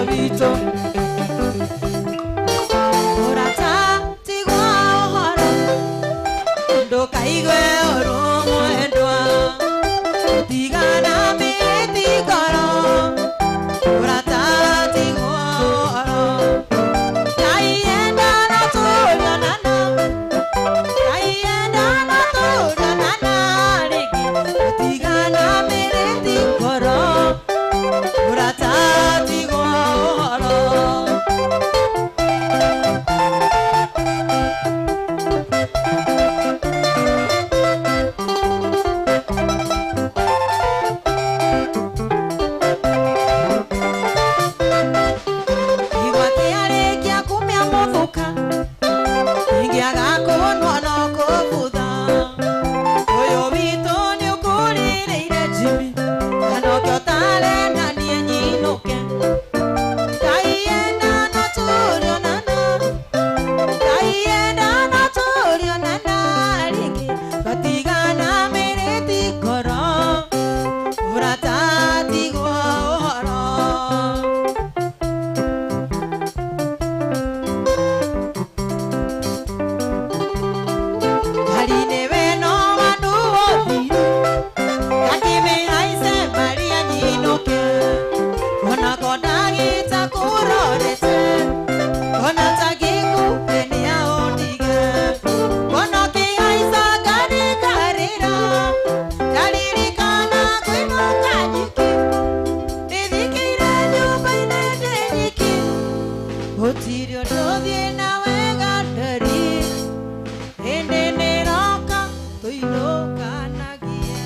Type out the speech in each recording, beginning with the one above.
Witũ ũrata tigwo ũhoro, ndũkaigue ũru mwendwa, gũtigana mĩrĩti ngoro, ũrata tigwo ũhoro. Ngai enda no tũrionana, Ngai enda no tũrionana rĩngĩ, gũtigana mĩrĩti ngoro, ũrata tigwo ũhoro. Igwa kĩarĩkia kumia mũthuka, ingĩaga kũhonwo no kũbutha. Ũyũ witũ nĩũkũrĩrĩire Jimmy, na nokĩo tarenda niĩ nyinũke. Ngai enda no tũrionana, Ngai enda no tũrionana rĩngĩ, twatigana mĩrĩti ngoro, ũrata tigwo ũhoro. Karine weno wandu wothiru, gakĩmĩhaice Maria nyinũke, onako ndagĩta kũrorete, ona tangĩkũkenia ũndige, ona ũkĩhaica ngari ngarĩra, ndaririkana kwĩnũka nyiki, ndĩthikĩire nyũmba-inĩ ndĩ nyiki, gũtirĩ ũndũ ũthiĩ na wega ndari, hĩndĩ nĩroka tũinũkanagie.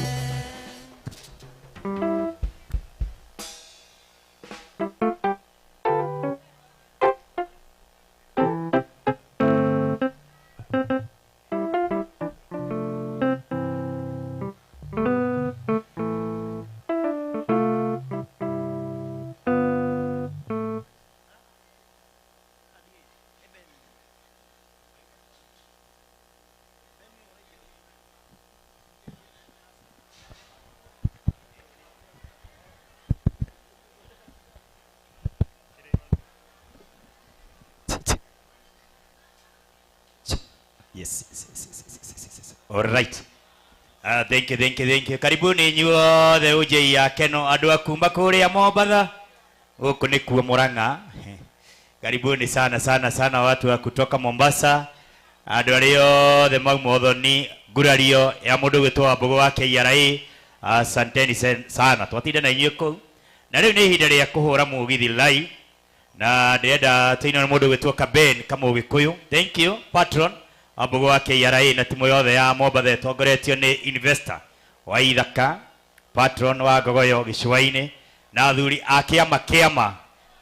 Yes. All right. Thank you, thank you, thank you. Karibuni inyuothe ujei ya Keno, andũ a kuma kũrĩa Mombatha, gũkũ nĩkuo Murang'a. Karibuni sana sana sana watu wa kutoka Mombasa, andũ arĩa othe mauma ũthoni ngurario ya mũndũ gwĩtwo Wambũgũ wa KRA. Asanteni sana, twatinda na inyuĩ kũu. Na rĩu nĩ ihinda rĩa kũhũra mũgithi live, na ndĩrenda tũinwo nĩ mũndũ gwĩtwo Kaben Kamũgĩkũyũ. Thank you patron Wambũgũ wa KRA na timu yothe ya Mombatha ĩtongoretio nĩ investor wa Ithaka, patron wa Ngogoyo gĩcũa-inĩ, na athuri a kĩama kĩama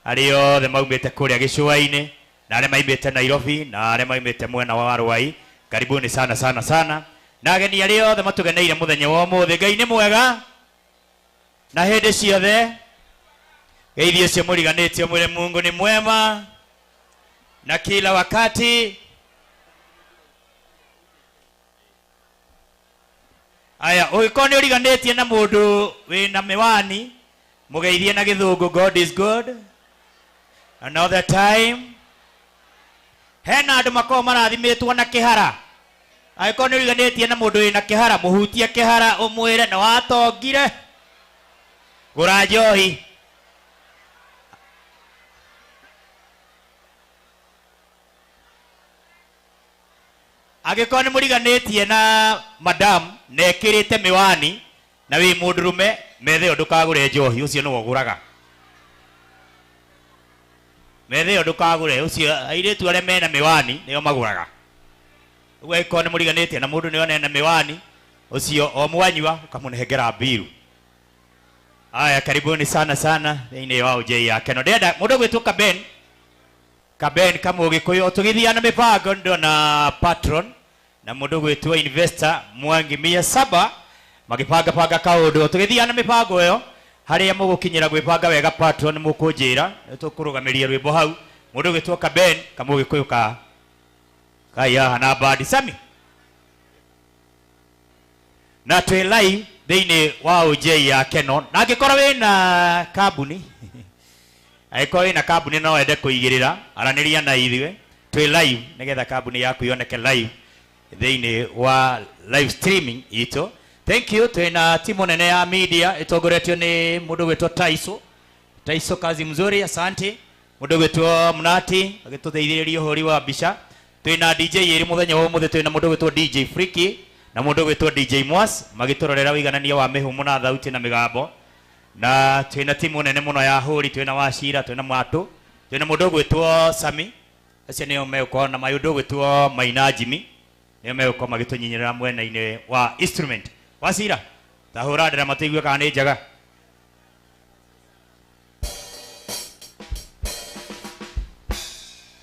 arĩa othe maumĩte kũrĩa gĩcũa-inĩ, na arĩa maumĩte Nairobi, na arĩa maumĩte mwena wa Ruai. Karibuni sana sana sana, na ageni arĩa othe matũgeneire mũthenya wa ũmũthĩ. Ngai nĩ mwega na hĩndĩ ciothe. Geithio ũcio mũriganĩtio mwĩre Mungu ni mwema na kila wakati. Aya, ũngĩkorwo nĩ ũriganĩtie na mũndũ wĩna mĩwani, mũgeithie na gĩthũngũ, God is good another time. Hena andũ makoragwo marathimĩtwo na kĩhara. Angĩkorwo nĩ ũriganĩtie na mũndũ wĩna kĩhara, mũhutie kĩhara ũmwĩre nĩ watongire, gũra njohi. Angĩkorwo nĩ mũriganĩtie na madam na ekĩrĩte mĩwani na wĩ mũndũrũme, methe ĩyo ndũkagũre njohi, ũcio nĩwe ũgũraga. Methe ĩyo ndũkagũre, ũcio airĩtu arĩa mena mĩwani nĩo magũraga. Ũguo angĩkorwo nĩ mũriganĩtie na mũndũ nĩone ena mĩwani, ũcio o mwanyua ũkamũnengera mbiru. Aya, karibuni sana sana thĩinĩ wa ũnjei ya Keno. Ndĩrenda mũndũ ũgwĩtwo Kaben, Kaben Kamũgĩkũyũ, tũgĩthiaga na mĩbango ndona patron na mũndũ ũgwĩtwo investor Mwangi 700 magĩbanga banga kaũndũ. Tũgĩthiaga na mĩbango ĩyo harĩa mũgũkinyĩra gwĩbanga wega patron mũkũnjĩra, nĩtũkũrũgamĩria rwĩmbo hau. Mũndũ ũgwĩtwo Kaben Kamũgĩkũyũ ka kai haha na bandi Sami na twĩ live thĩinĩ wa ũnjei ya Keno, na angĩkorwo wĩna kambuni Angĩkorwo wĩna kambuni no wende kũigĩrĩra, aranĩria na ithuĩ twĩ live nĩgetha kambuni yaku yoneke live thĩinĩ wa live streaming itũ. Thank you. Twĩna timu nene ya media ĩtongoretio nĩ mũndũ gwĩtwo Taiso. Taiso, kazi mzuri, asante. Mũndũ gwĩtwo Mnati agĩtũteithĩrĩria ũhũri wa mbica. Twĩna DJ ĩrĩ mũthenya wa ũmũthĩ, twĩna mũndũ gwĩtwo DJ Freaky na mũndũ gwĩtwo DJ Mwas magĩtũrorera ũiganania wa mĩhũmũ na thauti na mĩgambo. Na twĩna timu nene mũno ya hũri, twĩna Wachira, twĩna Mwatũ, twĩna mũndũ gwĩtwo Sami, acio nĩo megũkorwo na mũndũ gwĩtwo Maina Jimmy, nĩo megũkorwo magĩtũnyinyĩrĩra mwena-inĩ wa instrument. Wachira, ta hũra nderema tũigue kana nĩ njega.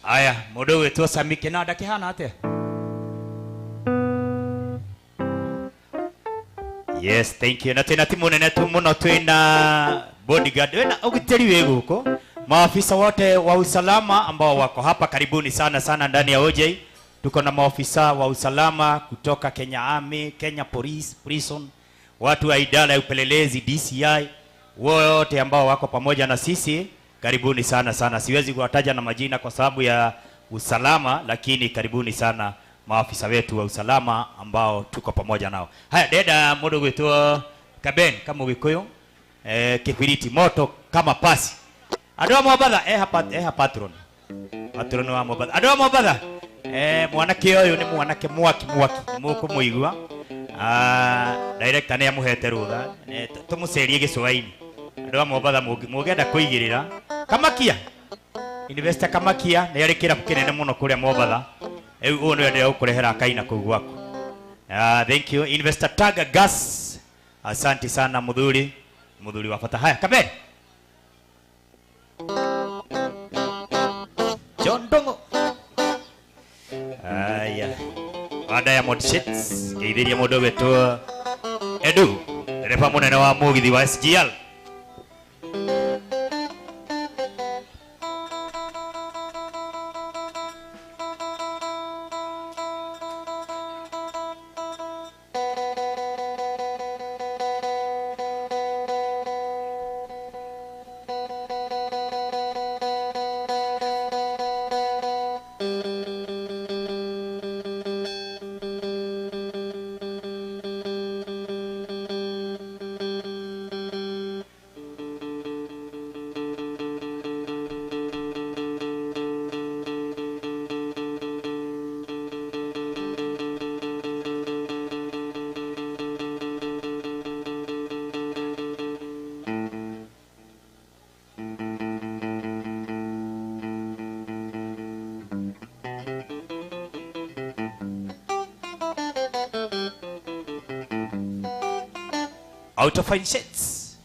Aya, mũndũ gwĩtwo Sami, kĩnanda kĩhana atĩa? Yes, thank you. Na twĩna timu nene tu mũno, twĩna bodyguard, wĩna ũgitĩri wĩ gũkũ, maafisa wote wa usalama ambao wako hapa, karibuni sana sana ndani ya OJ. Tuko na maafisa wa usalama kutoka Kenya Army, Kenya Police, Prison, watu wa idara ya upelelezi DCI, wote ambao wako pamoja na sisi, karibuni sana sana. Siwezi kuwataja na majina kwa sababu ya usalama, lakini karibuni sana maafisa wetu wa usalama ambao tuko pamoja nao. Haya, deda mũndũ gwĩtwo Kaben kama Gĩkũyũ, kibiriti moto kama pasi. Andũ a Mombatha, eha patron. Patron wa Mombatha. Andũ a Mombatha, mwanake ũyũ nĩ mwanake mwaki mwaki, mũkũmũigua. Director nĩ amũhete rũtha, tũmũcerie gĩcũa-inĩ. Andũ a Mombatha mũngĩenda kũigĩrĩra Kamakia. Investor Kamakia nĩ arĩ kĩrabu kĩnene mũno kũrĩa Mombatha. Rĩu ũyũ nĩwe ndĩrenda gũkũrehera kaina kũu gwaku. Thank you Investor Taga Gas. Asante sana muthuri, muthuri wa bata. Haya, Kaben. John Dongo. Aya. Wa Diamond Sheets, geithiria mũndũ wetwo Edu, ndereba mũnene wa mũgithi wa SGL. Out of fine shits.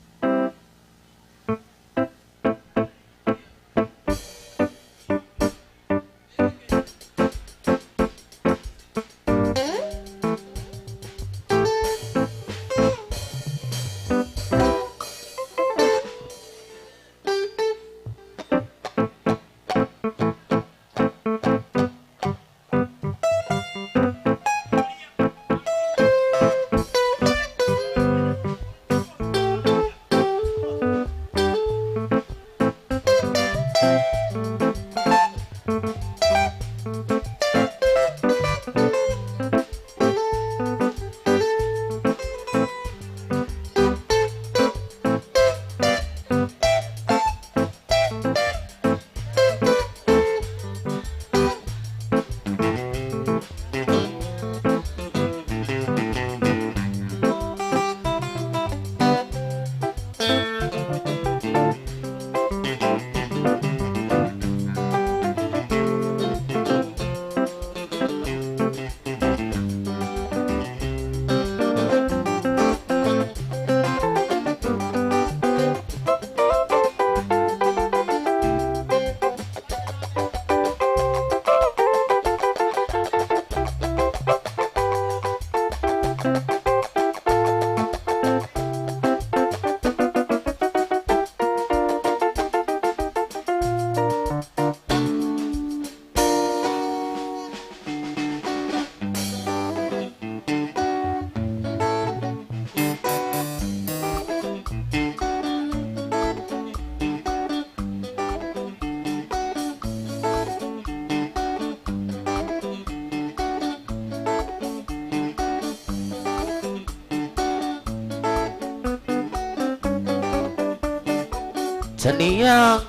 Tania.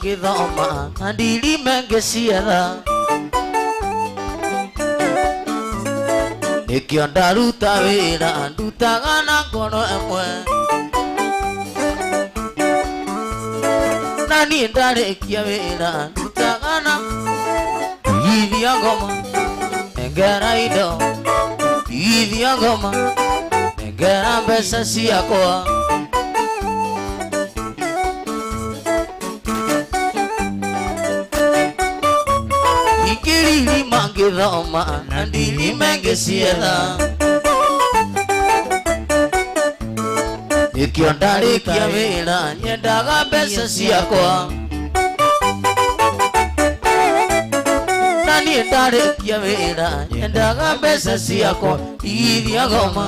Ngithoma na ndirime ngĩcietha nĩkĩo ndaruta wĩra ndutaga na ngoro ĩmwe na niĩ ndarĩkia wĩra ndutaga na ithia ngoma nengera indo ithia ngoma nengera mbeca ciakwa. Ngirima ngithoma na ndirime ngĩcietha nĩkĩo ndarĩkia wĩra nyendaga mbeca ciakwa na niĩ ndarĩkia wĩra nyendaga mbeca ciakwa ithia ngoma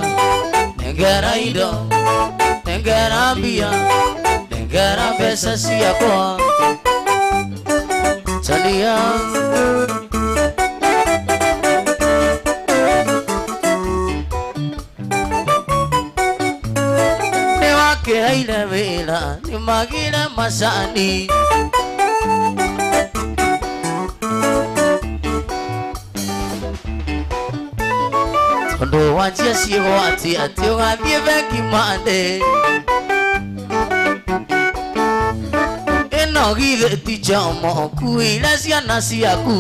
nengera indo nengera mbia nengera mbeca ciakwa. Tania. Nĩwakĩheire wĩra nĩmagire macani tondũ wanjia ciĩgwati atĩ ũgathiĩ bengi Monday ĩno githĩ ti njomo ũkuĩire ciana ciaku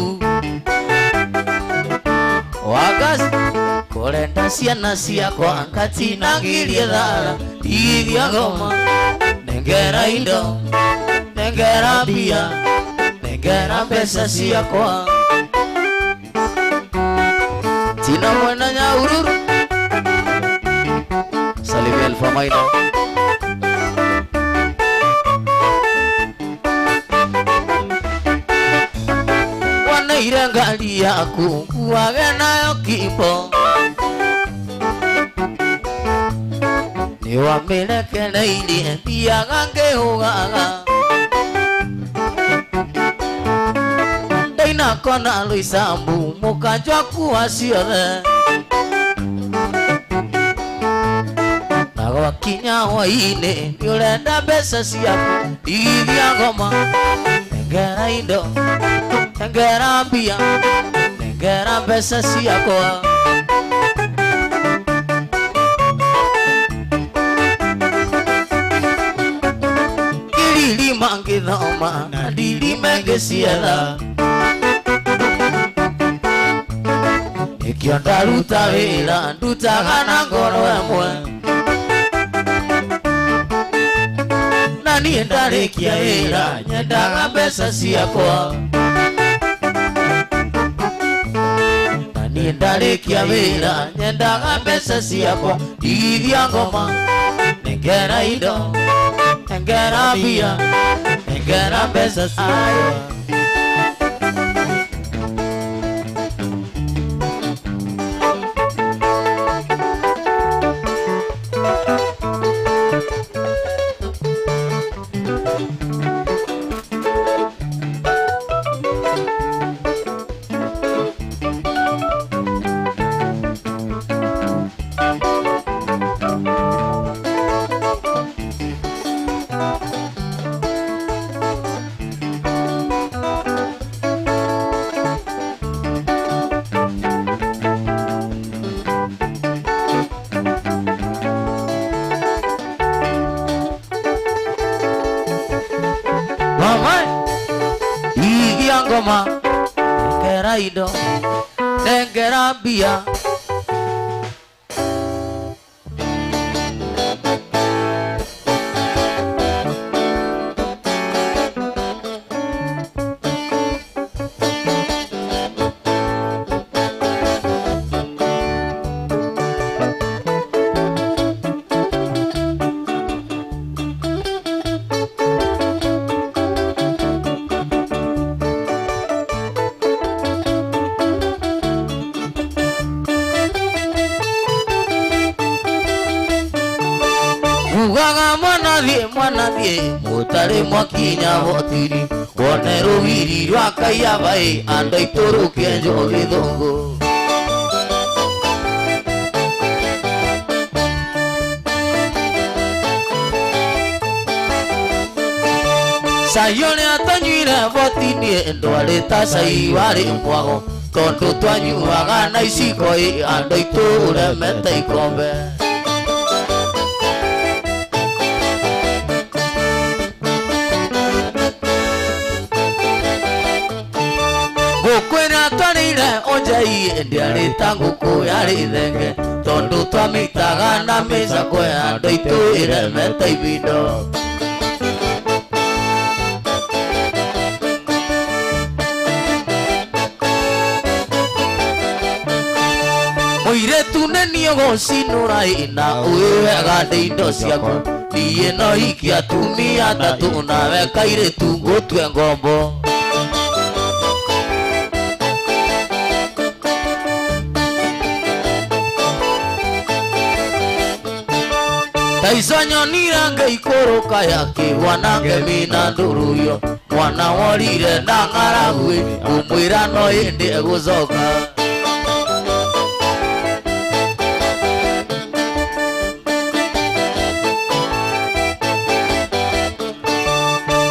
wagas kũrenda ciana ciakwa ngatinangirie thara ithia ngoma nengera indo nengera mbia nengera mbeca ciakwa tina mwena Nyahururu. Salimia Alpha Maina. Wanaire ngari yaku kuage nayo kimbo nĩwamĩrekereirie thiaga ngĩhũgaga ndainakona Roysambu mũkanjwa kuwa ciothe na gwakinya hwaĩ-inĩ nĩũrenda mbeca ciaku ithia ngoma nengera indo nengera mbia nengera mbeca ciakwa. Ngirima ngithoma na ndirime ngĩcietha nĩkĩo ndaruta wĩra ndutaga na ngoro ĩmwe na niĩ ndarĩkia wĩra nyendaga mbeca ciakwa na niĩ ndarĩkia wĩra nyendaga mbeca ciakwa ithia ngoma nengera indo nengera mbia nengera mbeca ciakwa. Ngoma nengera indo nengera mbia Mugaga mwana thiĩ mũtarĩ mwakinya hotiri wone rũgiri rwa Kaiabai andũ aitũ rũkĩenjwo gĩthũngũ. Cai ũrĩa twanyuire boti-inĩ ndwarĩ ta cai warĩ mwago tondũ twanyuaga na iciko andũ aitũ ũremete ikombe. Ngũkũ ĩrĩa twarĩire onjei ndĩarĩ ta ngũkũ yarĩ thenge tondũ twamĩitaga na mĩcakwe andũ aitũ ĩremete ibindo. Mũirĩtu nĩ niĩ ũgũcinũra na ũĩ wega ndĩ indo ciaku niĩ no hiki atumia atatũ nawe kairĩtu ngũtue ngombo. Ta ico nyonire ngĩikũrũka yakĩgwa na ngemi na ndũrũrio mwana worire na ng'aragu ngũmwĩra no hĩndĩ egũcoka.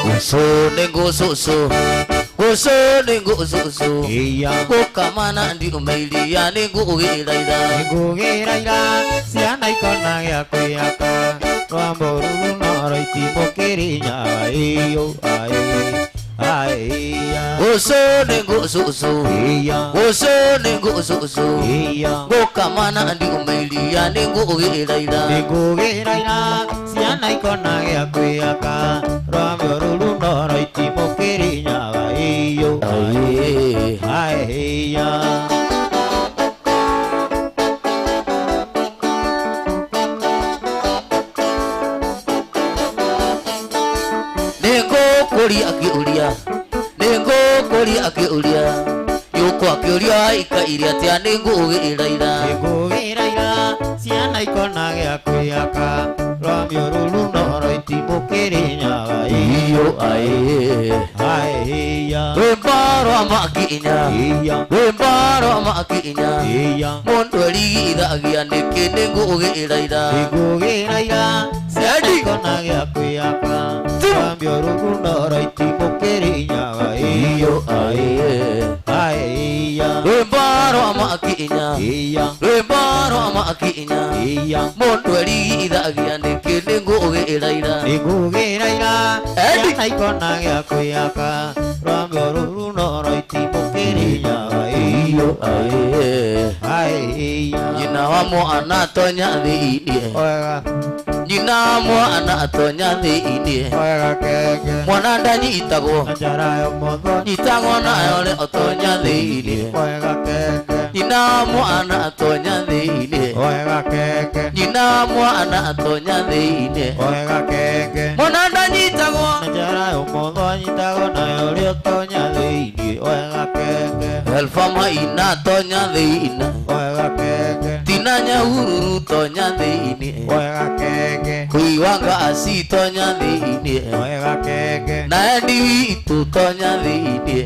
Gucu nĩ ngũcũcũ gucu nĩ ngũcũcũ gũkama na ndiume iria nĩ ngũgĩra ira ngũgĩra ira ciana ikona gĩa kwĩhaka rwambo rũrũ no rũitimũ Kĩrĩnyaga ĩyo aĩ aĩ Gucu nĩ ngũcũcũ gucu nĩ ngũcũcũ gũkama na ndiume iria nĩ ngũgĩra ira ngũgĩra ira ciana ikona gĩa kwĩhaka rwambo rũrũ no rũitimũ Kĩrĩnyaga ĩyo aĩ aĩ. Nĩngũkũria akĩũria nĩngũkũria akĩũria nyũkwa akĩũria aikaire atĩa nĩngũgĩra ira nĩngũgĩra ira ciana ikona gĩa kwĩhaka rwambio rũrũ no rũitimũ Kĩrĩnyaga ĩyo aĩ aĩ. Rwĩmbo rwa makinya rwĩmbo rwa makinya mũndũ erigithagia nĩkĩ nĩngũgĩra ira nĩngũgĩra ira ciana ikona gĩa kwĩhaka rwambio rũrũ no rũitimũ Kĩrĩnyaga ĩyo aĩ aĩ. Rwĩmbo rwa makinya rwĩmbo rwa makinya mũndũ erigithagia nĩkĩ nĩngũgĩra ira nĩngũgĩra ira ciana ikona gĩa kwĩhaka rwambio rũrũ no rũitimũ Kĩrĩnyaga ĩyo aĩ aĩ. Nyina wa mwana atonya thĩinĩ nyina wa mwana atonya thĩinĩ mwana ndanyitagwo nyitagwo nayo rĩ atonya thĩinĩ nyina wa mwana atonya thĩinĩ nyina wa mwana atonya thĩinĩ mwana ndanyitagwo Elfa maina tonya thĩinĩ Tina Nyahururu tonya thĩinĩ Kuiwanga aci tonya thĩinĩ Na Endi witũ tonya thĩinĩ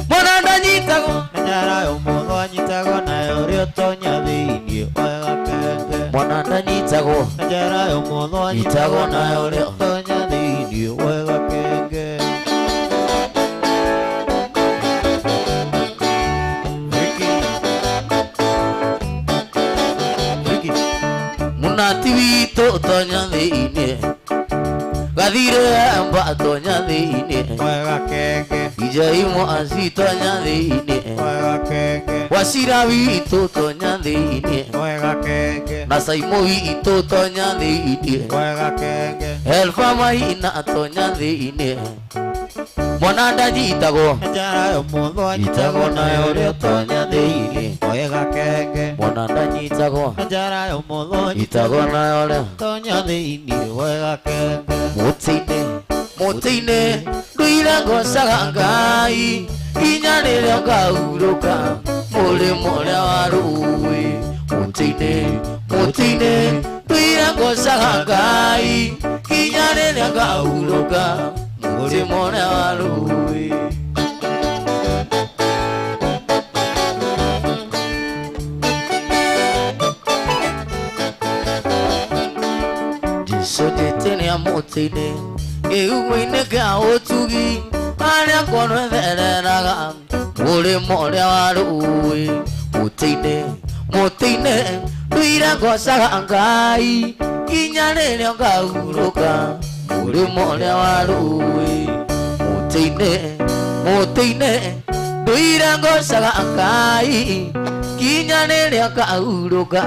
Mwana ndanyitagwo mwana ndanyitagwo nyitagwo nayo rĩ tonya thĩinĩ. Munati witũ tonya thĩinĩ Gathire mba tonya thĩinĩ Ijai mwaci tonya thĩinĩ Wacira witũ tonya thĩinĩ Na Saimo witũ tonya thĩinĩ Elfa maina tonya thĩinĩ Mwana ndanyitagwo nyitagwo nayo rĩ tonya thĩinĩ Mwana ndanyitagwo nyitagwo nayo rĩ tonya thĩinĩ. Mũtĩ-inĩ mũtĩ-inĩ ndũire ngocaga Ngai nginya rĩrĩa ngahurũka mũrĩmo ũrĩa wa rũĩ. Mũtĩ-inĩ mũtĩ-inĩ ndũire ngocaga Ngocaga Ngai kinya rĩrĩa ngahurũka mũrĩmo ũrĩa wa rũĩ. Jesũ njĩtĩria mũtĩ-inĩ kĩhumo-inĩ kĩa ũtugi harĩa ngoro ĩthereraga mũrĩmo ũrĩa wa rũĩ. Mũtĩ-inĩ mũtĩ-inĩ ndũire ngocaga Ngai kinya rĩrĩa ngahurũka mũrĩmo ũrĩa wa rũĩ. Mũtĩ-inĩ mũtĩ-inĩ ndũire ngocaga Ngai kinya rĩrĩa ngahurũka.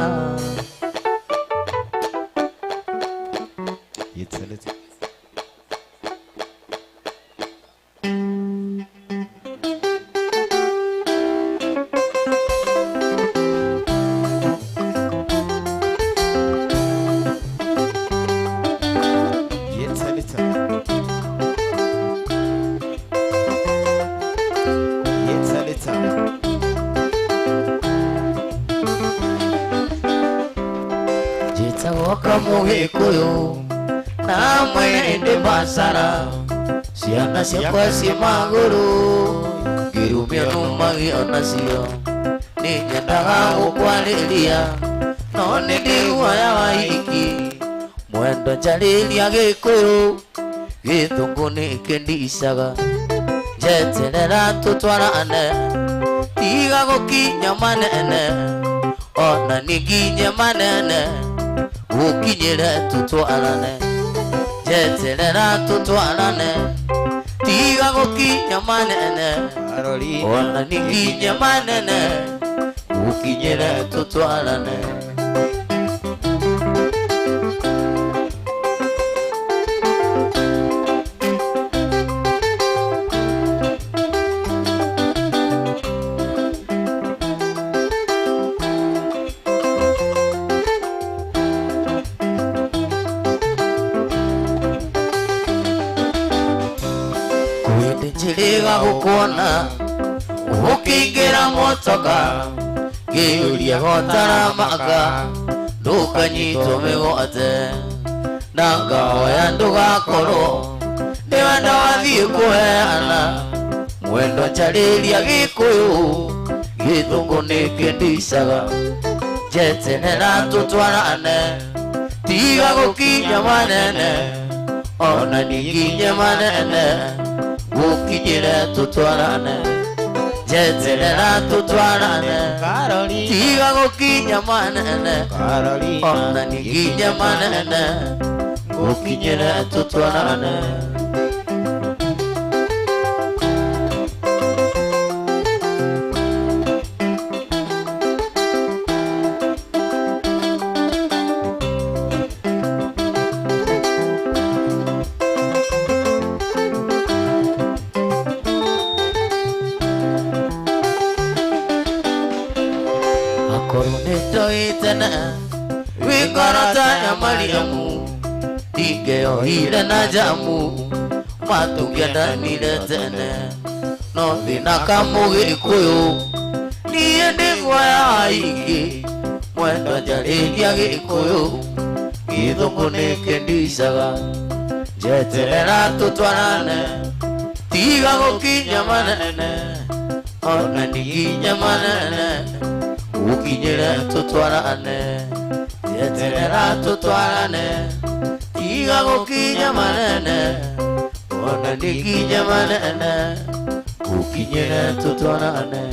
Na mwene basara ciana ciakwa ciĩ magũrũ ngĩrumio numagio nacio nĩ nyendaga gũkwarĩria no nĩ ndĩ guoya wa hiki mwendo njarĩria Gĩkũyũ gĩthũngũ nĩ kĩndicaga njeterera tũtwarane tiga gũkinya manene ona nĩ nginye manene gũkinyĩre tũtwarane njeterera tũtwarane tiga gũkinya manene ona nĩ nginye manene gũkinyĩre tũtwarane. Gũkuona ũkĩingĩra motoka ngĩũria gotaramaka ndũkanyitwo mĩgwate na ngahoya ndũgakorwo ndĩwenda wathiĩ kũheana mwendo njarĩria Gĩkũyũ gĩthũngũ nĩ kĩndicaga njeterera tũtwarane tiga gũkinya manene ona nĩ nginye manene gũkinyĩre tũtwarane njeterera tũtwarane tiga gũkinya manene ona nĩ nginye manene gũkinyĩre tũtwarane. Mariamu ndingĩohire na njamu matũngĩendanire tene no thĩna kamũgĩkũyũ niĩ ndĩ guoya wa ingĩ mwendwa njarĩria Gĩkũyũ gĩthũngũ nĩ kĩndicaga njeterera tũtwarane tiga gũkinya manene ona nĩ nginye manene gũkinyĩre tũtwarane njeterera tũtwarane tiga gũkinya manene ona nĩ nginye manene gũkinyĩre tũtwarane.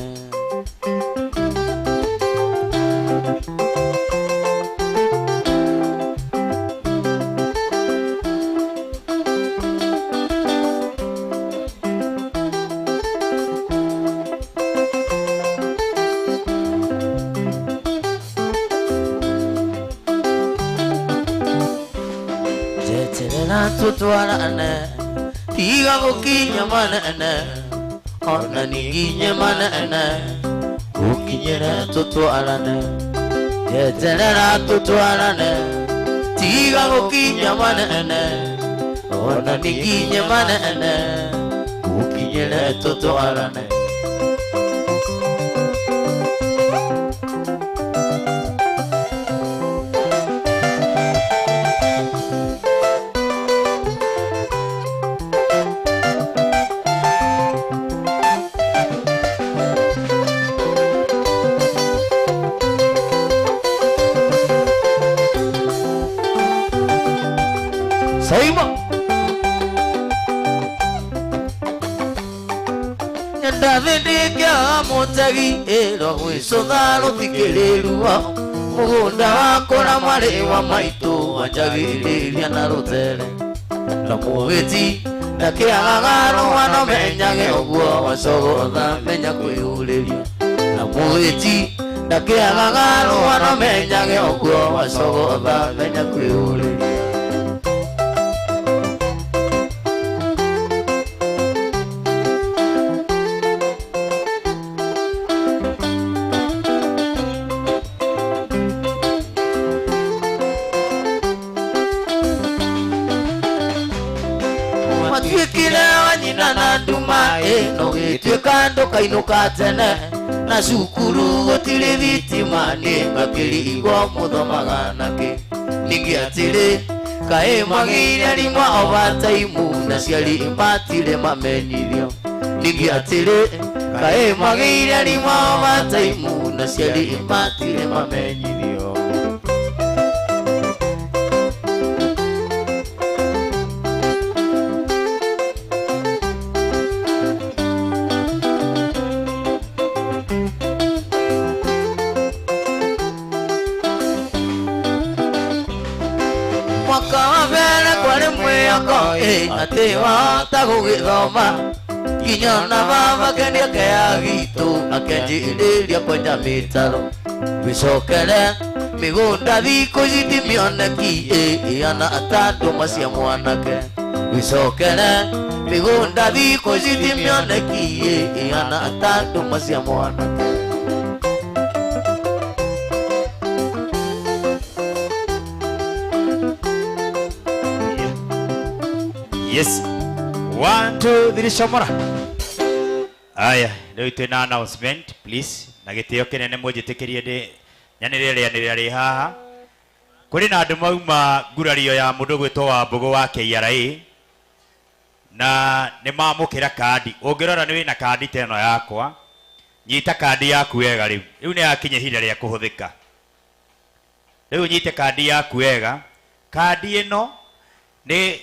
Tũtwarane tiga gũkinya manene ona nĩ nginye manene gũkinyĩre tũtwarane njeterera tũtwarane tiga gũkinya manene ona nĩ nginye manene gũkinyĩre tũtwarane. Rũtegi ĩrwa gwĩcũtha rũtikĩrĩrua mũgũnda wakwa na mwarĩ wa maitũ wanjagĩrĩria na rũtere na mũhĩti ndakĩagaga rũgano menyage ũguo wacogotha menya kwĩyũrĩria na mũhĩti ndakĩagaga rũgano menyage ũguo wacogotha menya kwĩyũrĩria. Gĩtuĩka ndũkainũka tene na cukuru gũtirĩ thitima nĩ ngakĩrigwo mũthomaga nakĩ ningĩ atĩrĩ kaĩ magĩire arimũ overtime na ciari matirĩ mamenyithio ningĩ atĩrĩ kaĩ magĩire arimũ overtime na ciari matirĩ mamenyithio. Atĩ wahota gũgĩthoma nginya ona baba kenia kea gitũ akĩanjĩrĩria kwenja mĩtaro wĩcokere mĩgũnda thikũ ici ti mĩoneki ĩhana ta ndũma cia mwanake wĩcokere mĩgũnda thikũ ici ti mĩoneki ĩhana ta ndũma cia mwanake. Yes. 1 2 3 shomora. Aya, rĩu twĩna announcement please na gĩtĩo kĩnene mũnjĩtĩkĩrie ndĩ nyanĩrĩre rĩanĩrĩra rĩ haha. Kũrĩ na andũ mauma ngurario ya mũndũ gwĩtwo Wambũgũ wa KRA na nĩ mamũkĩra kandi. Ũngĩrora nĩ wĩna kandi ta ĩno yakwa, nyita kandi yaku wega rĩu. Rĩu nĩ yakinya ihinda rĩa kũhũthĩka. Rĩu nyite kandi yaku wega. Kandi ĩno nĩ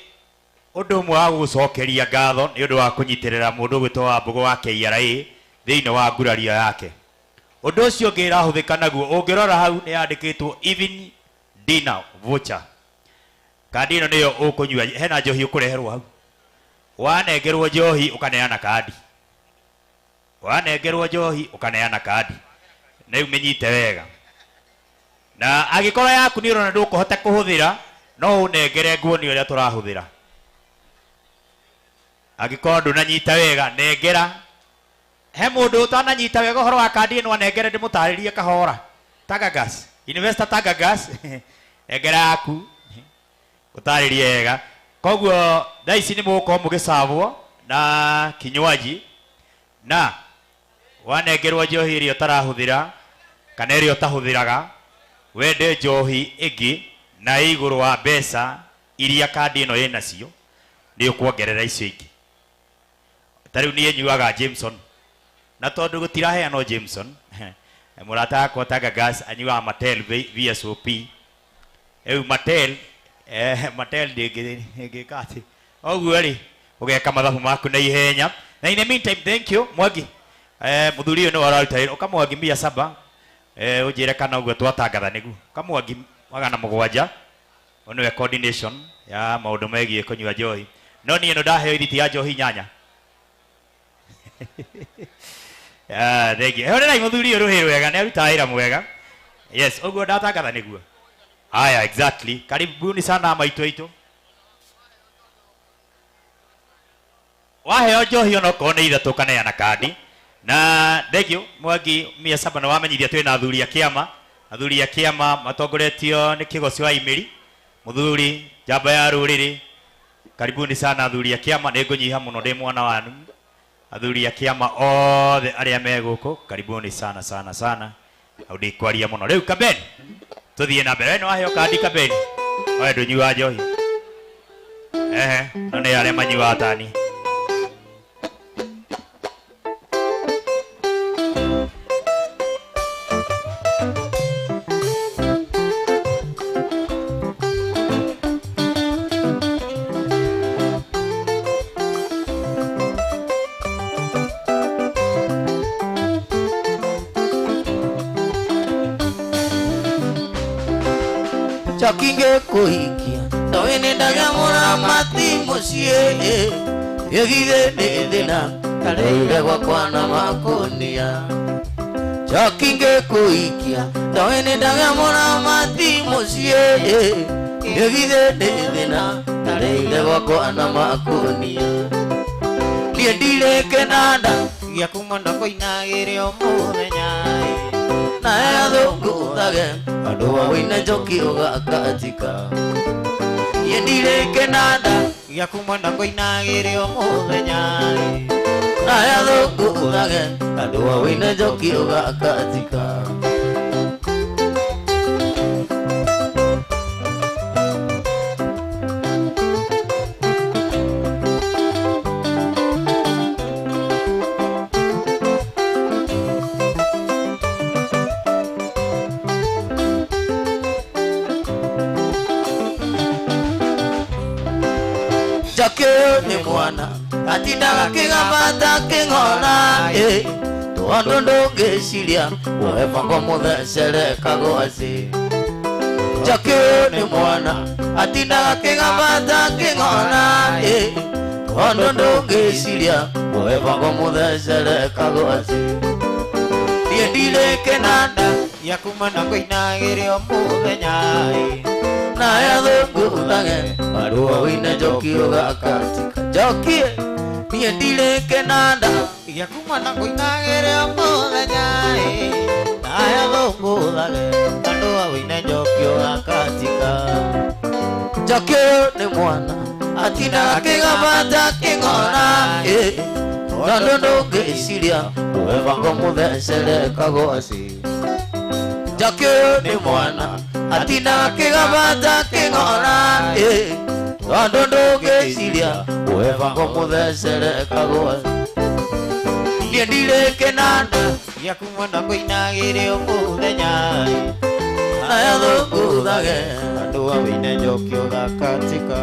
ũndũ ũmwe wa gũgũcokeria ngatho nĩ ũndũ wa kũnyitĩrĩra mũndũ gwĩtwo Wambũgũ wa KRA thĩinĩ wa ngurario yake. Ũndũ ũcio ũngĩ ĩrahũthĩka naguo ũngĩrora hau nĩ yandĩkĩtwo even dinner voucher. Kandi ĩno nĩyo ũkũnyua, hena njohi ũkũreherwo hau. Wanengerwo njohi ũkaneana kandi. Wanengerwo njohi ũkaneana kandi. Na rĩu mĩnyite wega. Na angĩkorwo yaku nĩ ũrona ndũkũhota kũhũthĩra no ũnengere nguonio ũrĩa tũrahũthĩra. Angĩkorwo ndũnanyita wega nengera. He mũndũ ũtananyita wega ũhoro wa kandi ĩno anengere ndĩmũtarĩrie kahora. Tagagas, investor Tagagas, nengera yaku ũtarĩrie wega. Koguo thaa ici nĩ mũgũkorwo mũgĩcabwo na kinywaji na wanengerwo njohi ĩrĩa ũtarahũthĩra kana ĩrĩa ũtahũthĩraga wende njohi ĩngĩ na igũrũ wa mbeca iria kandi ĩno ĩnacio nĩ ũkuongerera icio ingĩ. Ta rĩu niĩ nyuaga Jameson na tondũ gũtiraheanwo Jameson mũrata wakwa Tagagas anyuaga Mattel VSOP. Rĩu Mattel Mattel ndĩngĩka atĩ ũguo rĩ ũgeka mathabu maku na ihenya. Na in the meantime thank you Mwangi. Mũthuri ũyũ nĩwe ũraruta wĩra ũkamwangi 700 ũnjĩre kana ũguo twatangatha nĩguo ũkamwangi 700 ũyũ nĩwe coordination ya maũndũ megiĩ kũnyua njohi. No niĩ ĩno ndaheo ithiti ya njohi 8. Thank you. Horerai mũthuri ũyũ rũhĩ rwega nĩ arutaga wĩra mwega. Yes, ũguo ndatangatha nĩguo. Haya, exactly. Karibuni sana maitũ aitũ. Waheo njohi onokorwo nĩ ithatũ ũkaneana kandi. Na thank you Mwangi 700 nĩ wamenyithia twĩna athuri a kĩama. Athuri a kĩama matongoretio nĩ Kĩgoci wa Imĩri, mũthuri njamba ya rũrĩrĩ. Karibuni sana athuri a kĩama, nĩ ngũnyiha mũno ndĩ mwana wanyu. Athuri a kĩama othe arĩa me gũkũ, karibuni sana sana sana. Hau ndikwaria mũno. Rĩu Kabeni, tũthiĩ na mbere. We nĩ waheo kandi Kabeni? Oe ndũnyuaga njohi? Ehe, no nĩ arĩa manyuaga tani. Njoki ngĩkũhikia ndoĩ nĩ ndagĩa mũramati mũciĩ ĩgithĩ nĩ thĩna tarĩire gwakwa na makũnia Njoki ngĩkũhikia ndoĩ nĩ ndagĩa mũramati mũciĩ ĩgithĩ nĩ thĩna tarĩire gwakwa na makũnia niĩ ndirĩ kĩnanda gĩaku mwendwa ngũinagĩre o mũthenya naye athũngũthage andũ a wĩine njoki ũgakatika niĩ ndirĩ kĩnanda gĩaku mwendwa ngũinagĩre o mũthenya naye athũngũthage andũ a wĩine njoki ũgakatika Njoki nĩ mwana atindaga kĩgamba kĩng'ora tondũ ndũngĩciria woe bango mũthecere kagwaci Njoki nĩ mwana atindaga kĩgamba kĩng'ora tondũ ndũngĩciria woe bango mũthecere kagwaci niĩ ndirĩ kĩnanda gĩaku mwendwa ngũinagĩre o mũthenya naye athũngũthage andũ a wĩine njoki ũgakatika njoki niĩ ndirĩ kĩnanda gĩaku mwendwa ngũinagĩre o mũthenya naye athũngũthage andũ a wĩine njoki ũgakatika Njoki nĩ mwana atindaga kĩgamba kĩng'ora tondũ ndũngĩciria woe bango mũthecere kagwaci Njoki nĩ mwana atindaga kĩgamba kĩng'ora tondũ ndũngĩciria woe bango mũthecere kagwaci niĩ ndirĩ kĩnanda gĩaku mwendwa ngũinagĩre o mũthenya naye athũngũthage andũ a wĩine njoki ũgakatika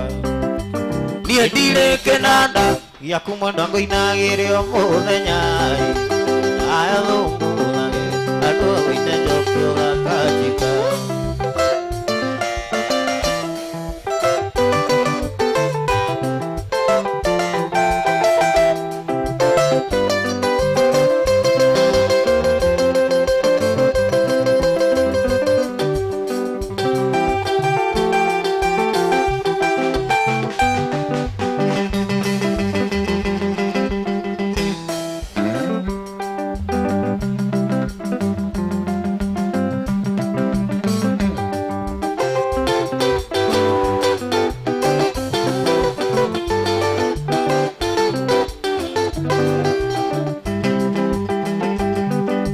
niĩ ndirĩ kĩnanda gĩaku mwendwa ngũinagĩre o mũthenya naye athũngũthage andũ a wĩine njoki ũgakatika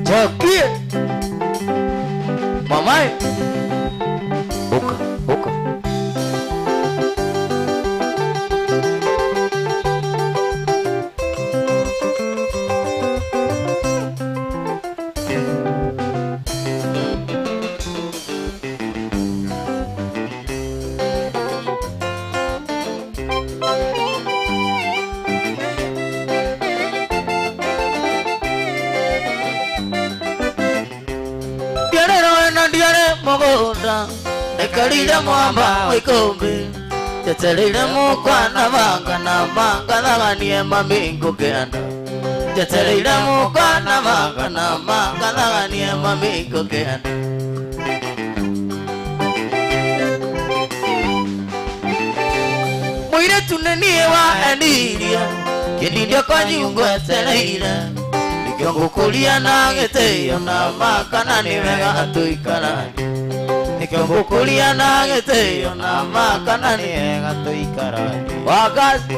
Njoki mamae uka uka Mũgũnda ndekarire mwamba wa ikũmbĩ njetereire mũkwa na banga na manga thaganie mami ngũkĩenda njetereire mũkwa na banga na manga thaganie mami ngũkĩenda Mũirĩtu nĩ niĩ wa endirie kĩndindio kwanyu ngwetereire nĩkĩo ngũkũria na gĩtĩo na ma kana nĩ wega tũikaranie nĩkĩo ngũkũria na gĩtĩo na ma kana nĩ wega tũikaranie wakazi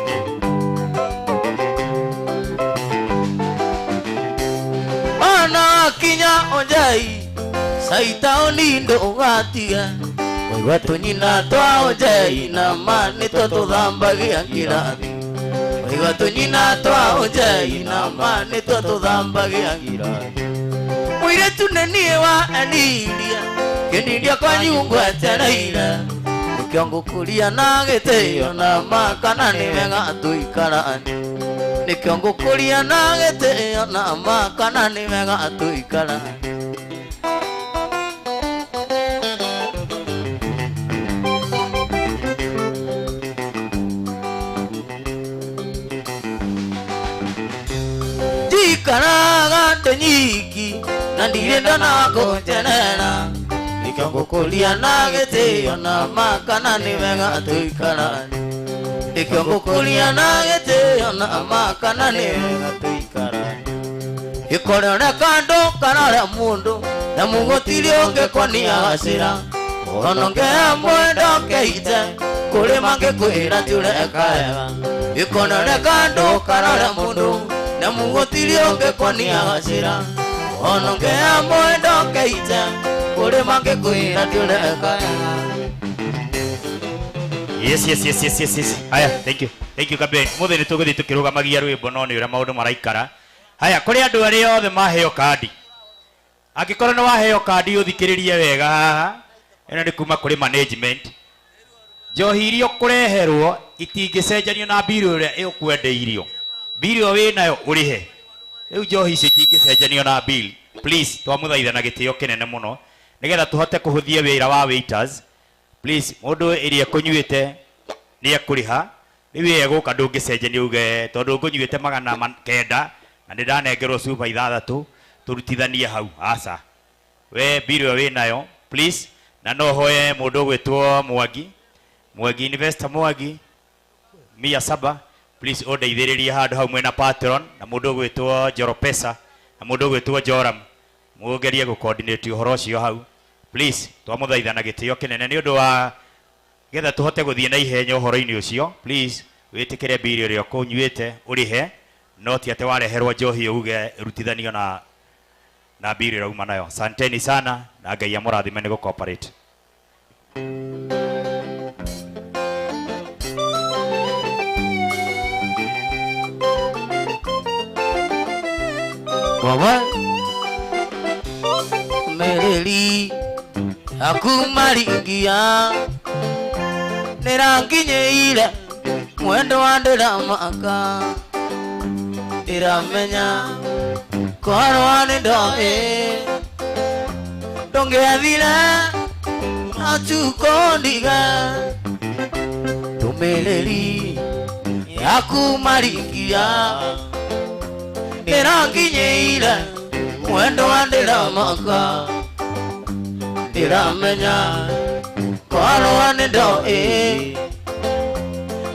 ona wakinya Onjai caitaũni ndũgatiga waigua tũnyina twa Onjai na ma nĩtwo tũthambagia ngirathi waigua tũnyina twa Onjai na ma nĩtwo tũthambagia ngirathi mũirĩtu nĩ niĩ wa endiria kĩndindio kwanyu ngwetereire nĩkĩo ngũkũria na gĩtĩo na ma kana nĩ wega tũikaranie nĩkĩo ngũkũria na gĩtĩo na ma kana nĩ wega tũikaranie Ndĩ nyiki na ndirĩ ndona kũnjenera nĩkĩo ngũkũria na gĩtĩo na ma kana nĩ wega tũikarane nĩkĩo ngũkũria na gĩtĩo na ma kana nĩ wega tũikarane ĩkorore kandũ karore mũndũ na mũgũtirĩ ũngĩkonia gacĩra onongea mwendo keite kũrĩ mangĩkwĩra ti ũreka wega ĩkonore kandũ karore mũndũ na mũgũtirĩ ũngĩkonia gacĩra onongea mwendo keite kũrĩ mangĩkwĩra ti ũreka wega. Yes, yes, yes, yes, yes, yes. Haya, thank you. Thank you Kabe. Muthe nĩ tũgũthiĩ tũkĩrũgamagia rwĩmbo no nĩ ũrĩa maũndũ maraikara. Haya, kũrĩ andũ arĩa othe maheo kandi. Angĩkorwo nĩ waheo kandi ũthikĩrĩrie wega haha. Ĩno nĩ kuma kũrĩ management. Njohi iria ũkũreherwo itingĩcenjanio na mbirũ ĩrĩa ĩkwendeirio. Mbirũ ĩyo wĩnayo ũrĩhe. Rĩu njohi icio itingĩcenjanio na bill. Please, twamũthaitha na gĩtĩo kĩnene mũno nĩgetha tũhote kũhũthia wĩra wa waiters. Please, mũndũ ĩrĩa ekũnyuĩte nĩ ekũrĩha. Rĩu ĩyo ĩgũka ndũngĩcenjania uge tondũ ngũnyuĩte 900 na nĩ ndanengerwo cuba 6 tũrutithanie hau. Aca, we mbirũ ĩyo wĩnayo please. Na no hoe mũndũ ũgwĩtwo Mwangi, Mwangi investor Mwangi 700 please ũndeithĩrĩrie handũ hau mwena patron na mũndũ ũgwĩtwo Njoro Pesa na mũndũ ũgwĩtwo Joram mũgerie gũ coordinate ũhoro ũcio hau please. Twamũthaitha na gĩtĩo kĩnene nĩ ũndũ wa getha tũhote gũthiĩ na ihenya ũhoro-inĩ ũcio. Please wĩtĩkĩre mbirũ ĩrĩa ũkũnyuĩte ũrĩhe, no ti atĩ wareherwo njohi uge rutithanio na mbirũ ĩrĩa uma nayo. Asanteni sana na Ngai amũrathime nĩ gũ cooperate. Wawa mereri akumaringia nĩranginyĩire mwendo wa ndĩramaka ndĩramenya korwo nĩ ndoĩ ndũngĩathire atukũndiga ndũmĩrĩri yakumaringia nĩranginyĩire mwendo wa ndĩramaka ndĩramenya korwo nĩ ndoĩ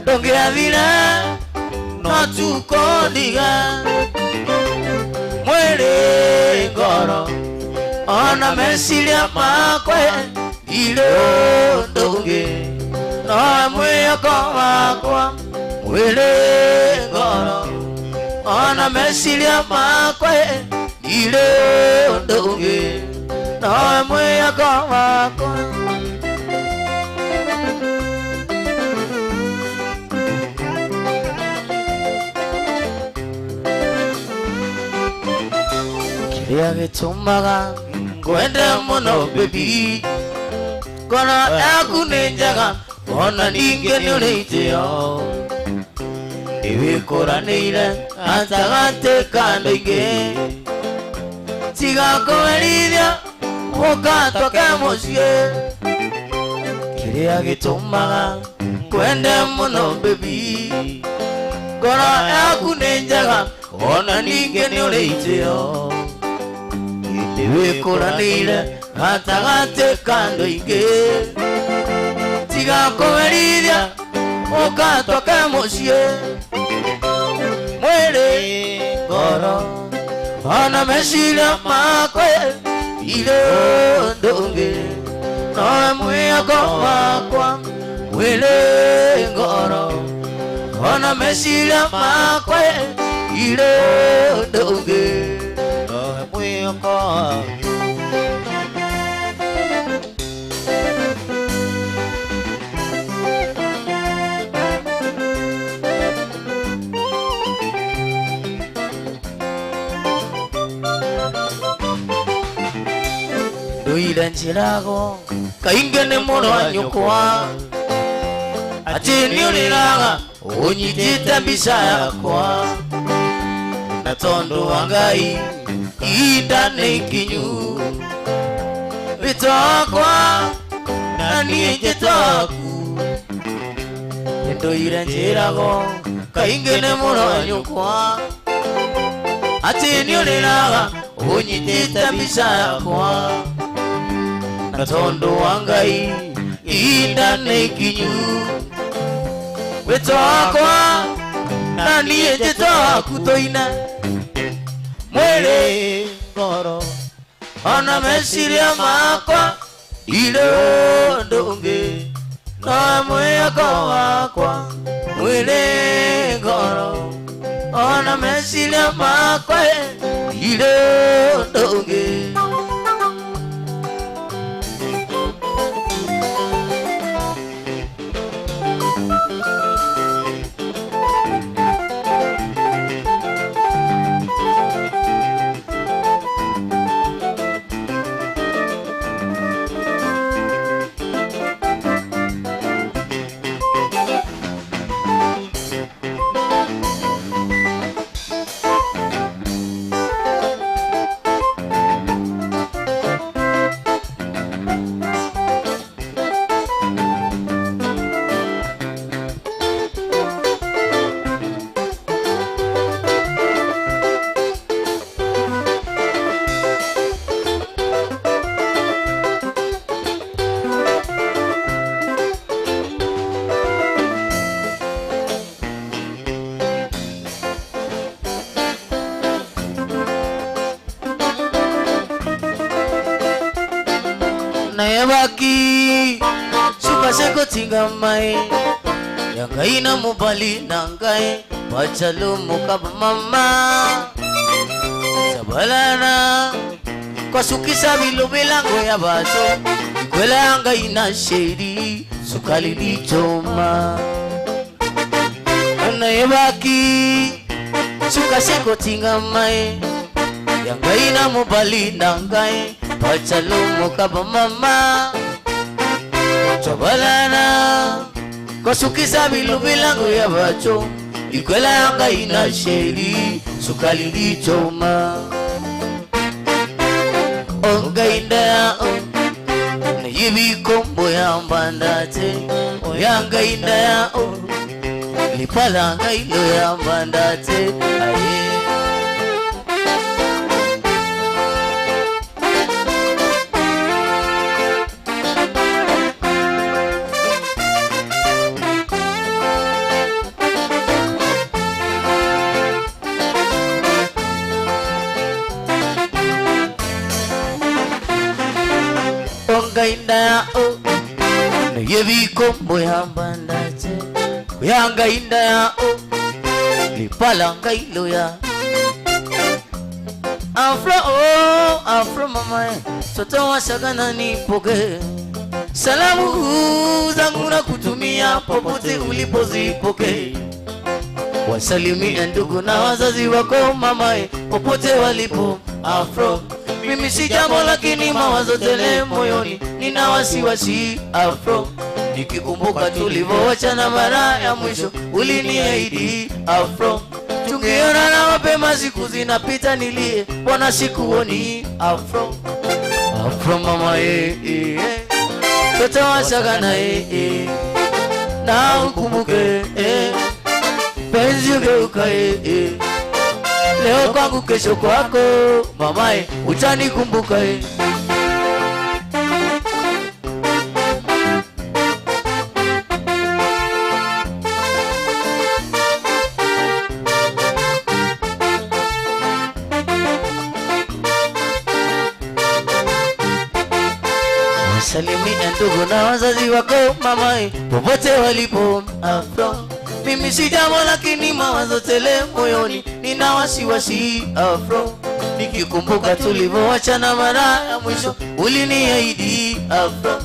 ndũngĩathire no tukũndiga mwĩrĩ ngoro ona meciria makwa irĩ ũndũ ũngĩ no mwĩhoko wakwa mwĩrĩ ngoro ona meciria makwa irĩ ũndũ ũngĩ no mwĩhoko wakwa. Kĩrĩa gĩtũmaga ngwende mũno baby ngoro yaku nĩ njega ona ningĩ nĩ ũrĩ itĩo nĩwĩkũranĩire gatagatĩ ka andũ aingĩ tiga kũherithia ũgatoke mũciĩ. Kĩrĩa gĩtũmaga ngwende mũno baby ngoro yaku nĩ njega ona ningĩ nĩ ũrĩ itĩo nĩwĩkũranĩire gatagatĩ ka andũ aingĩ tiga kũherithia ũgatoke mũciĩ mwĩrĩ ngoro ona meciria makwa irĩ ũndũ ũngĩ nowe mwĩhoko wakwa mwĩrĩ ngoro ona meciria makwa irĩ ũndũ ũngĩ nowe mwĩhoko wakwa. Nduire njĩrago kaingĩ nĩ mũrũ wa nyũkwa atĩ nĩũrĩraga ũnyitĩte mbica yakwa na tondũ wa Ngai ihinda nĩ ikinyu wĩtwa wakwa na niĩ njĩtwa waku nĩndũire njĩrago kaingĩ nĩ mũrũ wa nyũkwa atĩ nĩũrĩraga Unyitĩte mbica yakwa na tondũ wa Ngai ihinda nĩ ikinyu wĩto wakwa na niĩ njĩto waku tũine mwĩrĩ ngoro ona meciria makwa ndirĩ ũndũ ũngĩ no mwĩhoko wakwa mwĩrĩ ngoro ona meciria makwa ndirĩ ũndũ ũngĩ. Nayebaki suka sekotinga mai ya ngai na mobali na ngai pachalo moka mama sabalana kwasukisa bilobelango ya bato ikwela ngai na sheri sukali lichoma. Nayebaki suka sekotinga mai ya ngai na mobali na ngai pachalo moka mama chabalana kwasukisa bilobelango ya bato ikwela ngai na sheri sukali lichoma. Ongainda nayibi kombo ya mbandate oyangainda ya lipala ngai lo ya mbandate aye. Ongainda o nayebi kombo ya mbandate oyangainda o lipala ngai lo ya afro o afro mama toto wasagana nipoke salamu zangu na kutumia popote ulipozipoke wasalimia ndugu na wazazi wako mama popote walipo afro. Mimi si jambo lakini mawazo tele moyoni nina wasiwasi afro nikikumbuka tulivyoachana mara ya mwisho uliniahidi afro tungeonana mapema siku zinapita nilie bwana sikuoni afro. Afro mama eh eh toto wasagana eh eh na ukumbuke eh penzi ugeuka eh eh leo kwangu kesho kwako mamae utanikumbuka eh. Wasalimia ndugu na wazazi wako mamae popote walipo afro. Mimi si jambo lakini mawazo tele moyoni nina wasiwasi afro nikikumbuka tulivyoachana mara ya mwisho uliniahidi afro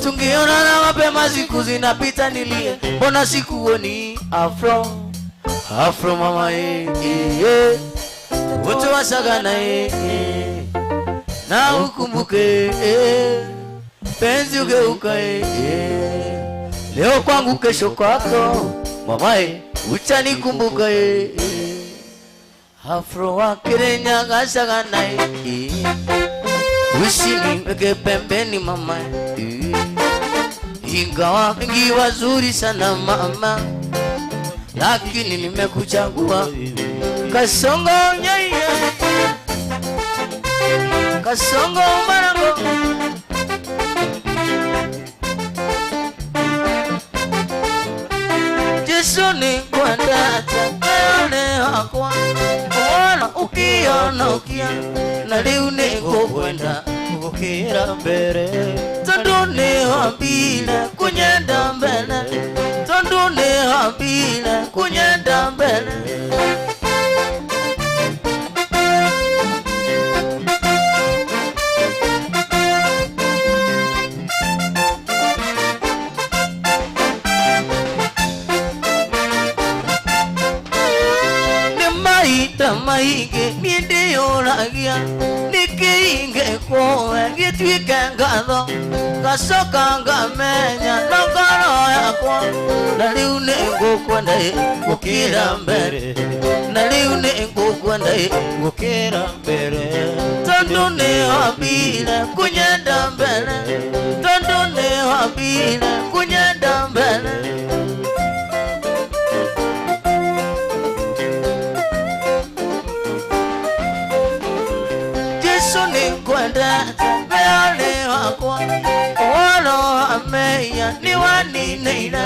tungeonana mapema siku zinapita nilie mbona sikuoni afro. Afro mama eh eh wote wasagana eh eh na ukumbuke eh penzi ugeuka eh eh leo kwangu kesho kwako mamae utanikumbuka eh afro wakirenya gasagana eh usiniweke pembeni mama eh ingawa wengi wazuri sana mama lakini nimekuchagua kasongo nyeye. Kasongo marango Jesu nĩngwendete wee wakwa wona ũkĩonokia na rĩu nĩngũkwenda gũkĩra mbere tondũ nĩwambire kũnyenda mbere tondũ nĩwambire kũnyenda mbere Maingĩ niĩ ndĩyũragia nĩkĩ ingĩkwo gĩtuĩke ngatho ngacoka ngamenya na ngoro yakwa na rĩu nĩngũkwenda gũkĩra mbere na rĩu nĩngũkwenda gũkĩra mbere tondũ nĩwambire kũnyenda mbere tondũ nĩwambire kũnyenda mbere Nĩngwendete wee wakwa ũhoro wa mehia nĩwaninĩire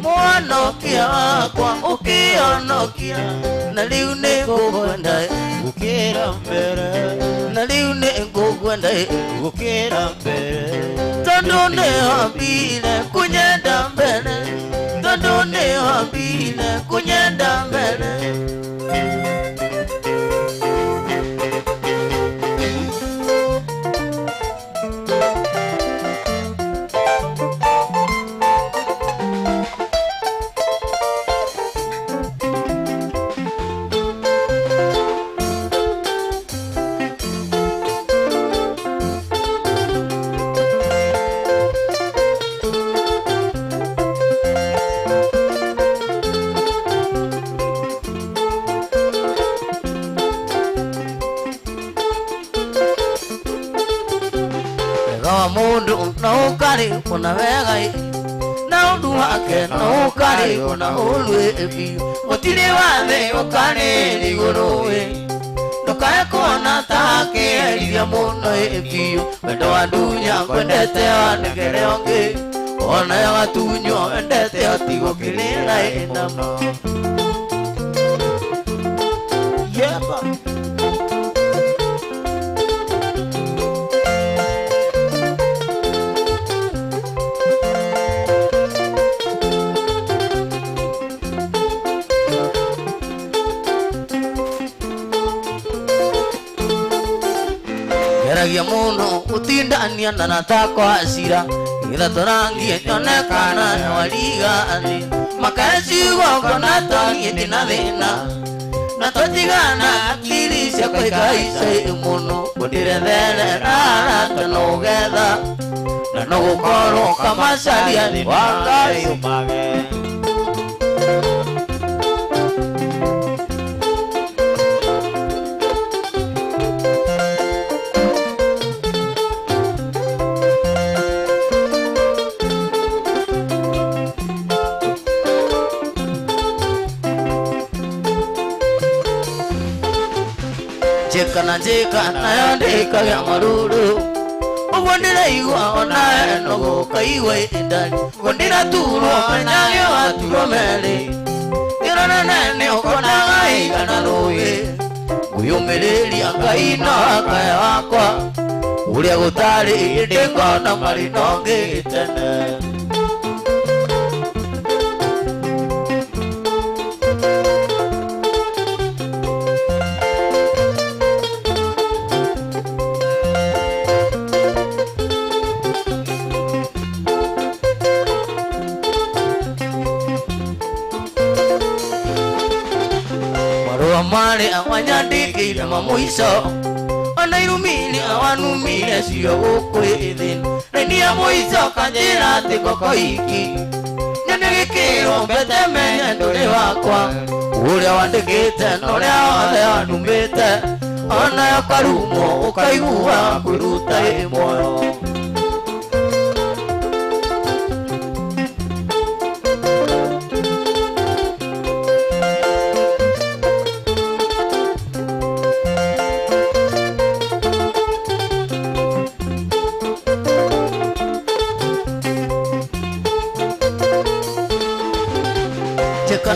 mwonokia wakwa ũkĩonokia na rĩu nĩngũkwenda gũkĩra mbere na rĩu nĩngũkwenda gũkĩra mbere tondũ nĩwambire kũnyenda mbere tondũ nĩwambire kũnyenda mbere Mundu no ukari kuna wega na undu wake no ukari kuna ulwe biũ gũtirĩ wathe ũkarĩ igũrũ ndukae kuona ta akĩherithia mũno biũ wendo wa ndunya kwendete wanengere ũngĩ ona gatunywo wendete ũtigwo kĩrĩra ĩnamo yeba Geragia mũno gũtindania na natakwa cira getha tũrangie nyone kana nĩwarigani makae ciugo ngona toniĩ ndĩna thĩna na tũtigana akili ciakwa ikaica mũno ngũndĩretherera arata no ũgetha na no gũkorwo kamacaria wa Ngai ũmage Njĩka na njĩka nayo ndĩkagĩa marũrũ ũguo ndĩraigua onawe no gũkaigua ĩndari ũguo ndĩraturwo menyage waturwo merĩ ĩronene nĩ ũkonaga igana rũĩ ngwĩyũmĩrĩria Ngai no akae wakwa ũrĩa gũtarĩ ĩndĩ ngona marĩ no ngĩtene Marĩ awanyandĩkĩire mamũico ona irumire awanumire cio gũkũ ĩthĩ raini ya mũico kanjĩra atĩ ngoko iki nyone gĩkĩrwo mbete menye ndũrĩ wakwa ũrĩa wandĩkĩte na ũrĩa wothe wanumĩte onayo karumwo ũkaigua kwĩruta ĩ muoyo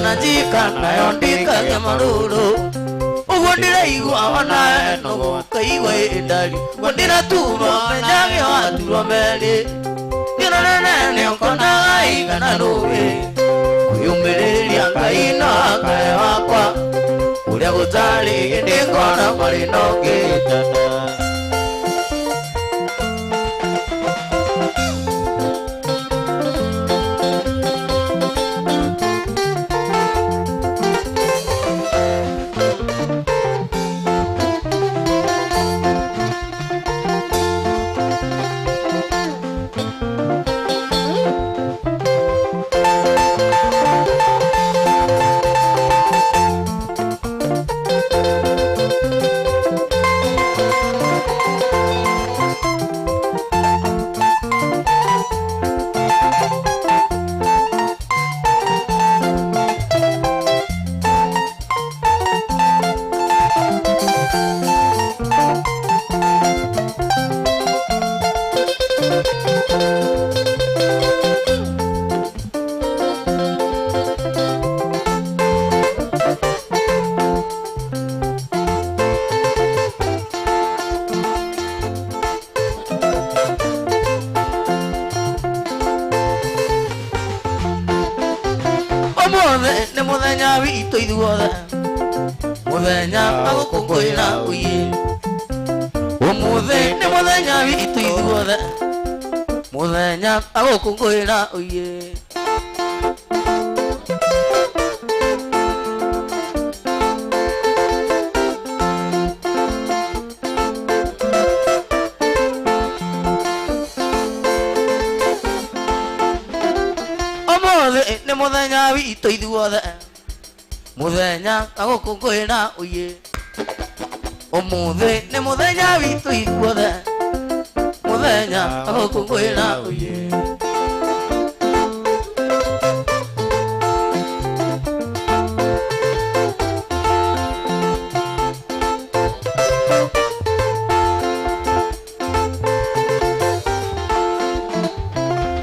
Kana njika nayo ndikagĩa marũrũ ũguo ndĩraigua ona enogo kaigua ĩndari ũguo ndĩraturwo menyage waturwo merĩ ndĩronene nĩũkonaga igana rũĩ kwĩyũmĩrĩria Ngai no akae wakwa ũrĩa gũtarĩ hĩndĩ ngona marĩ no ngĩtana. Nĩ mũthenya witũ ithuothe mũthenya wa gũkũngũĩra ũyĩ ũmũthĩ nĩ mũthenya witũ ithuothe mũthenya wa gũkũngũĩra ũyĩ. Ũmũthĩ nĩ mũthenya witũ ithuothe mũthenya wa gũkũngũĩra ũyĩ ũmũthĩ nĩ mũthenya witũ ithuothe mũthenya wa gũkũngũĩra ũyĩ.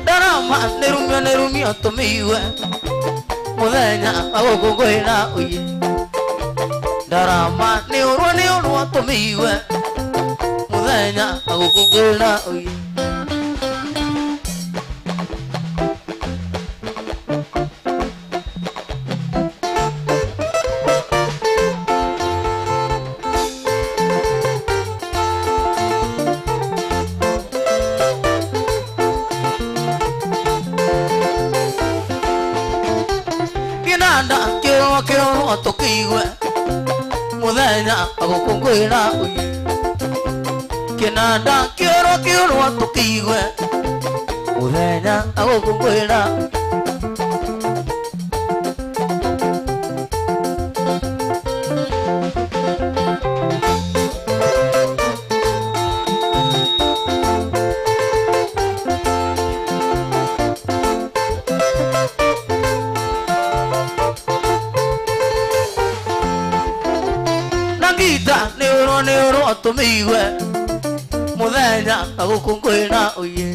Ndarama nĩ rumio tũmĩigue mũthenya wa gũkũngũĩra ũyĩ ndarama nĩ ũrwo tũmĩigue mũthenya wa gũkũngũĩra ũyĩ. Kĩnanda kĩrwo tũkĩigue mũthenya wa gũkũngũĩra ũyĩ kĩnanda kĩrwo tũkĩigue mũthenya wa gũkũngũĩra. Ngita nĩ ũrwo tũmĩigue mũthenya wa gũkũngũĩra ũyĩ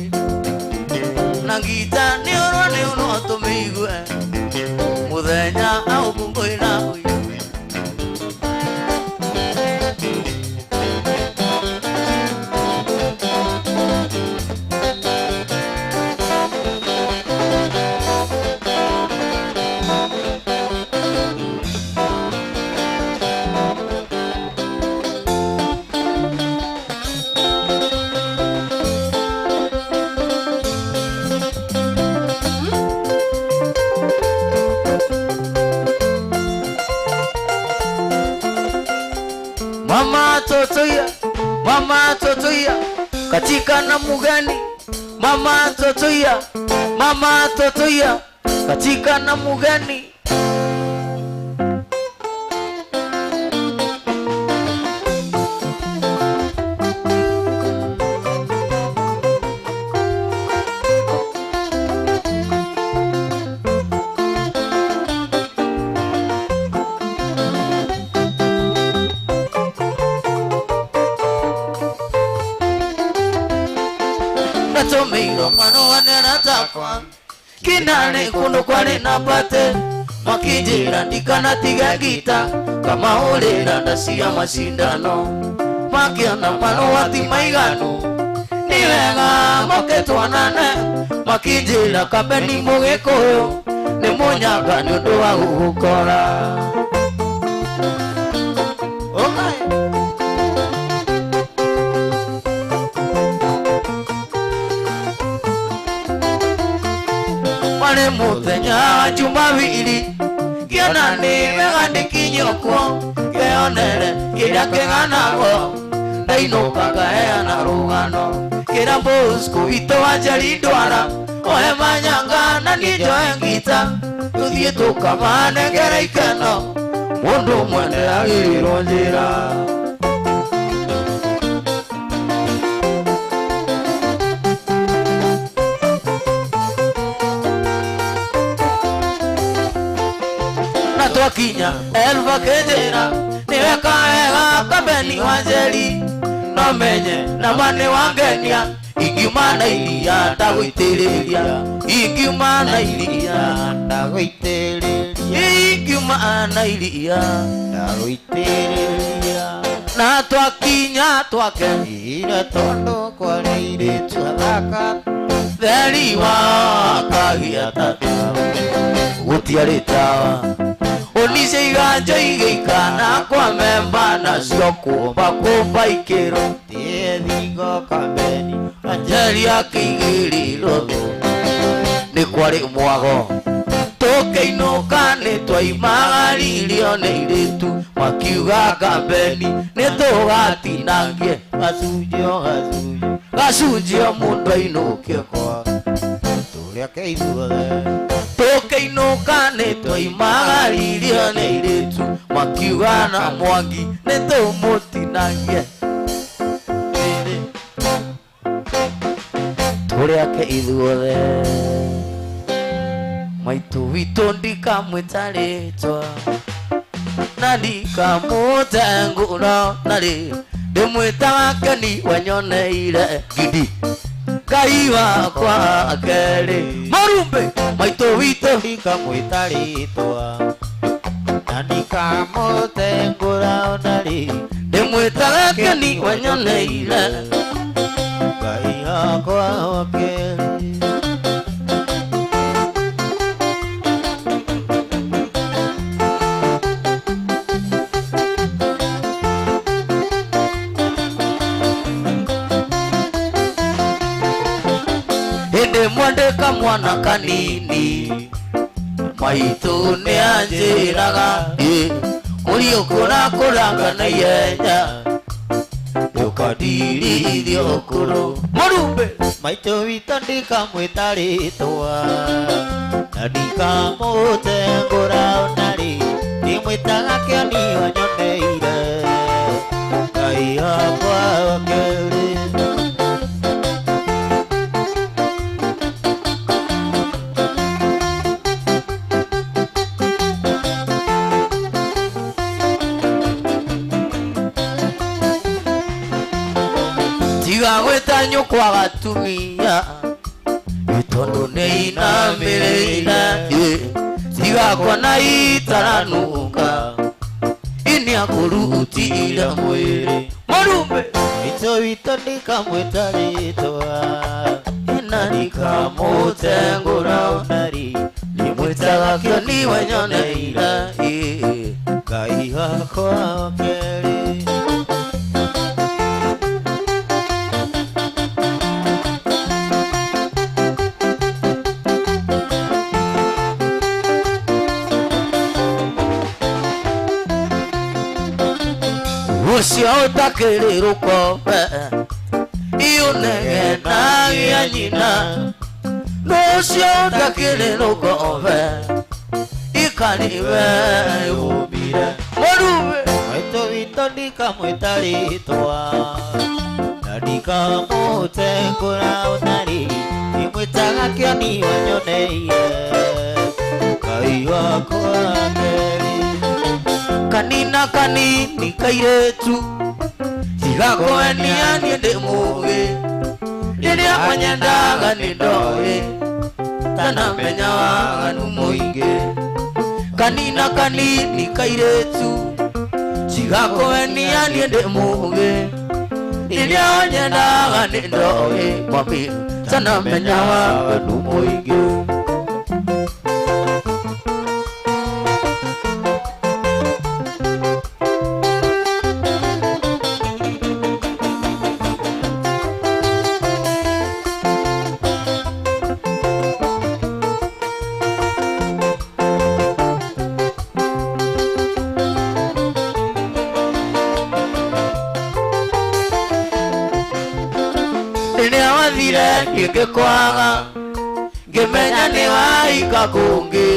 na ngita nĩ ũrwo tũmĩigue mũthenya wa gũkũngũĩra ũyĩ. Mama totoya katika na mugani mama totoya katika na mugani. Kinane kundu kwale na pate Makinjira ndikanatige ngita kamahũrĩra nda cia macindano makiona marũa ti maiganu nĩ wega moke twanane makinjira Kambeni mũgĩkũyũ nĩ mũnyanga nĩ ũndũ wa gũgũkora. Warĩ mũthenya wa Jumapili ngĩona nĩ wega ndĩkinye kuo ngĩonere kĩrĩa kĩganagwo ndainũka ngaheana rũgano kĩra Bosco witũ wa Njeri ndwara ohe manyanga na niĩ njoe ngita tũthiĩ tũkamanengere ikeno mũndũ mwene agĩrĩrwo njĩra. Twakinya Elva kĩnjĩra nĩweka wega Kambeni wa Njeri no menye nama nĩ wangenia ingiuma na iria ndagũitĩrĩria ingiuma na iria ndagũitĩrĩria ingiuma na iria ndagũitĩrĩria. Na twakinya twake ira tondũ kwarĩ airĩtu athaka theri wa kagia tata gũtiarĩ tawa onice iganjo igĩikana kwa memba nacio kũmba kũmba ikĩro tie thingo Kambeni Njeri akĩigĩrĩrwo nĩ kwarĩ mwago tũkĩinũka nĩ twaimagaririo nĩ airĩtu makiuga Kambeni nĩ tũgatinangie gacunjĩ o gacunjĩ gacunjĩ o mũndũ ainũke kwa tũrĩake ithuothe. Tũkĩinũka nĩ twaimagaririo nĩ airĩtu makiuga na Mwangi nĩ tũmũtinangie tũrĩake ithuothe. Maitũ witũ ndikamwĩta rĩtwa na ndikamũtengũra narĩ ndĩmwĩtaga Keni wanyoneire ngidi Ngai wakwa kerĩ marumbe maitũ witũ ndikamwĩta rĩtwa na ndikamũtengũra onarĩ ndĩmwĩtaga Keni wanyoneire Ngai wakwa kerĩ. Mwandĩka mwana kanini maitũ nĩ anjĩraga mũriũ kũrakũranga na ihenya ndũkandirithie ũkũrũ mũrumbe maitũ witũ ndikamwĩta rĩtwa na ndikamũtengũra onarĩ ndĩmwĩtaga Kĩoni wanyoneire Ngai wakwa kerĩ. Tiga gwĩta nyũkwa gatumia tondũ nĩ inamĩrĩire tiga kuona itaranunga ini akũrutire mwĩrĩ mũrumbe Maitũ witũ ndikamwĩta rĩtwa na ndikamũtengũra onarĩ ndĩmwĩtaga Kĩoni wanyoneire Ngai wakwa kerĩ. Ũcio ũtakĩrĩ rũkombe iũnegenagia nyina ũcio ũtakĩrĩ rũkombe ikariwe yũmire mũrumbe Maitũ witũ ndikamwĩta rĩtwa na ndikamũtengũra onarĩ ndĩmwĩtaga Kĩoni wanyoneire Ngai wakwa kerĩ. Kanina kanini kairĩtu tiga kũenia niĩ ndĩ mũũgĩ rĩrĩa manyendaga nĩ ndoĩ tanamenya waganu mũingĩ. Kanina kanini kairetu Tigakoenia niĩ ndĩ mũũgĩ Rĩrĩa nyendaga nĩ ndoĩ Mami tanamenya waganu mũingĩ Ngĩkwaga ngĩmenya nĩ waika kũngĩ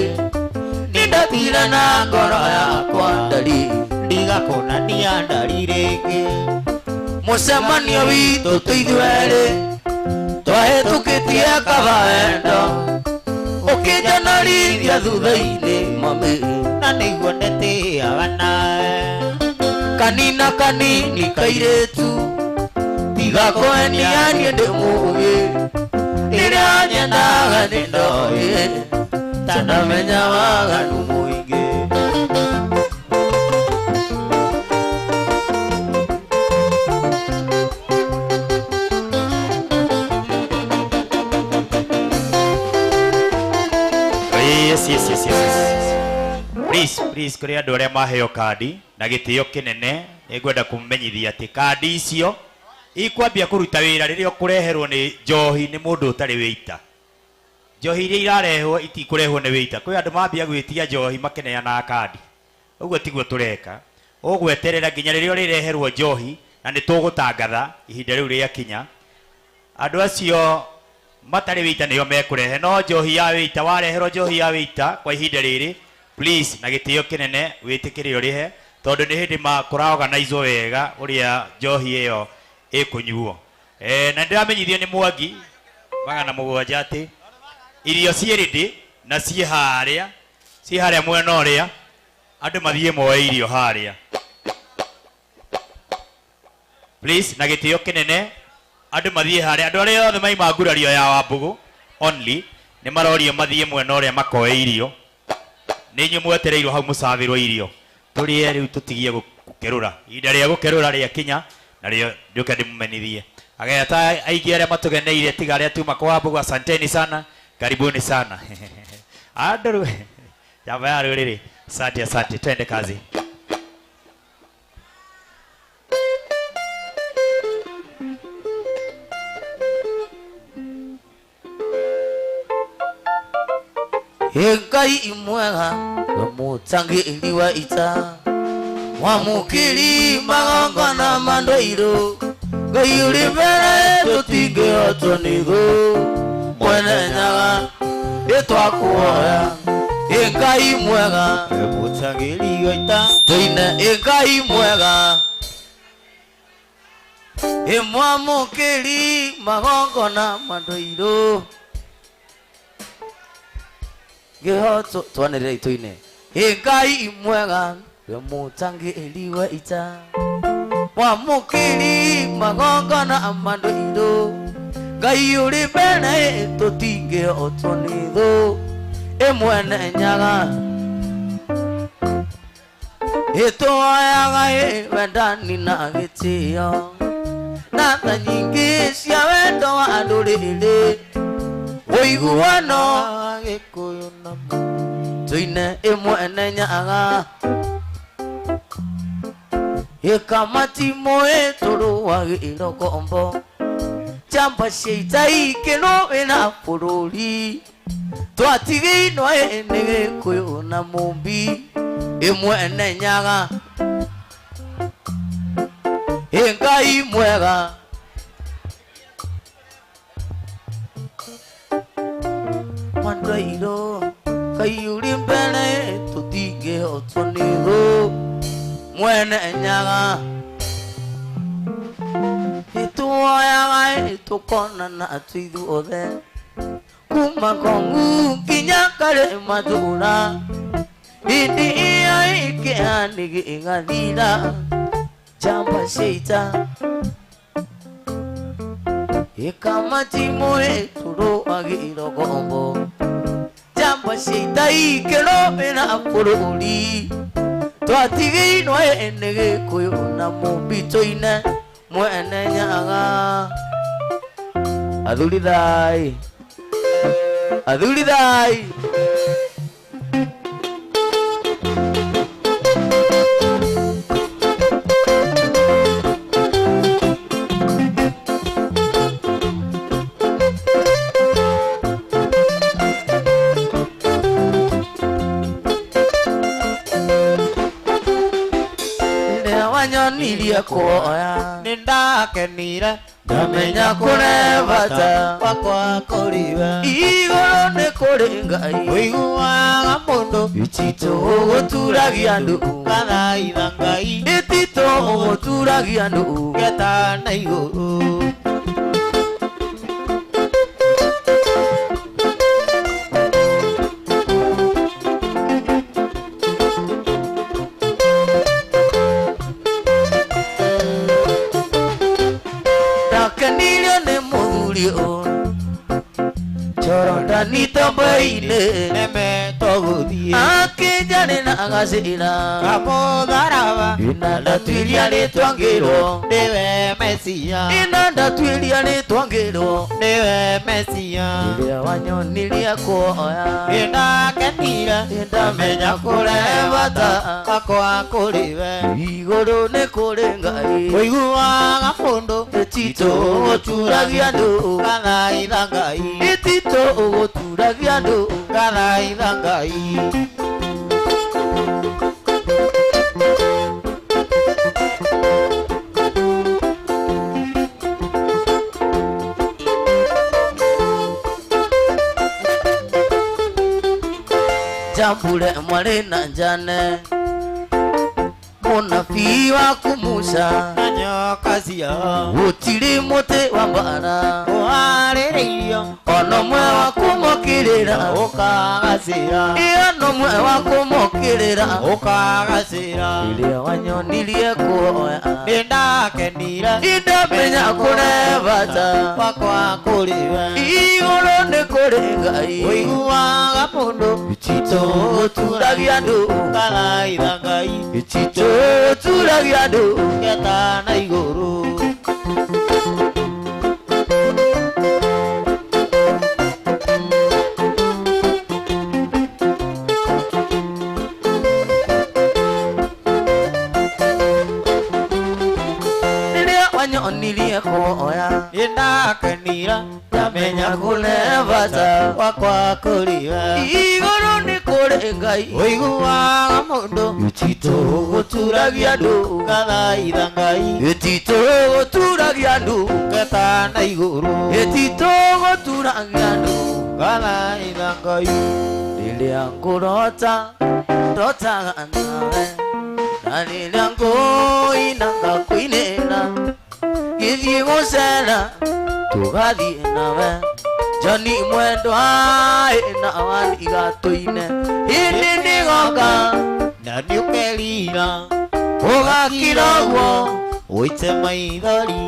nĩndatire na ngoro yakwa ndari ndigakonania ndari rĩngĩ mũcemanio witũ tũithuerĩ twahĩtũkĩtie kaba wendo ũkĩnjonorithia thutha-inĩ mami na nĩguo ndetĩaga nawe kanina kanini kairĩtu tigakoenia niĩ ndĩ mũũgĩ Rĩrĩa nyendaga nĩ ndoĩ tanamenya waganu mũingĩ Yes, yes, yes, yes, yes. Please, please, kũrĩ andũ arĩa maheo kandi na gĩtĩo kĩnene nĩngwenda kũmenyithia atĩ kandi icio ikwambia kũruta wĩra rĩrĩa ũkũreherwo nĩ njohi nĩ mũndũ ũtarĩ wĩita. Njohi iria irarehwo itikũrehwo nĩ wĩita. Kwĩ andũ mambia gwĩtia njohi makĩneanaga kandi. Ũguo tiguo tũreka. Ũgweterera nginya rĩrĩa ũrĩreherwo njohi na nĩ tũgũtangatha ihinda rĩu rĩakinya. Andũ acio matarĩ wĩita nĩo mekũrehe no njohi ya wĩita wareherwo njohi ya wĩita kwa ihinda rĩrĩ please na gĩtĩo kĩnene wĩtĩkĩre ũrĩhe tondũ nĩ hĩndĩ kũraorganizwo wega ũrĩa njohi ĩyo ĩkũnyuo. Na ndĩramenyithio nĩ Mwangi 700 atĩ irio ciĩ ready na ciĩ harĩa mwena ũrĩa andũ mathiĩ moe irio harĩa. Please na gĩtĩo kĩnene andũ mathiĩ harĩa andũ arĩa othe maima ngurario ya Wambũgũ only nĩ marorio mathiĩ mwena ũrĩa makoe irio. Nĩ inyuĩ mwetereirwo hau mũcabĩrwo irio tũrĩe rĩu tũtigie gũkerũra ihinda rĩa gũkerũra rĩakinya na rĩo ndĩũke ndĩmũmenithie. Ageta aingĩ arĩa matũgeneire tiga arĩa tuma kwa Wambũgũ, asanteni sana, karibuni sana. Andũ jamba ya rũrĩrĩ, asante asante, twende kazi. Ngai mwega we mũtangĩri wa ita mwamũkĩri magongona ma ndũirũ Ngai ũrĩ mbere tũtingĩhotwo nĩ thũ mwene nyaga nĩtwakũhoya Ngai mwega we mũtangĩri wa ita tũine Ngai mwega mwamũkĩri magongona ma ndũirũ Ngĩhotwo twanĩrĩra itũine Ngai mwega we mũtangĩri wa ita mwamũkĩri magongona ma ndũirũ Ngai ũrĩ mbere tũtingĩhotwo nĩ thũ ĩmwene nyaga ĩtũoyaga wendani na gĩtĩo na tha nyingĩ cia wendo wa ndũrĩrĩ ũiguano Gĩkũyũ na tũine ĩmwene nyaga ĩkamatimũ ĩtũrũagĩrwo ngombo njamba cia ita ikĩrũĩ na bũrũri twatigĩinwo nĩ Gĩkũyũ na Mũmbi ĩmwene nyaga Ngai mwega Mandairo Ngai ũrĩ mbere tũtingĩhotwo nĩ thũ mwene nyaga ĩtuoyaga tũkonana ithuothe kuma Kong'u nginya Karĩma Thura hĩndĩ ĩyo ĩkĩa nĩ gĩgathira njamba cia ita ĩkamatimũ ĩtũrũagĩrwo ngombo njamba Njamba cia ita ikĩrũmĩra bũrũri twatigĩirwo nĩ Gĩkũyũ na Mũmbitũ-inĩ mwene Nyaga. Athuri thai, athuri thai. Wanyonirie kuoya Nĩndakenire ndamenya kũrĩ bata wakwa kũrĩ we igũrũ nĩ kũrĩ Ngai ũiguaga mũndũ ititũ gũturagia andũ ngathaitha Ngai ititũ gũturagia andũ ngeta na igũrũ. Ndakenirio nĩ mũthuri ũyũ Jorodani tombo-inĩ Nemetwo gũthiĩ akĩnjarĩra agacĩra kamũtharaba ina ndatuiria rĩtwa ngĩrwo nĩwe Mesia ina ndatuiria rĩtwa ngĩrwo nĩwe Mesia rĩrĩa wanyonirie kuoya Nĩndakenire ndamenya kũrĩ bata wakwa kũrĩ we igũrũ nĩ kũrĩ Ngai ũiguaga mũndũ ititũ gũturagia andũ ngathaitha Ngai ititũ gũturagia andũ ngathaitha Ngai. Jambure mwarĩ na njane mũnabii waku Musa na nyoka ciao gũtirĩ mũtĩ wa mbara ũharĩrĩirio ona ũmwe wa kũmokĩrĩra ũkagacĩra ona ũmwe wa kũmokĩrĩra ũkagacĩra rĩrĩa wanyonirie kuoya Nĩndakenire ndamenya kũrĩ bata wakwa kũrĩ we igũrũ nĩ kũrĩ Ngai ũiguaga mũndũ ititũ gũturagia andũ ngathaitha Ngai ititũ gũturagia andũ ngeta na igũrũ. Rĩrĩa wanyonirie kuoya Nĩndakenire ndamenya kũrĩ bata wakwa kũrĩ we igũrũ nĩ kũrĩ Ngai ũiguaga mũndũ ititũ gũturagia andũ ngathaitha Ngai ititũ gũturagia andũ ngeta na igũrũ ititũ gũturagia andũ ngathaitha Ngai. Rĩrĩa ngũrota ndotaga nawe na rĩrĩa ngũina ngakũinĩra gĩthiĩ gũcera tũgathiĩ nawe Johnny mwendwa na waniga tũine hĩndĩ nĩgoka na nĩũkerira ũgakira ũguo ũite maithori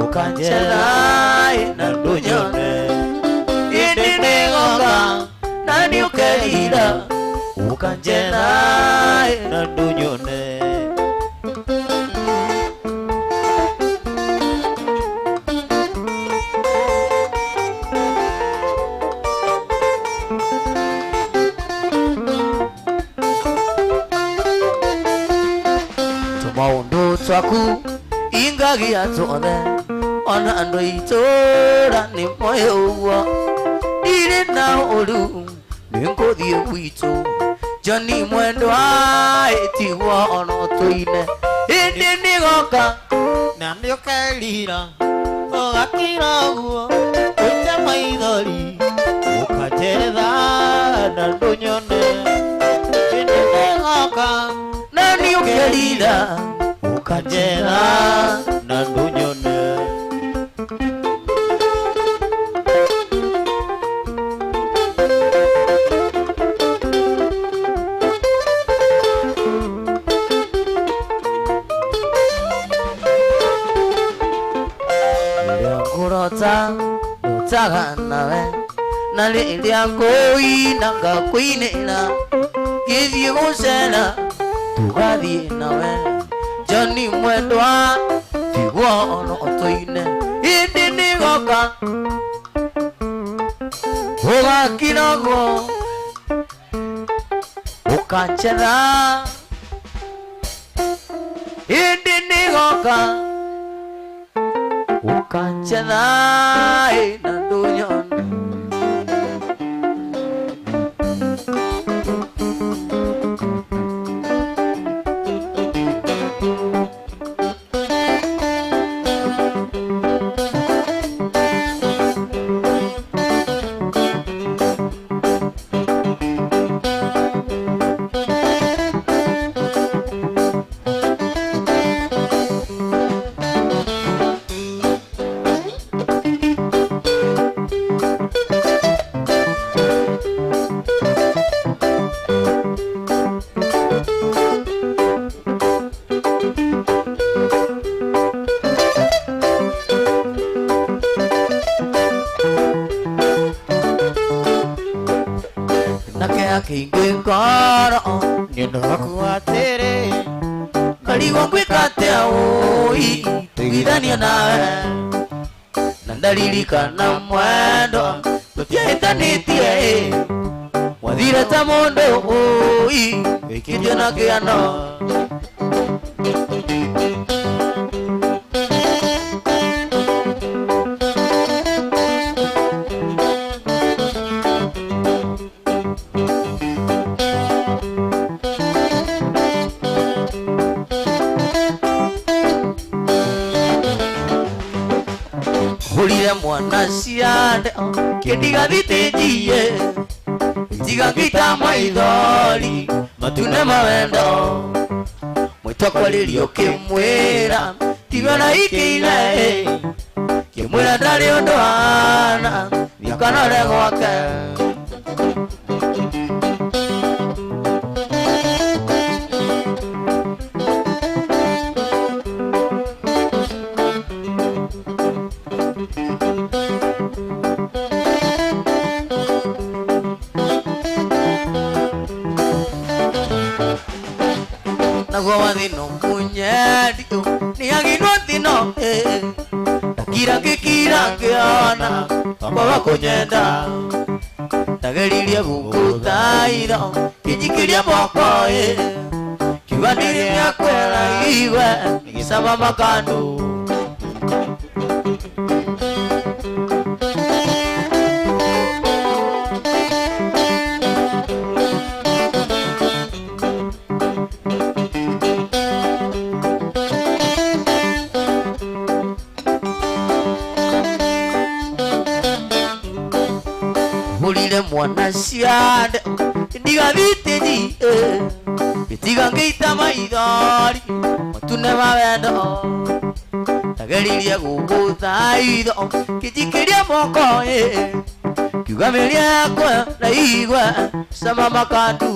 ũkanjera na ndũnyone hĩndĩ nĩgoka na nĩũkerira ũkanjera na ndũnyone. Tũmaũndũ twaku ingagia tuothe ona andũ itũra nĩ moĩ ũguo ndirĩ na ũru nĩngũthiĩ gwitũ Johnny mwendwa ĩtigwo ona tũine hĩndĩ nĩgoka na nĩũkerira ũgakira ũguo ũite maithori ũkanjetha na ndũnyone hĩndĩ nĩgoka na nĩũkerira ũkanjetha na ndũnyone. Rĩrĩa ngũrota ndotaga nawe Na rĩrĩa ngũina ngakũinĩra gĩthiĩ gũcera tũgathiĩ nawe Johnny mwendwa tiguo ono tũine ĩndĩ nĩgoka ũgakiragwo ũkanjetha ĩndĩ nĩgoka ũkanjetha na ndũnyona. Kana mwendo tutiahĩtanĩtie wathire ta mũndũ ũi wĩkĩtio na kĩano. Mwana ciande kĩndiga thitĩnjie njiga ngĩita maithori matune mawendo mwĩtwa kwarĩrio kĩmwĩra tiga na ikĩire kĩmwĩra ndarĩ ũndũ hana thiũkanore gwake. Kwaga kũnyenda ndageririe gũgũthaitha kĩnjikĩria moko kiuga ndirĩ gĩakwera iwe gĩcama makandu. Mwana ciande ndigathitĩnji gĩtiga ngĩita maithori matune mawendo ndageririe gũgũthaitha kĩnjikĩria moko kiuga mĩria yakwa na igwe cama makandu.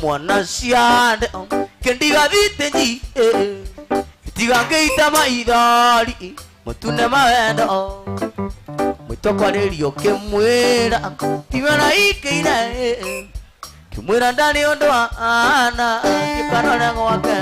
Mwana ciande kĩndiga thitĩnji gĩtiga ngĩita maithori matune mawendo mwĩtwa kwarĩrio kĩmwĩra tiwe na ikĩire kĩmwĩra ndarĩ ũndũ hana gĩkanore gwake.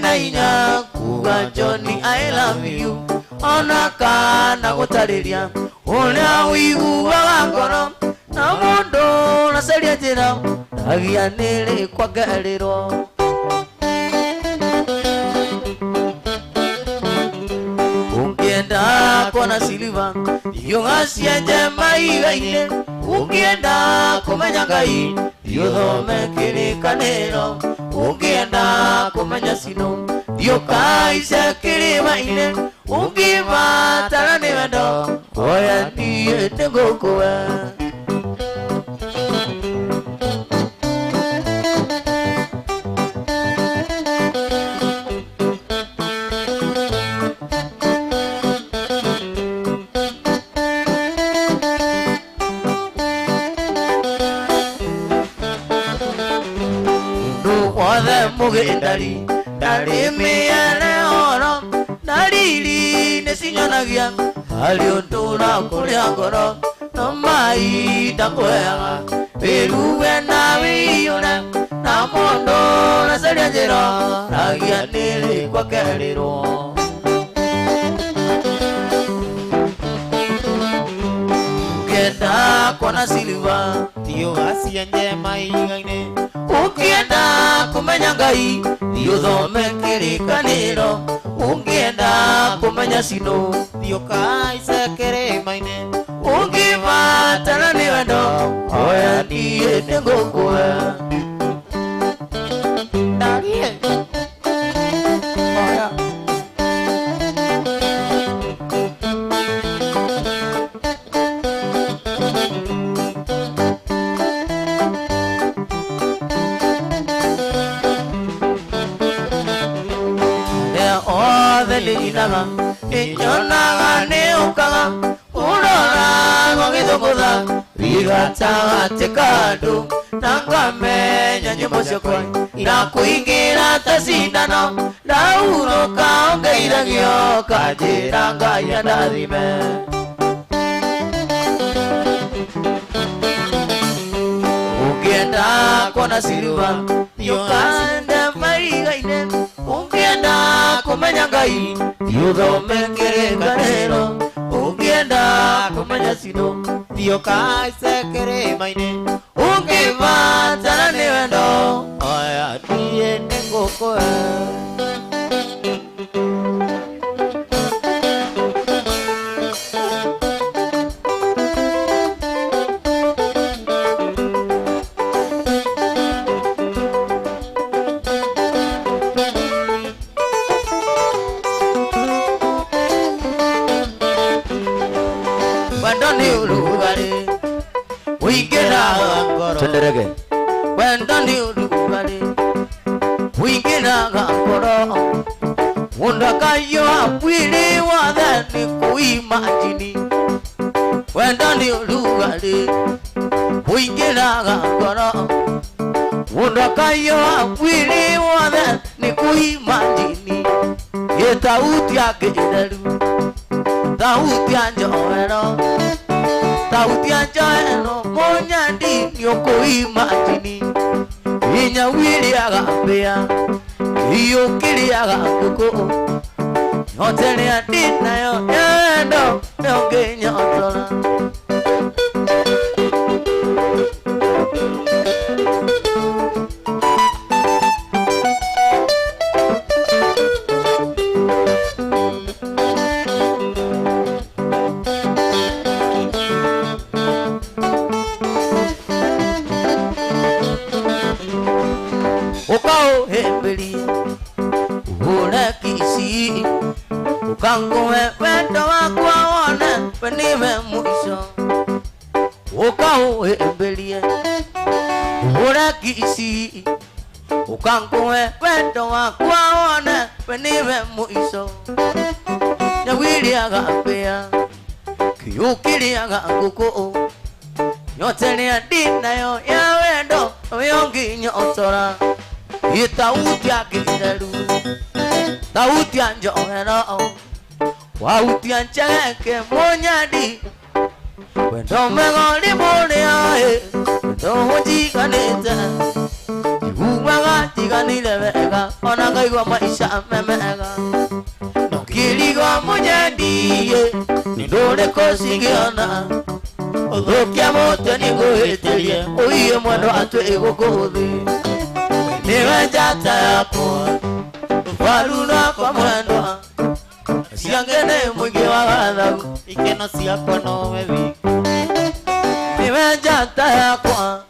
Ndina inya kuga Johnny I love you ona kana gũtarĩria ũrĩa ũiguaga ngoro na mũndũ ũracaria njĩra ndagia nĩrĩ kwangerĩrwo. Ũngĩenda kuona siliva thiĩ ũgacienje mahiga-inĩ, ũngĩenda kũmenya Ngai thiĩ ũthome kĩrĩkanĩro, ũngĩenda kũmenya Sino thiĩ ũkaice kĩrĩma-inĩ, ũngĩbatara nĩ wendo oya niĩ nĩngũkũhe. Mũgĩndari ndarĩ mĩere oro na riri nĩcinyonagia harĩ ũndũ na kũrĩa ngoro no mahinda ngũheaga wĩruwe na wĩiyũre na mũndũ ũracaria njĩra ndagia nĩrĩ kwakerĩrwo. Ũngĩenda kuona siliva thiĩ ũgacienje mahiga-inĩ, ũngĩenda kũmenya Ngai thiĩ ũthome kĩrĩkanĩro, ũngĩenda kũmenya Sino thiĩ ũkaice kĩrĩma-inĩ, ũngĩbatara nĩ wendo oya niĩ nĩngũkũhe. Ndarie oya nĩnyinaga nĩnyonaga nĩũkaga ũroraga ũgĩthũngũtha wĩgatagatĩ ka andũ na ngamenya nyĩmbo ciakwa irakũingĩra ta cindano ndahurũka ũngeithagio kanjĩra Ngai andathime. Ũngĩenda kuona siliva thiĩ ũkande mahiga-inĩ, ũngĩenda kũmenya Ngai thiĩ ũthome kĩrĩkanĩro, ũngĩenda kũmenya Sino thiĩ ũkaice kĩrĩma-inĩ, ũngĩbatara nĩ wendo oya niĩ nĩngũkũhe. Wendo nĩ ũrugarĩ ũingĩraga ngoro Twenderege. Wendo nĩ ũrugarĩ ũingĩraga ngoro mũndũ akaiyũa mwĩrĩ wothe nĩ kũimajini. Wendo nĩ ũrugarĩ ũingĩraga ngoro mũndũ akaiyũa mwĩrĩ wothe nĩ kũimajini. Ĩ thauti ya kĩtheru thauti ya njohero thauti ya njohero mũnyandi nĩũkũimajini. Inyau ĩrĩaga mbĩa iyũkĩrĩaga ngũkũ nyota ĩrĩa ndĩnayo ya wendo nĩũngĩnyotora. Ũkaũhĩmbĩrie ũhũre kici ũkangũhe wendo wakwa wone we nĩwe mũico. Ũkaũhĩmbĩrie ũhũre kici ũkangũhe wendo wakwa wone we nĩwe mũico. Nyau ĩrĩaga mbĩa kĩũkĩrĩaga ngũkũ nyota ĩrĩa ndĩnayo ya wendo nowe ũngĩnyotora. Ĩ thauti ya kĩtheru thauti ya njohero wauti ya nchegeke mũnyandi wendo mwega ũrĩ mũrĩa wendo ũnjiganĩte njiguaga njiga Njiganire wega ona ngaigua maica memega Nokirigo mũnyendie nĩ ndũrĩkũ cingĩona Ũthũkia mũtwe nĩngũhĩtĩrie ũiye mwendwa atwĩ gũkũ thĩ Nĩwe njata yakwa rũbaru rwakwa mwendwa Ciange nĩ mũingĩ wa gathagu Ikeno ciakwa nowe wiki Nĩwe njata yakwa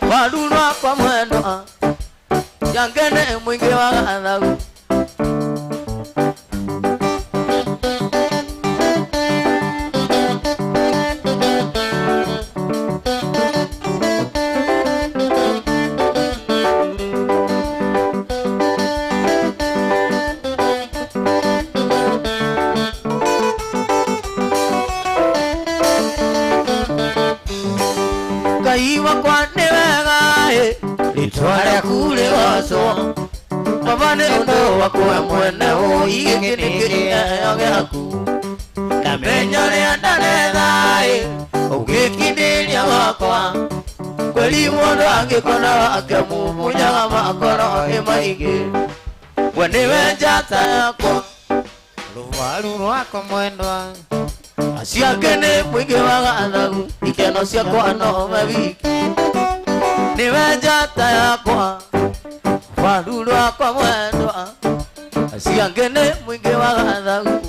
rũbaru rwakwa mwendwa Ciange nĩ mũingĩ wa gathagu Ngai wakwa nĩ wega rĩtwa rĩaku rĩgocwo Baba nĩ ũndũ waku we mwene ũi gĩkĩ nĩ kĩheo gĩaku Ndamenya ũrĩa ndaretha ũgĩkindĩria gwakwa Kweli mũndũ angĩkona wake mumunyaga makoro ĩ maingĩ We nĩwe njata yakwa Rũbaru rwakwa mwendwa Ciake nĩ mũingĩ wa gathagu ikeno ciakwa nowe wiki Nĩwe njata yakwa rũbaru rwakwa mwendwa Ciake nĩ mũingĩ wa gathagu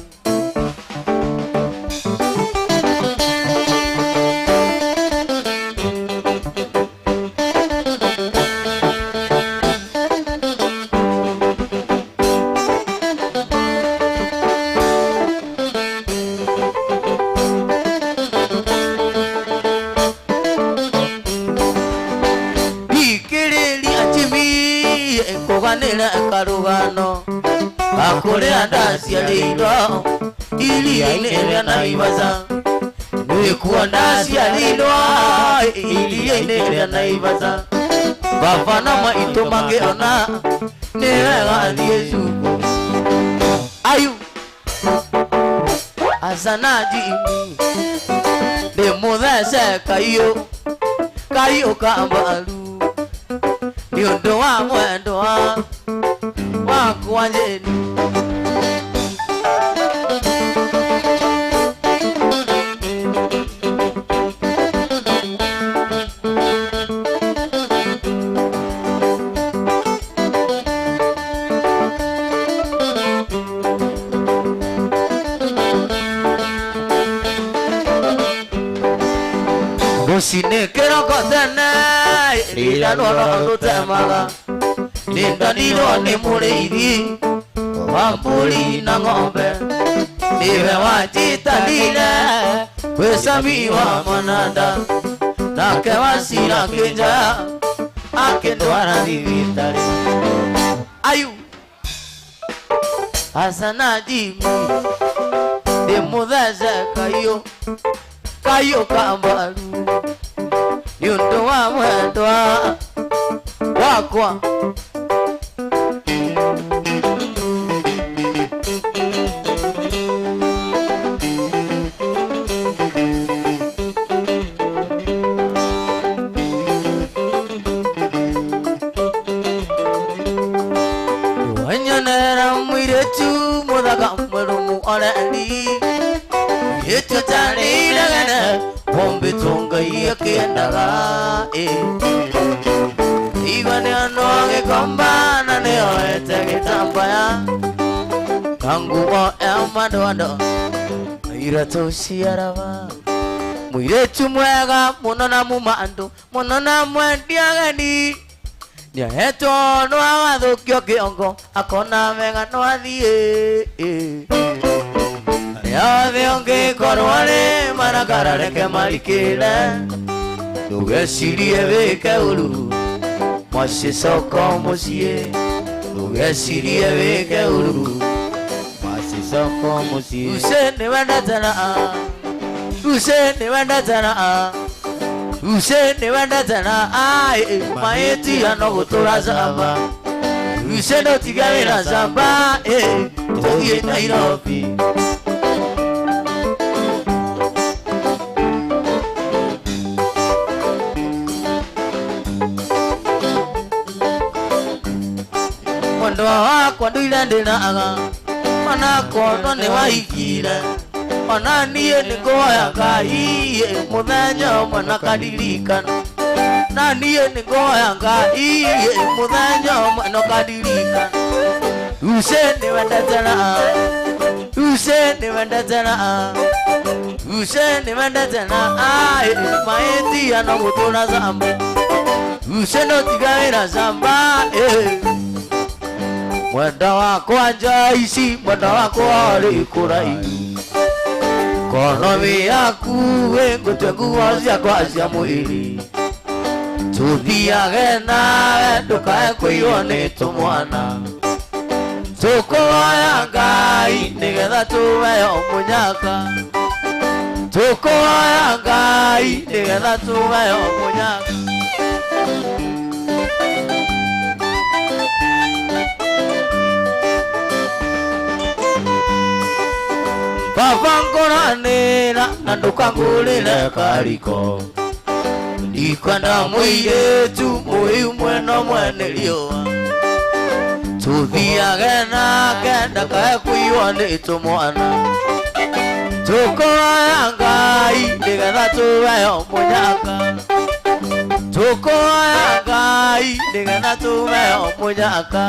Kuganĩra karũgano gakũrĩa ndaciarĩirwo iria-inĩ rĩa Naivasha Nĩkuo ndaciarĩirwo iria-inĩ rĩa Naivasha Baba na maitũ makĩona nĩ wega thiĩ cukuru Ayu Asana Jimmy ndĩmũthece kaiũ kaiũ ka mbaru Nĩ ũndũ wa mwendwa wakwa Jane Rũcinĩ kĩroko tene rĩrĩa rworo rũtemaga Nĩndanirwo nĩ mũrĩithi wa mbũri na ng'ombe Nĩwe wanjitanire kwĩ Sami wa Mwananda Nake Wacira akĩnjoya akĩndwara thibitarĩ Ayu Asana Jimmy ndĩmũthece kaiũ kaiũ ka mbaru Nĩ ũndũ wa mwendwa wakwa Wanyonera mũirĩtu mũthaka mwerũ mũoreri Mũirĩtu ũtarĩ iregene wombĩtwo Ngai akĩendaga Igua nĩonwo gĩkomba na nĩoete gĩtambaya Na nguo ya madoadoa iratũ ciaraba Mũirĩtu mwega mũno na muma andũ mũno na mwendi ageni Nĩahetwo no agathũkio kĩongo akona wega no athiĩ Arĩa othe ũngĩkorwo rĩ marakara reke marikĩre Ndũgecirie wĩke ũru mwacicoka mũciĩ Ndũgecirie wĩke ũru mwacicoka mũciĩ Use nĩwendete na Use nĩwendete na Use nĩwendete na maĩtia no gũtũra camba Use ndũtige wĩra camba tũthiĩ Nairobi Mwendwa wakwa nduire ndĩraga Onakorwo nĩ waigire Ona niĩ nĩnguoya Ngai mũthenya ũmwe na kandirikana Na niĩ nĩnguoya Ngai mũthenya ũmwe na kandirikana Uce nĩwendete na Uce nĩwendete na Uce nĩwendete na Maĩtia no gũtũra zamba Uce no tiga wĩra zamba Mwenda wakwa njaici mwenda wakwa rĩ kũraihu Kono wĩ yaku ngũtue nguo ciakwa cia mwĩrĩ Tũthiage nawe ndũkae kũiywo nĩ tũmwana Tũkũhoya Ngai nĩgetha tũheo mũnyaka Tũkũhoya Ngai nĩgetha tũheo mũnyaka Baba ngũranĩra na ndũkangũrĩre kariko Ndikwenda mũirĩtu mũhiũ mwena mwene riũa Tũthiage nake ndakae kũiywo nĩ tũmwana Tũkũhoya Ngai nĩgetha tũheo mũnyaka Tũkũhoya Ngai nĩgetha tũheo mũnyaka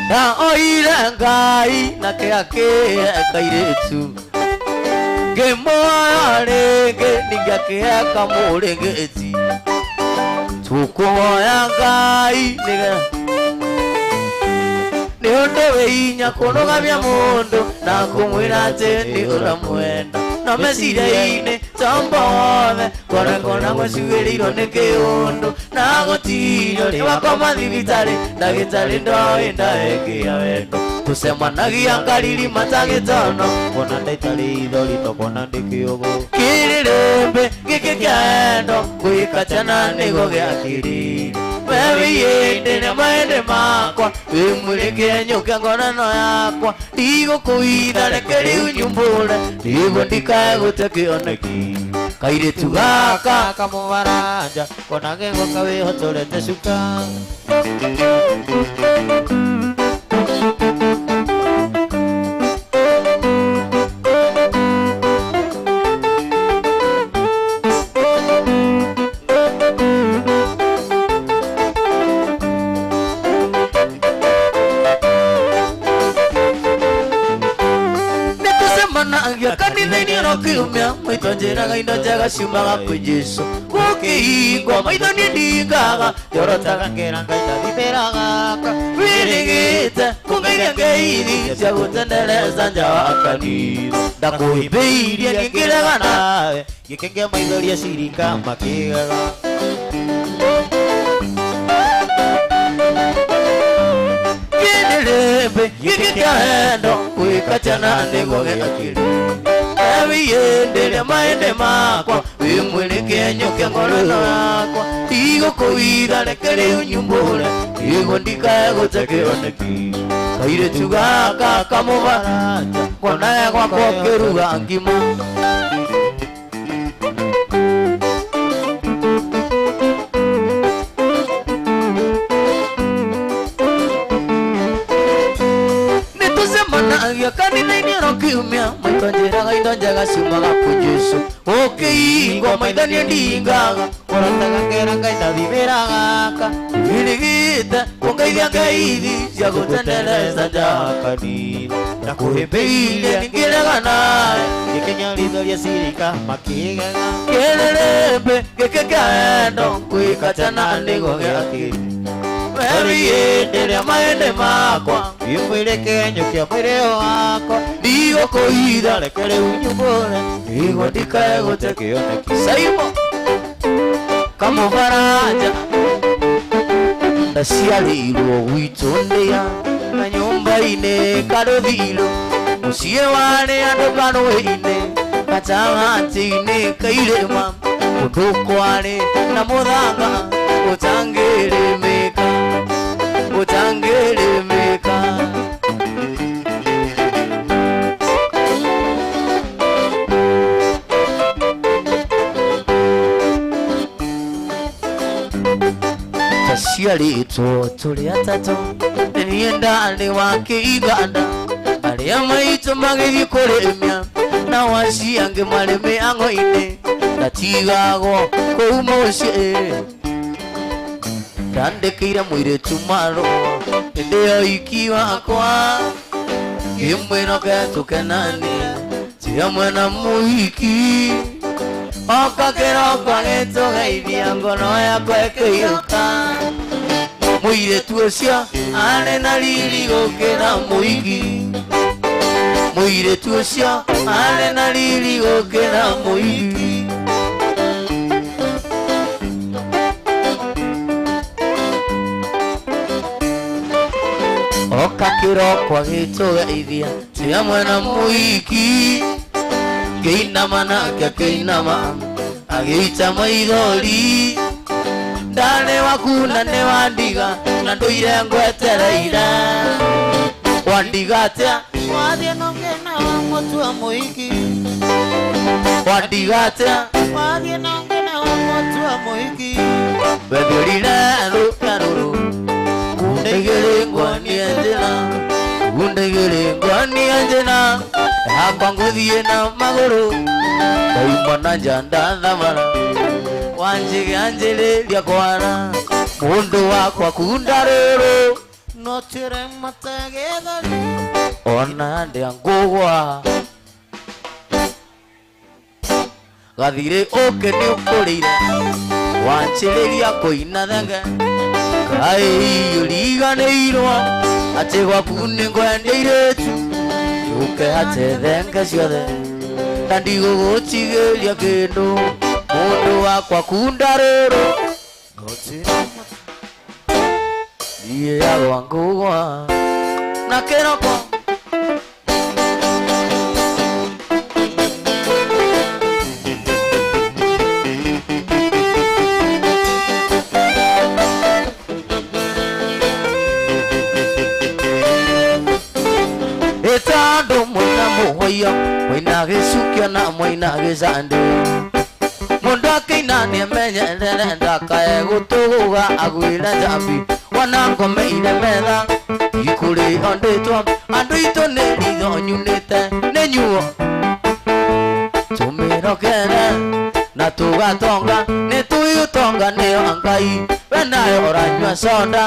Na oire Ngai nake akĩhe kairĩtu Ngĩmuoya rĩngĩ ningĩ akĩhe kamũrĩngĩti Tũkũhoya Ngai nĩgetha Nĩ ũndũ wĩ hinya kũrũgamia mũndũ na kũmwĩra atĩ nĩ ũramwenda No meciria-inĩ tombo wothe kona gũcuĩrĩirwo nĩ kĩũndũ Na gũtirĩ ũrĩ wakoma thibitarĩ ndagĩtarĩ ndoĩ ndaĩngĩa wendo Tũcemanagia ngariri matagĩtono Kona ndaitarĩ ithori tokona ndĩ kĩũgũ Kĩrĩrĩmbĩ gĩkĩ kĩa wendo gwĩka tena nĩguo gĩakĩrĩire Wewe yende na maende makwa Wimulike nyuka ngorano yakwa Ndigũkũitha reke rĩu nyumbũre Nĩguo ndikae gũte kĩoneki Kairĩtu gaka kamũbaranja Kona gegũka wĩhotorete cuka Kanitha-inĩ oro kiumia maitũ anjĩraga indo njega ciumaga kwĩ Jesũ Gũkĩhingwo maitho niĩ ndingaga Njorotaga ngera Ngai ndathimĩra gaka Wĩrĩgĩte kũngeithia ngeithi cia gũtendereza nja wa kanitha Ndakũhĩmbĩirie ngĩkĩrega nawe Gĩkenge maithori acirika makĩgega Kĩrĩrĩmbĩ gĩkĩ kĩa wendo gwĩka tena nĩguo gĩakĩrĩ Wiyendere maende makwa Wimwĩrĩke nyũke ngoro yakwa Ndigũkũitha reke rĩu nyumbũre Nĩguo ndikae gũte kĩoneki Kairĩtu gaka kamũbaranja Kona gwakwa ngĩruga ngima Kanitha-inĩ oro kiumia maitũ anjĩraga indo njega ciumaga kwĩ Jesũ Gũkĩhingwo maitho niĩ ndingaga Kũrotaga ngera Ngai ndathimĩra gaka Wĩrĩgĩte kũngeithia ngeithi cia gũtendereza nja wa kanitha Ndakũhĩmbĩirie ningĩrega nawe Gĩkenya ritho rĩa cirika makĩgega Kĩrĩrĩmbĩ gĩkĩ kĩa wendo gwĩka tena nĩguo gĩakĩrĩ Wĩrĩgĩte maende makwa Wĩmwĩrĩke nyũkia mwĩrĩ wakwa Ndigũkũitha reke rĩu nyumbũre nĩguo ndikae gũte kĩoneki Saimo kamũbaranja Ndaciarĩirwo gwitũ ndĩa na nyũmba-inĩ karũthirũ Mũciĩ warĩ andũ karũĩ-inĩ gatagatĩ-inĩ ka irĩma Kũndũ kwarĩ na mũthanga ũtangĩrĩmĩka Ũtangĩrĩmĩka Twaciarĩtwo tũrĩ atatũ niĩ ndarĩ wa kĩiganda arĩa maitũ magĩthiĩ kũrĩmia na waci angĩ marĩ mĩang'o-inĩ ndatigagwo kũu mũciĩ ndandĩkĩire mũirĩtu marũa hĩndĩ ya ũhiki wakwa ngĩmwĩra oke tũkenanĩre twĩ hamwe na mũhiki oka kĩroko agĩtũgeithia ngoro yakwa ĩkĩiyũka mũirĩtu ũcio arĩ na riri gũkĩra mũhiki mũirĩtu ũcio arĩ na riri gũkĩra mũhiki oka kĩroko agĩtũgeithia twĩ hamwe na mũhiki ngĩinama nake akĩinama agĩita maithori ndarĩ waku na nĩ wandiga na ndũire ngwetereire wandiga atĩa wathiĩ na ũngĩ na wamũtua mũhiki wandiga atĩa wathiĩ na ũngĩ na wamũtua mũhiki wethiũrire rũka rũrũ kundigĩrĩ nguonie njĩra kundigĩrĩ nguonie njĩra yakwa ngũthiĩ na magũrũ ndauma na nja ndathamara wanjige anjĩrĩria kwara mũndũ wakwa kunda rũrũ no twĩre mategethari ona ndĩa ngũgwa gathirĩ ũkĩ nĩ ũkũrĩire wanjĩrĩria kũina thenge kaĩ ũriganĩirwo atĩ gwaku nĩ ngwendia airĩtu ũke ate thenge ciothe na ndigũgũtigĩria kĩndũ mũndũ wakwa kunda rũrũ niĩ yagwa ngũgwa na kĩroko Etando mwina muhoyo mwina gĩcukio na mwina gĩcandĩ mũndũ akĩina nĩamenyerere ndakae gũtũgũga agwĩre njambi wona ngomeire metha ikũrĩo ndĩtwo andũ aitũ nĩ ritho nyunĩte nĩ nyuo tũmĩrokere na tũgatonga nĩ tũĩ ũtonga nĩyo Ngai we nayo ũranyua soda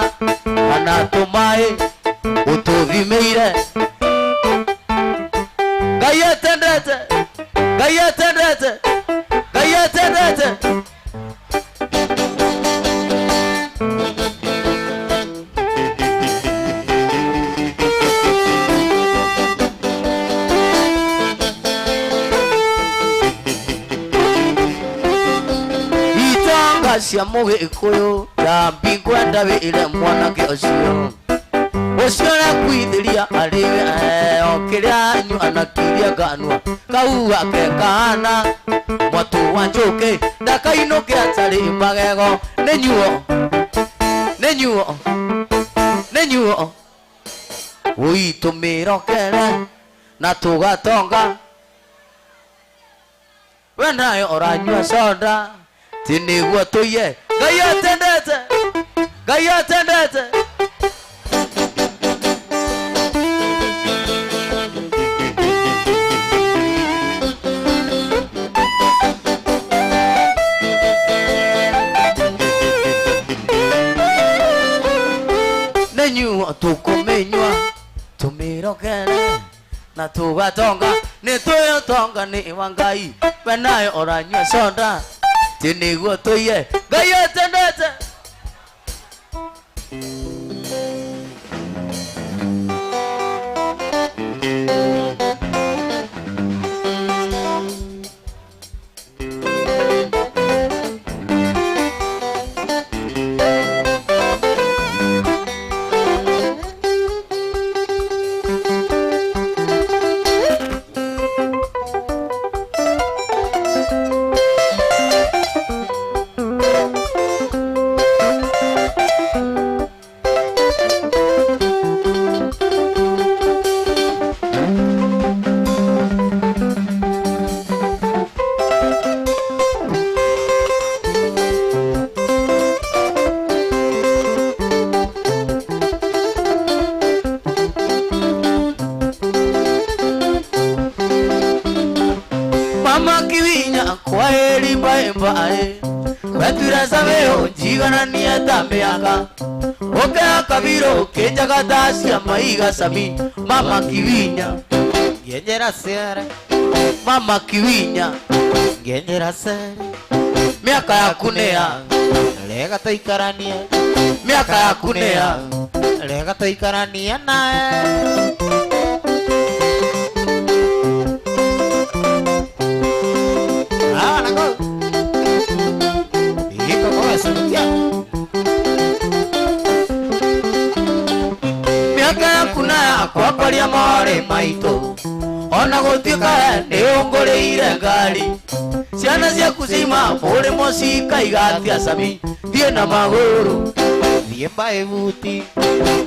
kana tũmaĩ ũtũthimĩire Ngai atendete Ngai atendete Ngai atendete Itonga cia mũgĩkũyũ ndambi ngwenda wĩre mwanake ũcio ũcio ũrakuithĩria arĩ o kĩrĩa anyua na kĩrĩa nganua kau gake kahana mwatũ wa njũkĩ ndakainũke atarĩ magego nĩ nyuo nĩ nyuo nĩ nyuo ũi tũmĩrokere na tũgatonga we nayo ũranyua soda ti nĩguo tũiye Ngai atendete Ngai atendete Nenyuo tũkũmĩnyua tũmĩrokere na tũgatonga nĩ tũĩ ũtonga nĩ wa Ngai we nayo ũranyua soda ti nĩguo tũiye Ngai atendete Kiwinya kwa heri mbae mbae Wetura sabeo jiganania ta miaka Oke kabiro kenjaga dacia maiga sami Mama Kiwinya Ngenyera sere Mama Kiwinya Ngenyera sere Miaka ya kunea Rega tuikaranie Miaka ya kunea Rega tuikaranie nae Ah, nako Iko kwa sababu Miaka ya kunea kwa kwaria more maito Ona gũtuĩka nĩ ũngũrĩire ngari Ciana ciaku ciima mũrĩmo cikaiga atia Sami Thiĩ na magũrũ Thiĩ mbae buti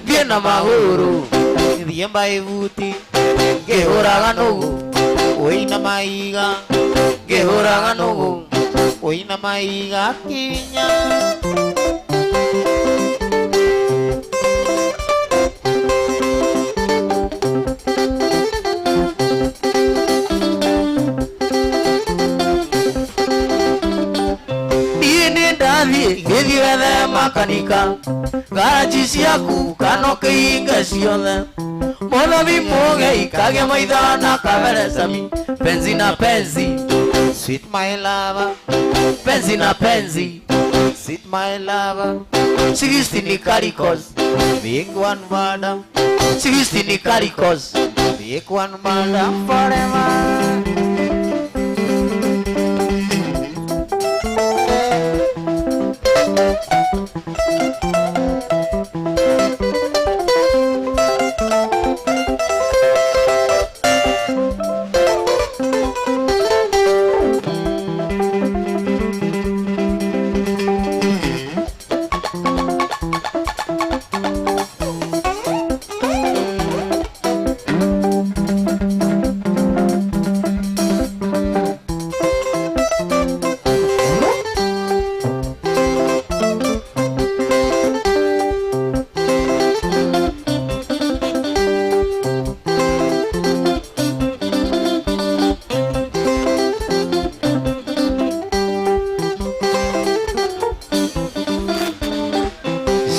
Thiĩ na magũrũ Thiĩ mbae buti Ngĩhũraga nũgũ Ũina maiga Ngĩhũraga nũgũ Ũina maiga kinya Gĩthiĩ wethe makanika Garaji ciaku kana ũkĩhinge ciothe Mũthomi mũgei kagĩa maitho na kabere Sami Penzi na penzi Sweet my lover Penzi na penzi Sweet my lover 60 ni karikos Big one madam 60 ni karikos Big one madam forever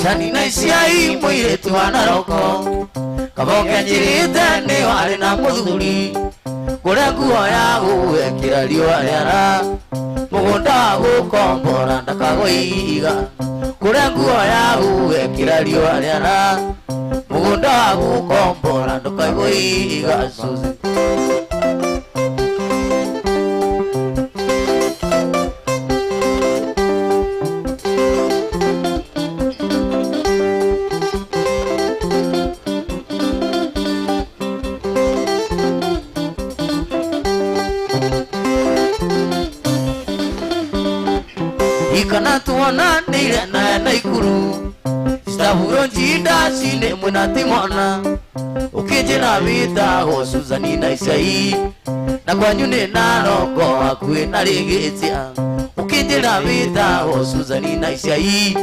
Shani na iciai mũirĩtu wa Naroko Kaboke njirĩte nĩ warĩ na mũthuri Kũrĩa nguo ya gũgekĩra riũa rĩara Mũgũnda wa gũkombora ndakagũiga Kũrĩa nguo ya gũgekĩra riũa rĩara Mũgũnda wa gũkombora ndakagũiga Suzy Ikana tuona nile na Naikuru Staburo njinda cine mwena timona Ukijira witagwo Suzani na Isai Na kwanyu nĩ Naroko hakuhĩ na Rĩgĩtia Ukijira witagwo Suzani na Isai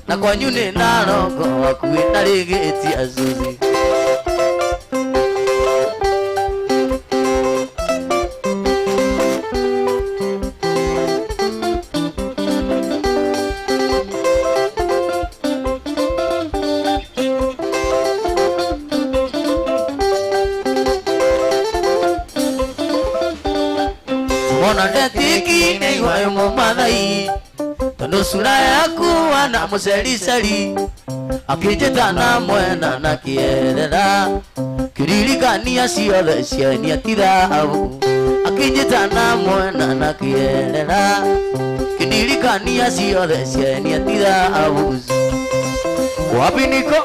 Na kwanyu nĩ Naroko hakuhĩ na Rĩgĩtia Suzy Mona ndetiki nĩ igwayo mũmathai Tondũ sura yaku wana mũcericeri Akĩnjĩta na mwena na kĩerera Kĩririkania ciothe cienia ti thahabu Akĩnjĩta na mwena na kĩerera Kĩririkania ciothe cienia ti thahabu Wapi niko?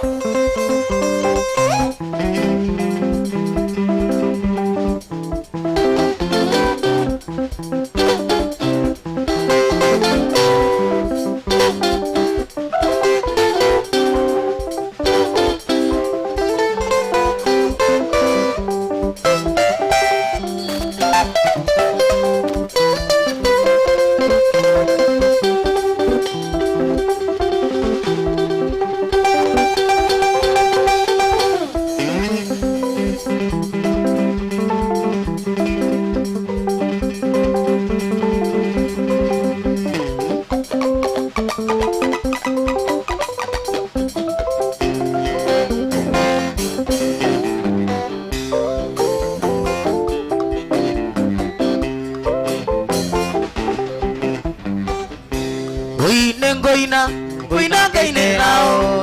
Nĩngũina ngũina ngaine nao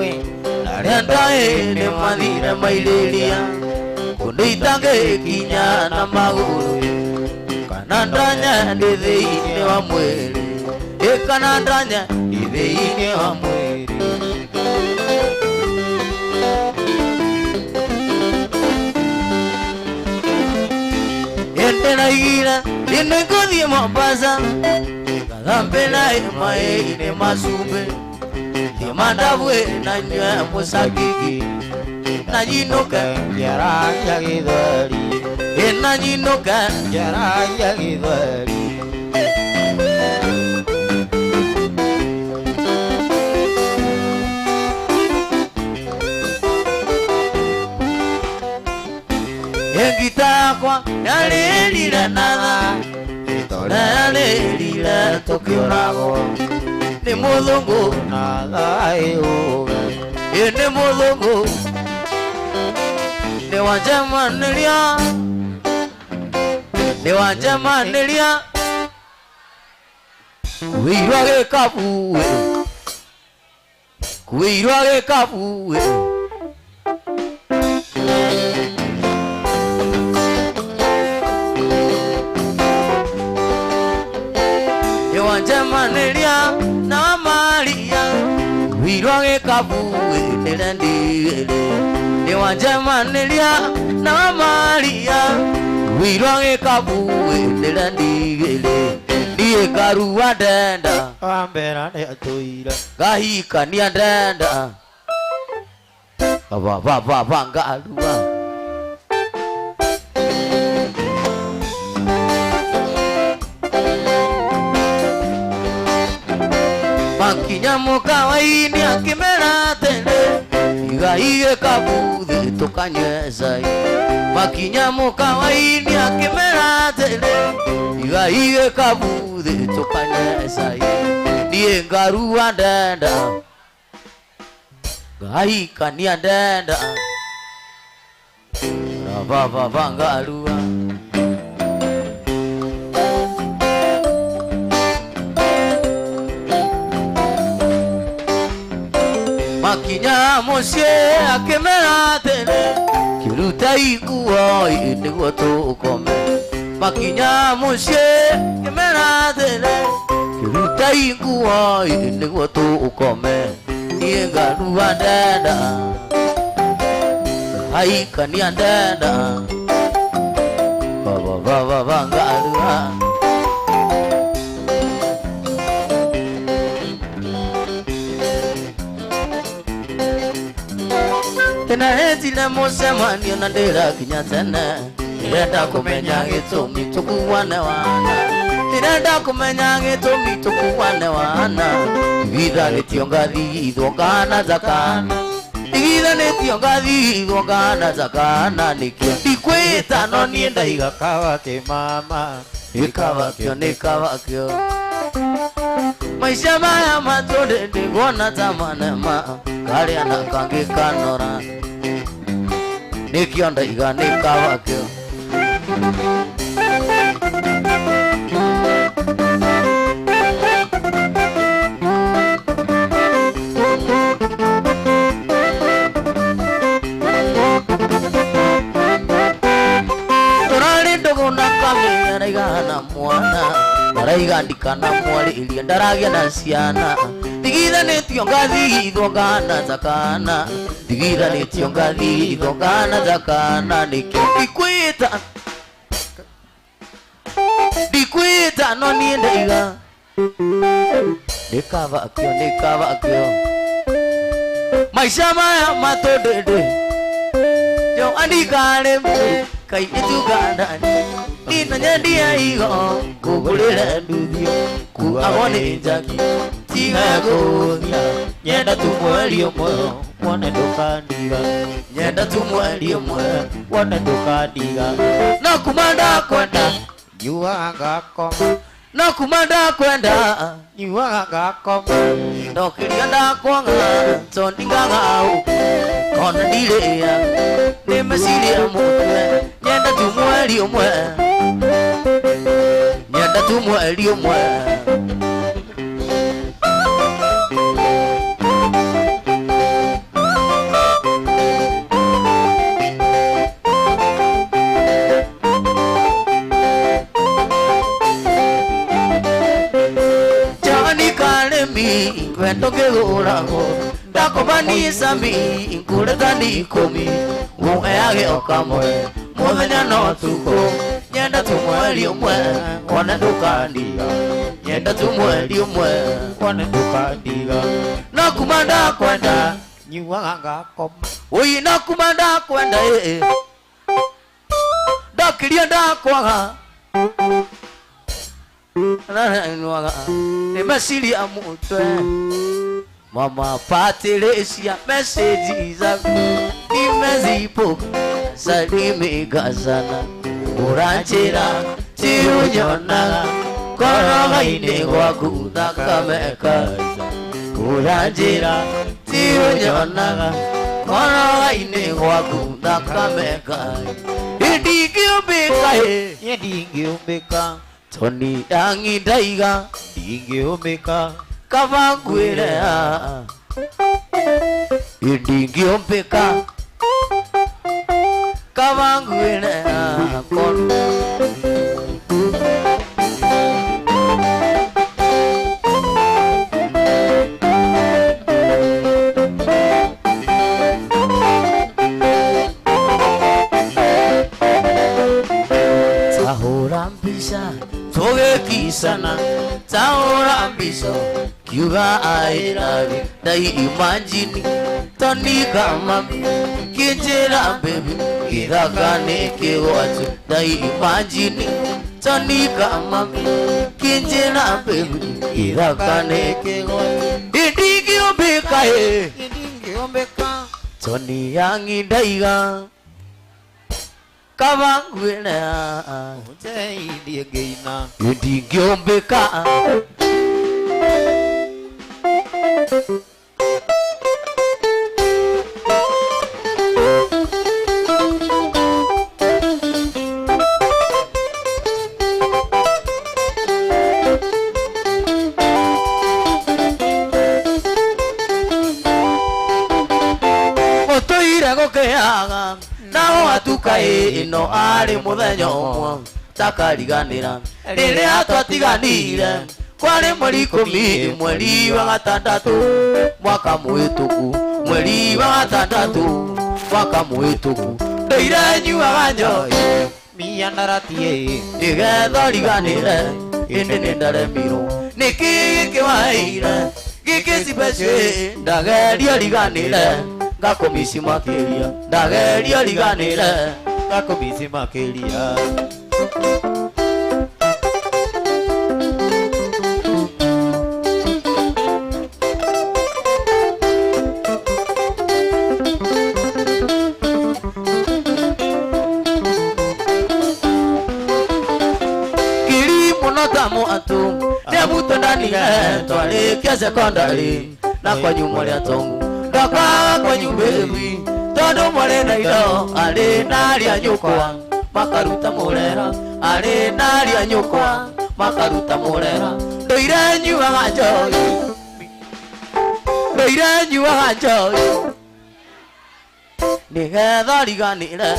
arĩa ndoĩ nĩ mathire mairĩria kũndũ itangĩkinya na magũrũ kana ndonye ndĩ thĩinĩ wa mwĩrĩ ĩ kana ndonye ndĩ thĩinĩ wa mwĩrĩ. Ndĩraigire nĩngũthiĩ Mombasa ngathambe na maĩ-inĩ ma cumbĩ thiĩ Mandabwe na nyue mũcakiki na nyinũke ngĩaragia gĩthweri ĩ na nyinũke ngĩaragia gĩthweri. Ngita yakwa yarĩrire na tha yarĩrire tũkĩũragwo nĩ mũthũngũ na thayũ uge ĩ nĩ mũthũngũ nĩwanjemanĩria nĩwanjemanĩria kuĩirwo gĩkabu kuĩirwo gĩkabu. Nĩwanjemanĩria na Maria kuĩirwo gĩkabu ndĩrendigĩrĩ nĩwanjemanĩria na Maria kuĩirwo gĩkabu ndĩrendigĩrĩ niĩ ngarua ndenda wambera nĩatũire ngahikania ndenda baba ngarua. Makinya mũkawa-inĩ akĩmera atĩrĩ igai gĩkabu thĩ tũkanyue cai. Makinya mũkawa-inĩ akĩmera atĩrĩ igai gĩkabu thĩ tũkanyue cai. Niĩ ngarua ndenda ngahikania ndenda baba ngarua. Makinya mũciĩ akĩmera atĩrĩ kĩruta nguo nĩguo tũkome. Makinya mũciĩ akĩmera atĩrĩ kĩruta nguo nĩguo tũkome. Niĩ ngarua ndenda ngahikania ndenda baba ngarua. Ndĩrahetire mũcemanio na ndĩrakinya tene ndĩrenda kũmenya gĩtũmi tũkuane wana ndĩrenda kũmenya gĩtũmi tũkuane wana tigithanĩtio ngathigithwo ngahana ta kana tigithanĩtio ngathigithwo ngahana ta kana nĩkĩo ndikwĩta no niĩ ndaiga kaba kĩ mama nĩ kaba kĩo nĩ kaba kĩo. Maisha maya matũndĩ ndĩkuona ta manema karĩa na kangĩ kanora nĩkĩo ndaiga nĩ kaba kĩo. Tũrarĩ ndũgũ na kamenya ndaigana mwana ndaraiga ndikana mwarĩria ndaragĩa na ciana tigithanĩtio ngathigithwo ngahana ta kana tigithanĩtio ngathigithwo ngahana ta kana nĩkĩo ndikwĩta ndikwĩta no niĩ ndaiga nĩ kaba kĩo nĩ kaba kĩo. Maisha maya matũndĩndĩ jo andikare kai itugandani nina nyendia igo kũgũrĩre nduthio kuagwo nĩ njaki tiga gũthia nyenda tu mweri ũmwe wone ndũkandiga nyenda tu mweri ũmwe wone ndũkandiga no kuma ndakwenda nyuaga ngakoma no kuma ndakwenda nyuaga ngakoma ndokĩria ndakwanga tondingaga ona ndirĩa nĩ meciria mũtwe nyenda tu mweri ũmwe nyenda tu mweri ũmwe. Toni wendo kĩgũragwo ndakoma sami ngũreta ni ikũmi ngũheage o kamwe mũthenya no ũtukũ nyenda tu mweri ũmwe wone ndũkandiga nyenda tu mweri ũmwe wone ndũkandiga no kuma ndakwenda nyuaga ngakoma ũi no kuma ndakwenda ĩ ndakiria ndakwaga nĩ meciria mũtwe mama Patricia message zaku nimezipokea salimigazana uranjĩra tiunyonaga koroga-inĩ gwaku thakame ĩkaza uranjĩra tiunyonaga koroga-inĩ gwaku thakame ĩkaza ndingĩũmbĩka ĩ ndingĩũmbĩka Toni yangi ndaiga ndingĩũmbĩka kaba ngwĩre ndingĩũmbĩka kaba ngwĩre kono tahũra mbica tũgĩkicana tahũra mbica kiuga I love you ndai imagine Toni kama kinjĩra baby gĩthaka nĩ kĩgwatu ndai imagine Toni kama kinjĩra baby gĩthaka nĩ kĩgwatu ndingĩũmbĩka ĩ ndingĩũmbĩka Toni yangi ndaiga kaba ngwĩre ũnjeithie ngĩina ndingĩũmbĩka Mũtũire gũkĩaga nao atuka ĩno arĩ mũthenya ũmwe takariganĩra rĩrĩa twatiganire kwarĩ mweri ikũmi mweri wa gatandatũ mwaka mũhĩtũku mweri wa gatandatũ mwaka mũhĩtũku ndũire nyuaga njohi miandarati nĩgetha riganĩre ĩndĩ nĩndaremirwo nĩkĩ gĩkĩ waheire gĩkĩ cibeci ndageria riganĩre ngakũmici makĩria ndageria riganĩre ngakũmici makĩria twarĩkia secondary na kwanyu mwarĩ atongu ndokaga kwanyu baby tondũ mwarĩ na indo arĩ na arĩa nyũkwa makaruta mũrera arĩ na arĩa nyũkwa makaruta mũrera ndũire nyuaga njohi ndũire nyuaga njohi nĩgetha riganĩre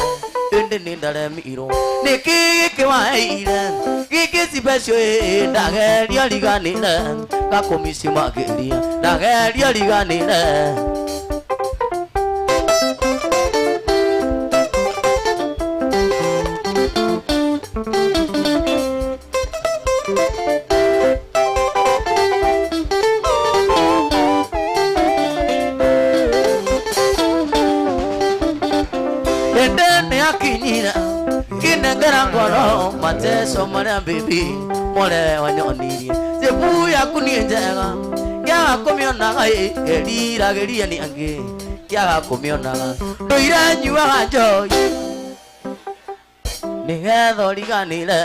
ĩndĩ nĩndaremirwo nĩkĩ gĩkĩ waheire gĩkĩ cibecio ĩ ndageria riganĩre ngakũmici makĩria ndageria riganĩre kinengera ngoro mateso marĩa baby more wanyonirie cebu yaku nĩ njega kĩaga kũmĩonaga ĩriragĩria nĩ angĩ kĩaga kũmĩonaga ndũire nyuaga njohi nĩgetha ũriganĩre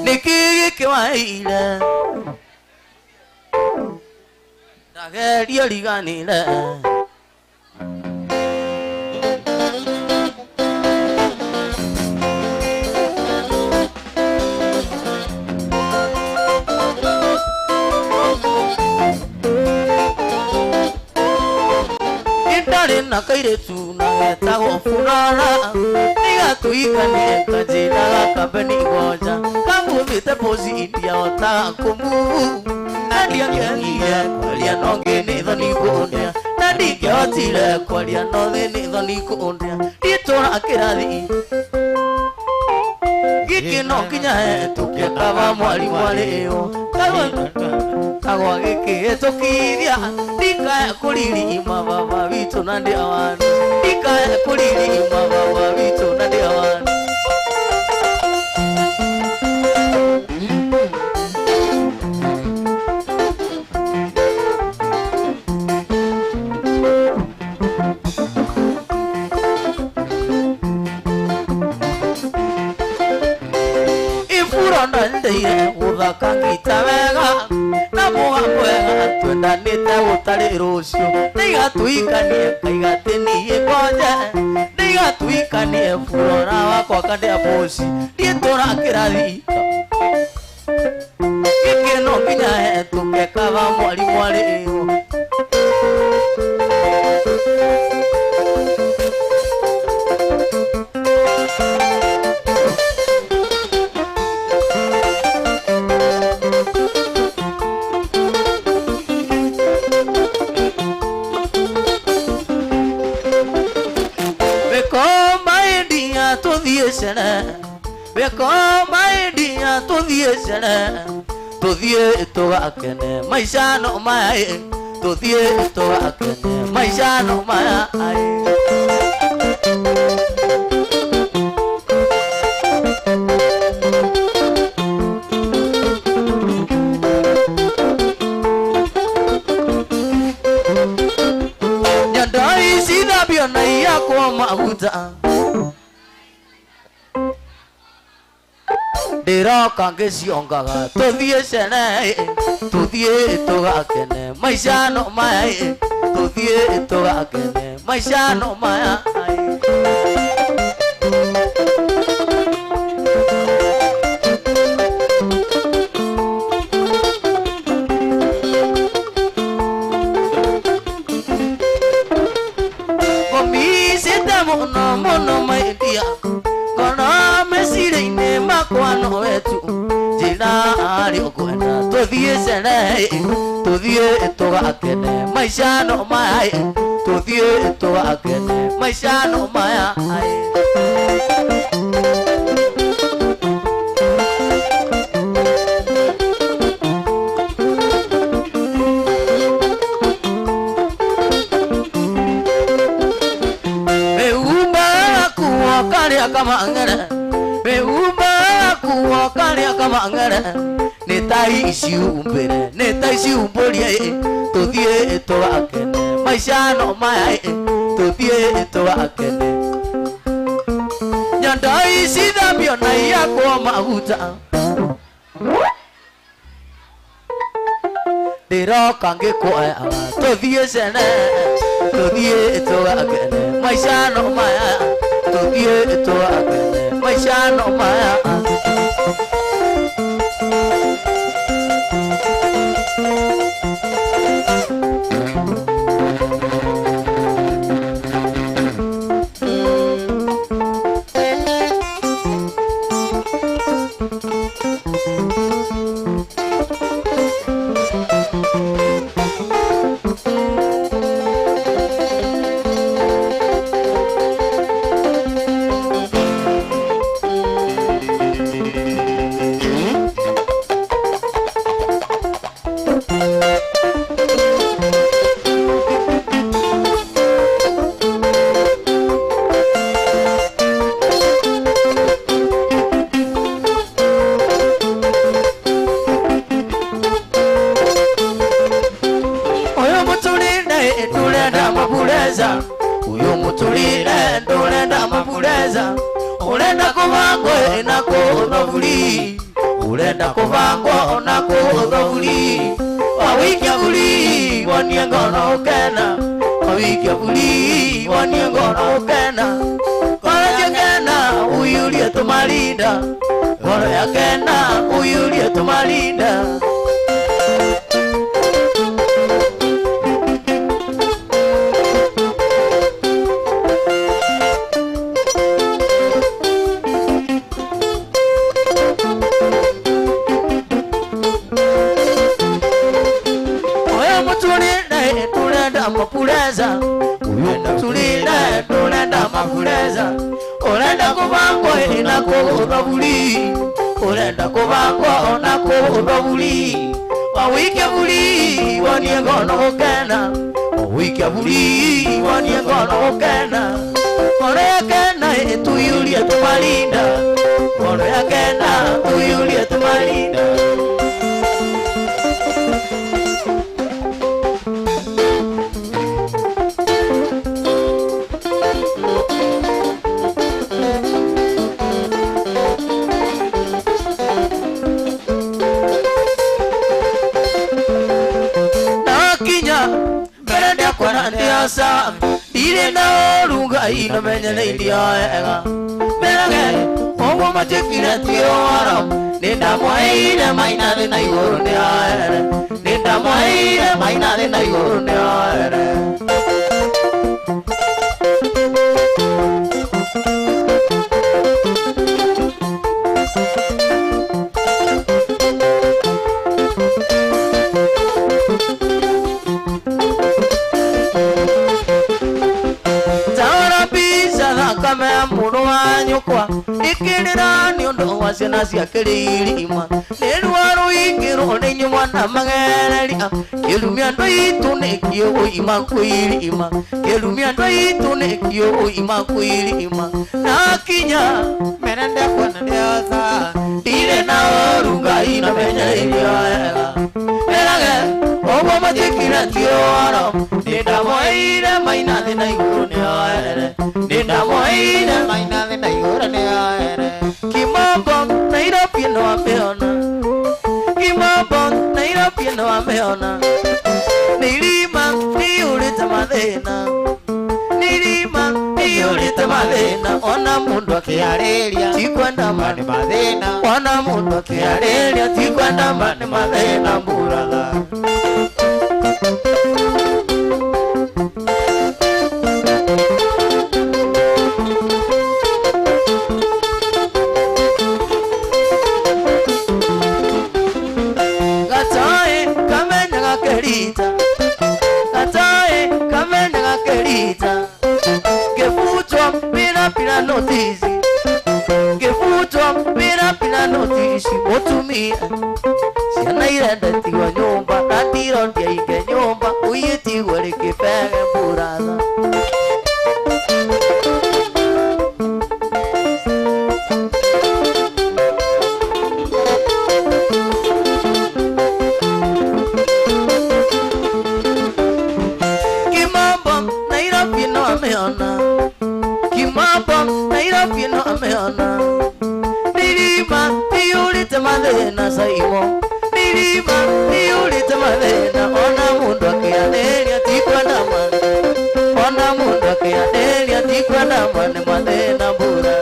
nĩkĩ gĩkĩ waheire ndageria ũriganĩre na kairĩtu na getagwo Funora nĩgatuikanie kanjĩraga kambe nĩ gonja kamũthĩte pozi indiahotaga kũmuvu na Na ndiangĩagire kwaria no ngĩ nĩ thoni kũndĩa. Na ndingĩhotire kwaria no thĩ nĩ thoni kũndĩa. Nditũra kĩrathi gĩkĩ no nginya hetũke kaba mwarimũ arĩo. Kagwa gĩkĩhĩtũkithia ndikae kũririma baba witũ na ndĩ awanu. Ndikae kũririma baba witũ na ndĩ awanu. Ndeire gũthaka ngita wega na mũgambo wega twendanĩte gũtarĩ rũciũ. Nĩigatuikanie kaiga atĩ niĩ ngonje. Nĩigatuikanie burora wakwa kandĩa mũci. Ndiĩtũra kĩrathi gĩkĩ no nginya hetũke kaba mwarimũ arĩo. Wekoma india tuthiĩ cere tuthiĩ tũgakene maica no maya tuthiĩ tũgakene maica no maya. Nyondo ici thambio na iyakwo maguta ndĩroka ngĩciongaga tũthiĩ cere tũthiĩ tũgakene maica no maya tũthiĩ tũgakene maica no maya. Ngũmicĩte mũno mũno maidia ngoro meciria-inĩ makwa no wetu njĩra arĩ ũkwenda tũthiĩ cere tũthiĩ tũgakene maica no maya tũthiĩ tũgakene maica no maya. Mĩhumba yakuo karĩa kamang'ere mĩhumba yakuo karĩa kamang'ere nĩ ta iciumbĩre nĩ ta iciumbũrie tũthiĩ tũgakene maica no maya tũthiĩ tũgakene. Nyondo ici thambio na iyakwo maguta ndĩroka ngĩkuoyaga tũthiĩ cere tũthiĩ tũgakene maica no maya tũthiĩ tũgakene maica no maya. Uyu mutulire ndurenda mapureza urenda kuvangwa na kuthavuri urenda kuvangwa na kuthavuri wawikia buri wonie ngono ukena wawikia buri wonie ngono ukena ngoro yakena uyurie tumarinda ngoro yakena uyurie tumarinda. mafureza uyu mutulile ndurenda mafureza urenda kubangwa na kuthwa buri urenda kubangwa na kuthwa buri wawike buri wonie ngono gukena wawike buri wonie ngono gukena ngoro yakena tuyurie tumarinda ngoro yakena tuyurie tumarinda. Ndirĩ na ũru Ngai na menyereirie wega merage ũguo matiĩkire ti ũhoro nĩ ndamweheire maina thĩ na igũrũ nĩ oere nĩ ndamweheire maina thĩ na igũrũ nĩ oere. Ikirira ni undu wa ciana cia kirima ni ruo ruingirwo ni inyuĩ mwana magereria kĩrumia andũ aitũ nĩkĩo ũima kwĩrima kĩrumia andũ aitũ nĩkĩo ũima kwĩrima na kinya mbere ndekuona ndĩoca ndirĩ na ũru Ngai na menyereirie wega merage ũguo matiĩkire ti ũhoro nĩ ndamweheire maina thĩ na igũrũ nĩ oere nĩ ndamweheire maina thĩ na igũrũ nĩ oere. Kimombo Nairobi no ameona Kimombo Nairobi no ameona nilima niyurite mathĩna nilima niyurite mathĩna ona mũndũ akĩarĩria ti kwenda ma nĩ mathĩna ona mũndũ akĩarĩria ti kwenda ma nĩ mathĩna mburaga. Ngĩbutwo wĩra bila notice mũtumia ciana irendetigwo nyũmba na ndirondia inge nyũmba ũiyĩtigwo rĩkĩbege mburatha. Kimombo Nairobi no ameona Kimombo Nairobi no ameona nilima niyurite mathĩna Saimo nilima niyurite mathĩna ona mũndũ akĩanĩria ti kwenda ma ona mũndũ akĩanĩria ti kwenda ma nĩ mathĩna mbura.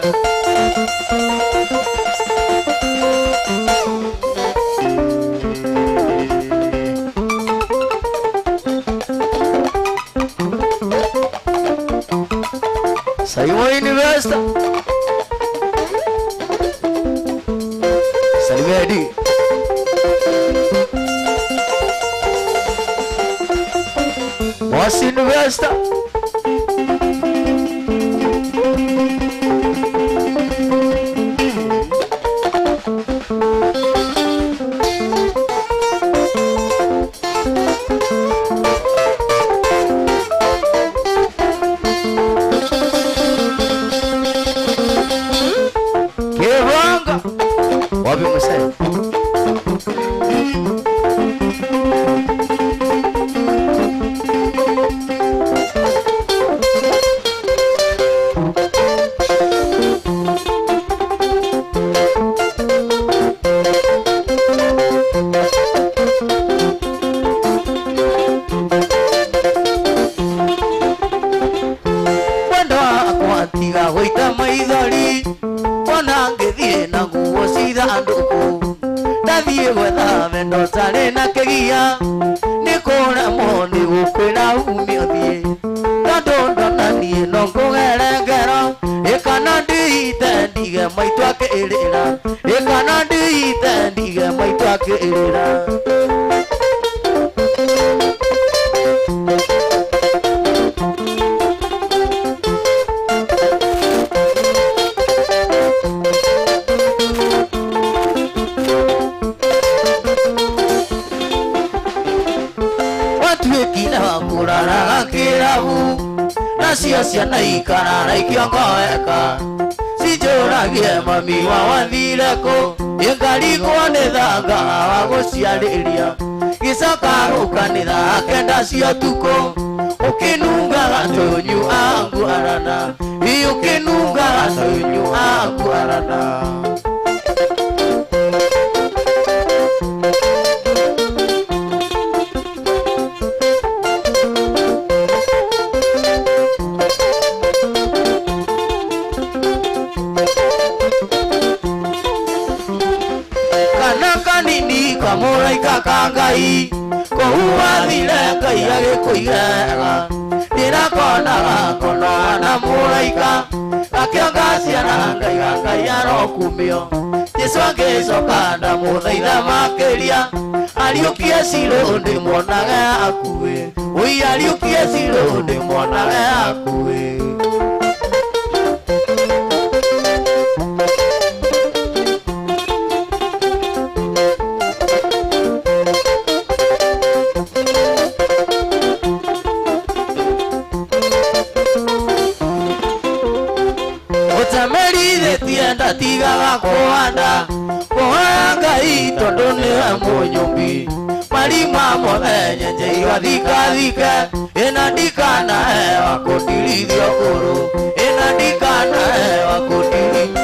Saimo University Salimedi Moss University Wapi msee? Wendo wakwa tiga gũita maithori ona ngĩthiĩ na nguo cithandũku ndathiĩ gwetha wendo ũtarĩ na kĩgia nĩ kũremwo nĩ gũkwĩra ume ũthiĩ tondũ ndona niĩ no ngũgere ngero ĩkana ndiite ndige maitũ akĩrĩra ĩkana ndiite ndige maitũ akĩrĩra. Watuĩkire wa kũraraga kĩrabu nacio ciana ikarara ikĩongoeka cinjũragie mami wa wathire kũ ĩngarigwo nĩ thanga wa gũciarĩria gĩcoka gũka nĩ thaa kenda cia ũtukũ ũkĩnungaga tũnyũ anguarana ũkĩnungaga tũnyũ anguarana. Kamũraika ka Ngai kũu wathire Ngai agĩkũigega ndĩrakonaga konoa na mũraika gakĩonga ciana Ngai ga Ngai arokumio Jesũ angĩcoka ndamũthaitha makĩria ariũkie Shilo ndĩmuonage hakuhĩ ũi ariũkie Shilo ndĩmuonage hakuhĩ. Ndatigaga kũhanda kũhoya Ngai tondũ nĩwe mũnyũmbi marima mothe nyenje igathikathike ĩna ndikanahewa kũndirithio kũrũ ĩna ndikanahewa kũndirithio.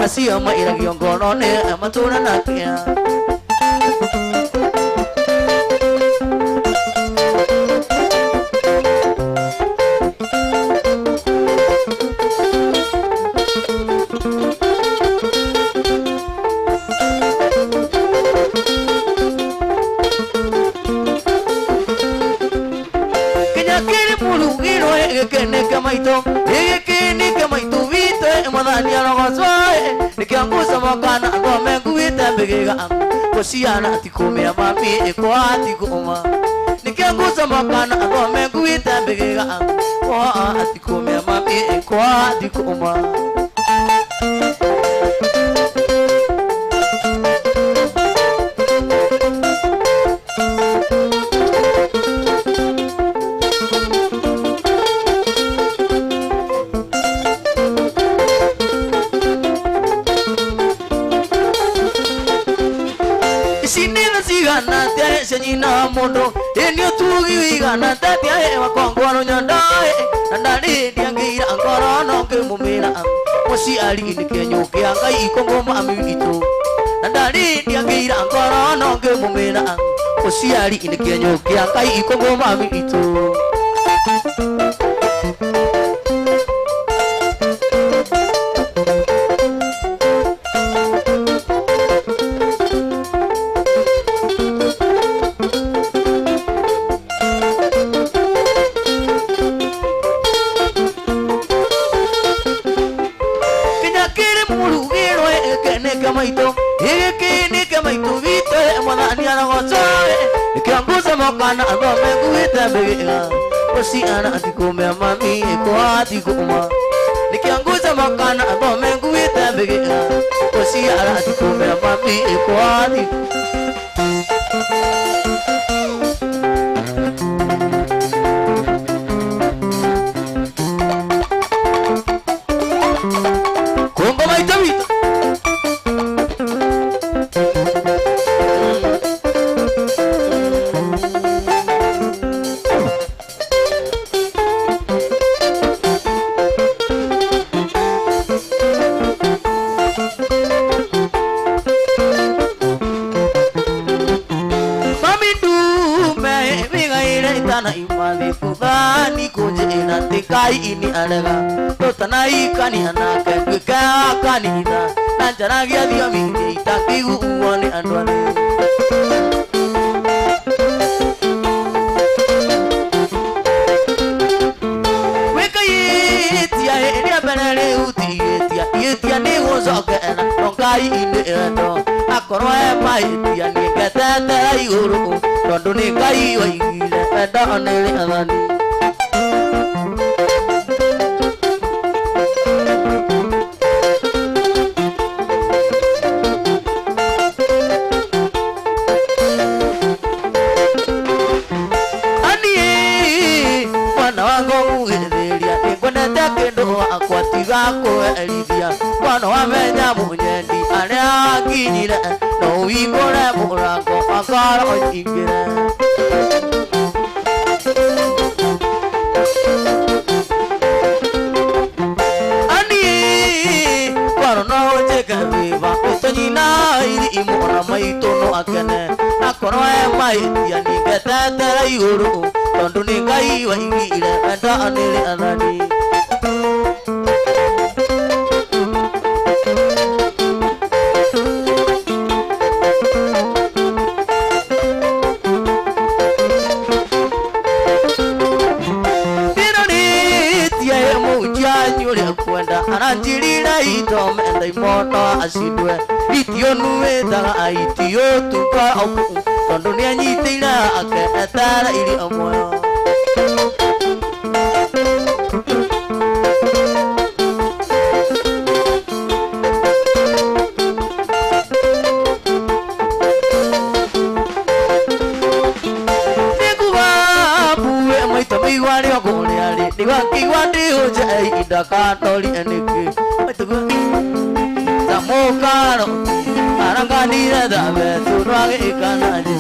Acio mairagio ngoro nĩ matũra na kĩa. Kuciana tikumia mami ikwa tikuma nikianguza makana ngome nguite mbigiga kwa tikumia mami ikwa tikuma. Nyina mundu eni utugi wigana tatia wakongwaro nyondoe na ndari ndiangira ngoro no ngimumira muciari ni kenyukia ngai ikongoma amitu na ndari ndiangira ngoro no ngimumira muciari ni kenyukia ngai ikongoma amitu. Kuciana tikumia mami ikwa tikuma nikianguza makana ngome nguite mbigiga kuciana tikumia mami ikwa. Kongo maita wito. Ini arega totanaikani anake twika kanitha na njaragia thiomi itakiguo nĩ andũ athĩ. Wĩkaitia ĩrĩa mbere rĩu ti ihĩtia ihĩtia nĩ gũcokera no Ngai nĩ wendo akorwo e mahĩtia nĩ ngetetera igũrũ tondũ nĩ Ngai waigire wendo nĩ rĩathani. Mwana wamenya munyendi aria akinyire no wingũre mũrango akoro nyingĩre. Ani kwaro no njĩke wĩva ũtonyina iri imũ ona maitũ no akene akorwo e mahĩtia nĩngetetera igũrũ tondũ nĩ Ngai waigire wendo nĩ rĩathani. Aranjirira ito menda imono acindwe itio nuwĩtaga aitio tuka oku tondũ nĩanyitĩire ake etera irio muoyo. Nĩnguga mbuĩ maitũ mĩigua rĩo ngũrĩa rĩ nĩgwakĩigua ndĩũnje indakandori nĩkĩ maitũguo tamũkaro aranganire thabetu rwagĩkanaje.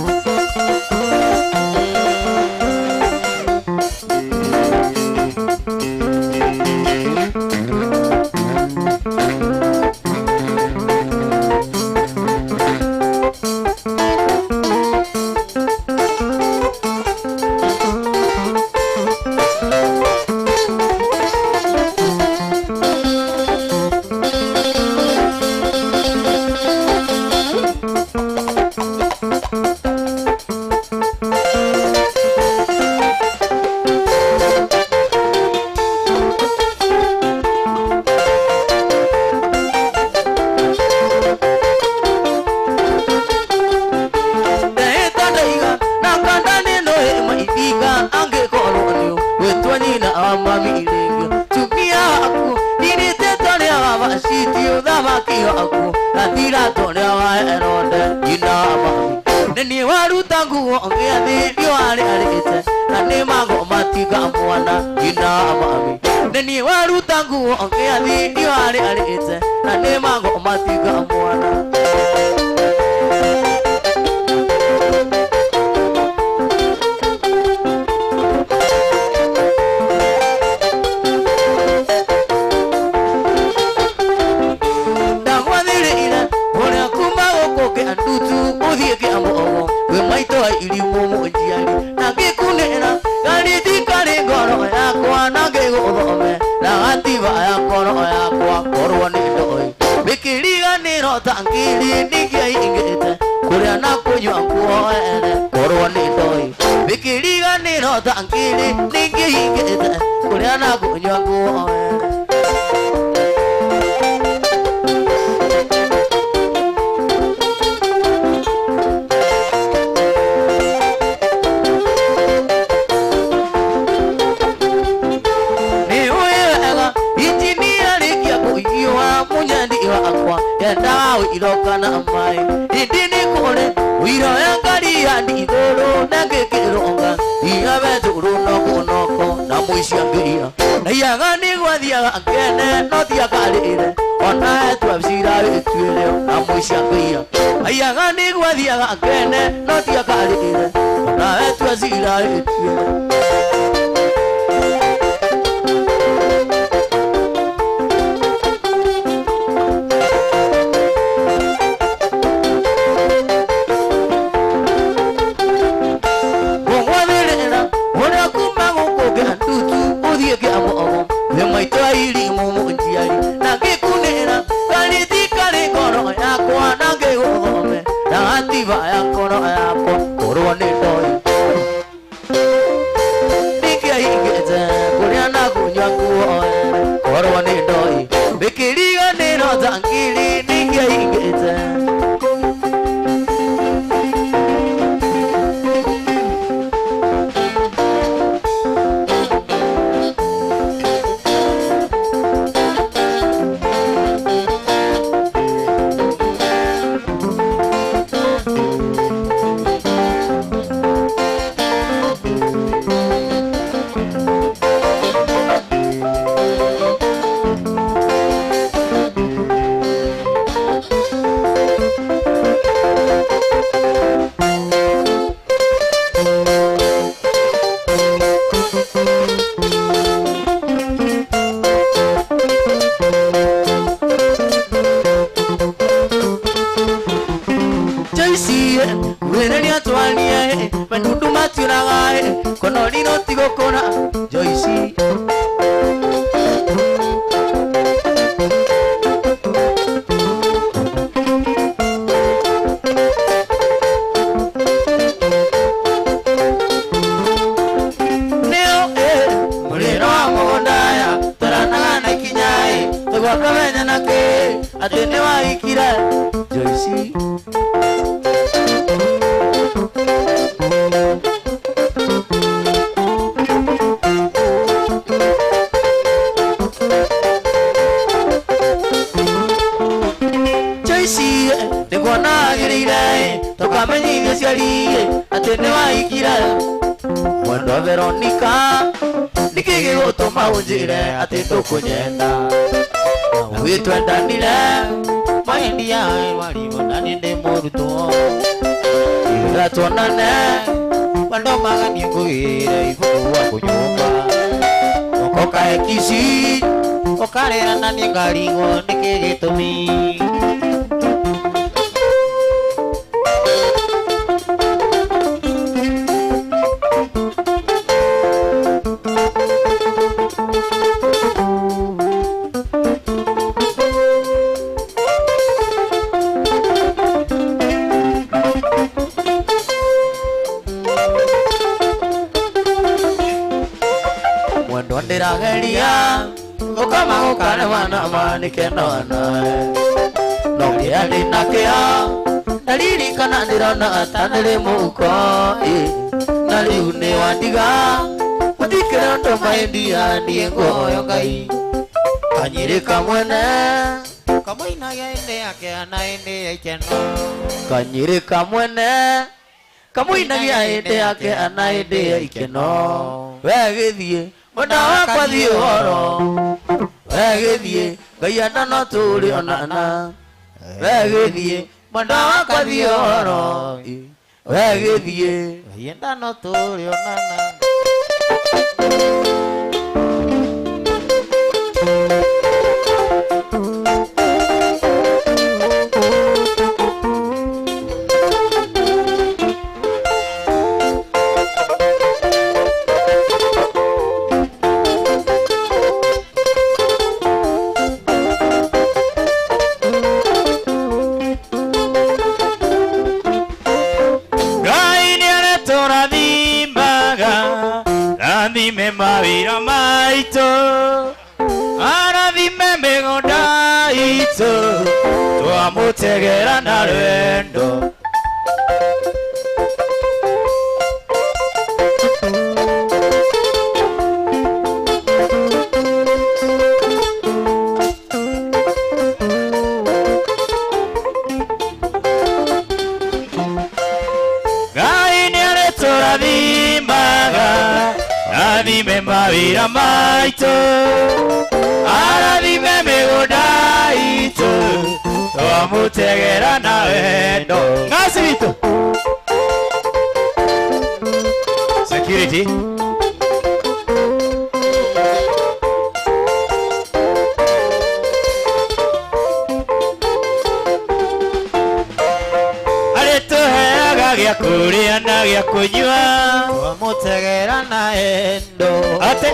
waku na Pilato ũrĩa wa Herode nyina mami nĩ niĩ waruta nguo ngĩathĩ riũa rĩarĩte na nĩ magoma tiga mwana nyina mami nĩ niĩ waruta nguo ngĩathĩ riũa rĩarĩte na nĩ magoma tiga mwana. Tangiri nĩngĩaingĩte kũrĩa na kũnyua kuoere korwo nĩ ndoi mĩkĩriganĩro tangiri nĩngĩaingĩte kũrĩa na kũnyua kuoere. Irokana mai idini kore wiro yangari andi igoro na ngĩkĩronga iga betũrũ noko noko na mũici angĩia na iyaga nĩ gwathiaga ngene no tiakarĩre ona etua cira wĩtuĩre na mũici angĩia iyaga nĩ gwathiaga ngene no tiakarĩre ona etua cira wĩtuĩre. yake na hĩndĩ ya ikeno. Kanyiri kamwene kamũinagia hĩndĩ yake ana hĩndĩ ya ikeno. We gĩthiĩ mwenda wakwa thiĩ ũhoro, we gĩthiĩ Ngai enda no tũrĩ onana. We gĩthiĩ mwenda wakwa thiĩ ũhoro, we gĩthiĩ Ngai enda no tũrĩ onana. Ngai nĩaretũrathimaga, rathime mawĩra maitũ, arathime mĩgũnda itũ, twamũtegera na rwendo. Ngai nĩaretũrathimaga, rathime mawĩra maitũ, arathime mĩgũnda itũ, twamũtegera na wendo. Ng'aci witũ. Security. Arĩtũheaga gĩa kũrĩa na gĩa kũnyua, Twamũtegera na endo. Ate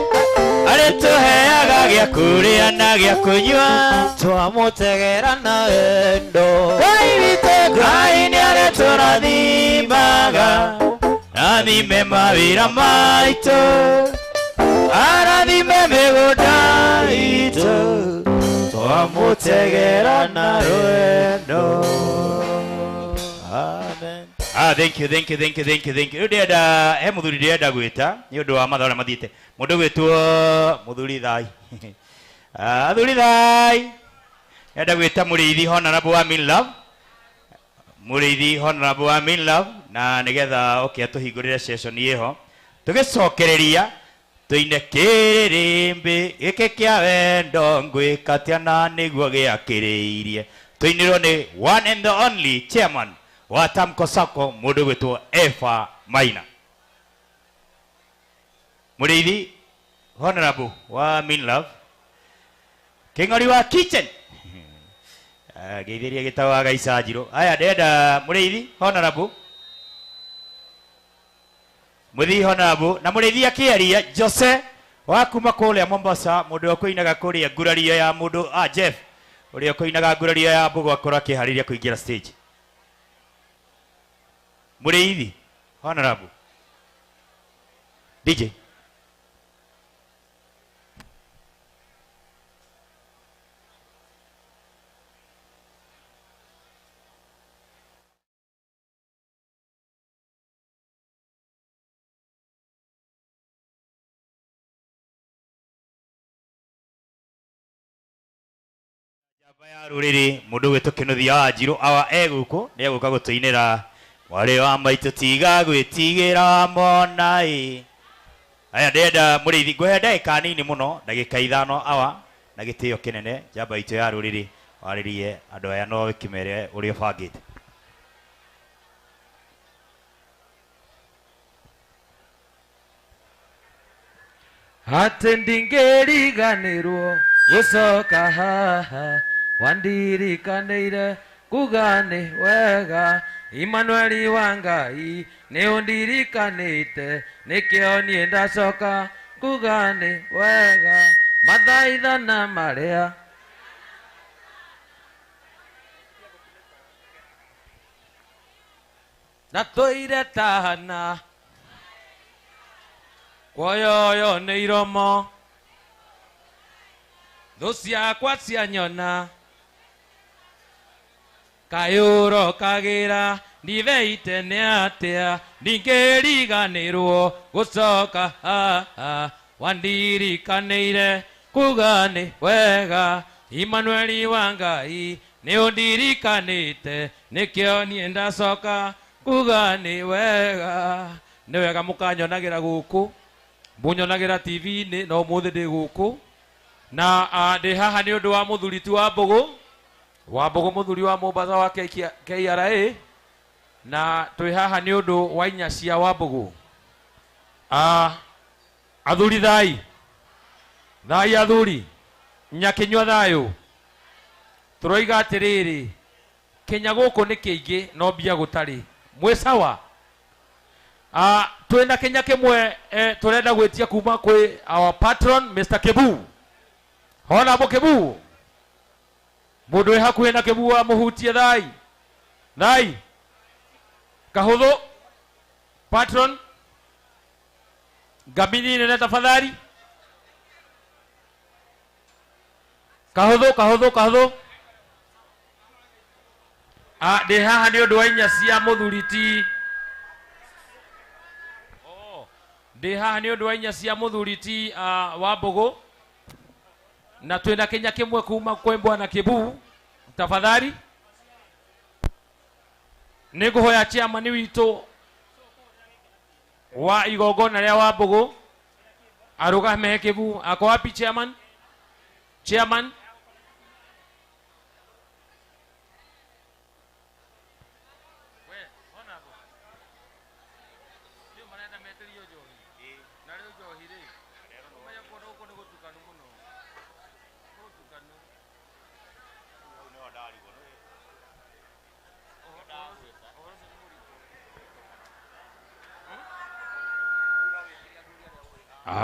arĩtũheaga gĩa kũrĩa na gĩa kũnyua, Twamũtegera na endo. Ngai witũ Ngai nĩarĩtũrathimaga, rathime mawĩra maitũ, arathime mĩgũnda itũ, twamũtegera na rwendo. Amen. Ah, thank you, thank you, thank you, thank you, thank you. Rĩu ndĩrenda he mũthuri ndĩrenda gwĩta nĩ ũndũ wa mathaa ũrĩa mathiĩte. Mũndũ gwĩtwo mũthuri Thai. Ah, athuri Thai. Ndĩrenda gwĩta mũrĩithi Honorable wa Minlove. Mũrĩithi Honorable wa Minlove na nĩgetha oke atũhingũrĩre session ĩho. Tũgĩcokereria tũine kĩrĩmbĩ gĩkĩ kĩa wendo ngwĩka atĩa na nĩguo gĩakĩrĩirie. Tũinĩrwo nĩ one and the only chairman wa Tamko Sacco mũndũ gwĩtwo Eva Maina. Mũrĩithi Honorable wa Minlove Kĩng'ori wa kitchen. Ngeithĩria gĩtau wa Gaica Njirũ. Aya ndĩrenda mũrĩithi Honorable Mũrĩithi Honorable na mũrĩithi akĩaria Jose wa kuma kũrĩa Mombasa, mũndũ ũrĩa ũkũinaga kũrĩa ngurario ya mũndũ Jeff ũrĩa ũkũinaga ngurario ya mbũgũ akorwo akĩharĩria kũingĩra stage. Mũrĩithi Honorable DJ. Njamba ya rũrĩrĩ mũndũ gwĩtwo Kĩnuthia wa Njirũ awa egũkũ nĩegũka gũtũinĩra mwarĩ wa maitũ tiga gwĩtigĩra mona ĩ. Aya ndĩrenda mũrĩithi ngũhe ndagĩka nini mũno, ndagĩka 5 awa na gĩtĩo kĩnene njamba itũ ya rũrĩrĩ warĩrie andũ aya no ũkĩmere ũrĩa ũbangĩte. Atĩ ndingĩriganĩrwo gũcoka haha wandirikanĩire kuga nĩ wega Emmanuel wa Ngai nĩ ũndirikanĩte nĩkĩo niĩ ndacoka kuga nĩ wega mathaithana marĩa na tũire tahana kuoyoyo nĩ iromo thũ ciakwa cianyona kayũro kagĩra nditheite nĩ atĩa ndingĩriganĩrwo gũcoka haha wandirikanĩire kuga nĩ wega Emmanuel wa Ngai Nĩ ũndirikanĩte nĩkĩo niĩ ndacoka kuga nĩ wega. Nĩ wega mũkanyonagĩra gũkũ, mũnyonagĩra TV-inĩ, no ũmũthĩ ndĩ gũkũ. Na ndĩ haha nĩ ũndũ wa mũthuri ti wa Mbũgũ, wa Mbũgũ mũthuri wa Mombasa wa KRA, na twĩ haha nĩ ũndũ wa inya cia wa Mbũgũ. Athuri thai, thai athuri, nyakĩnyua thayũ. Tũroiga atĩrĩrĩ, Kenya gũkũ nĩ kĩingĩ no mbia gũtarĩ. Mwĩ sawa? Twĩna Kenya kĩmwe tũrenda gwĩtia kuma kwĩ our patron Mr. Kibu. Hona mo Kibu. Mũndũ wĩ hakuhĩ na Kibu amũhutie thai. Thai. Kahũthũ. Patron. Ngamini nene tafadhali. Kahũthũ, kahũthũ, kahũthũ. Ndĩ haha nĩ ũndũ wa inya cia mũthuri ti. Ndĩ haha nĩ ũndũ wa inya cia mũthuri ti wa Mbũgũ. Na twĩna Kenya kĩmwe kuma kwĩ Bwana Kibu. Tafadhali. Nĩ ngũhoya chairman witũ wa igongona rĩa wa Mbũgũ arũgame. Kibu ako wapi chairman? Chairman.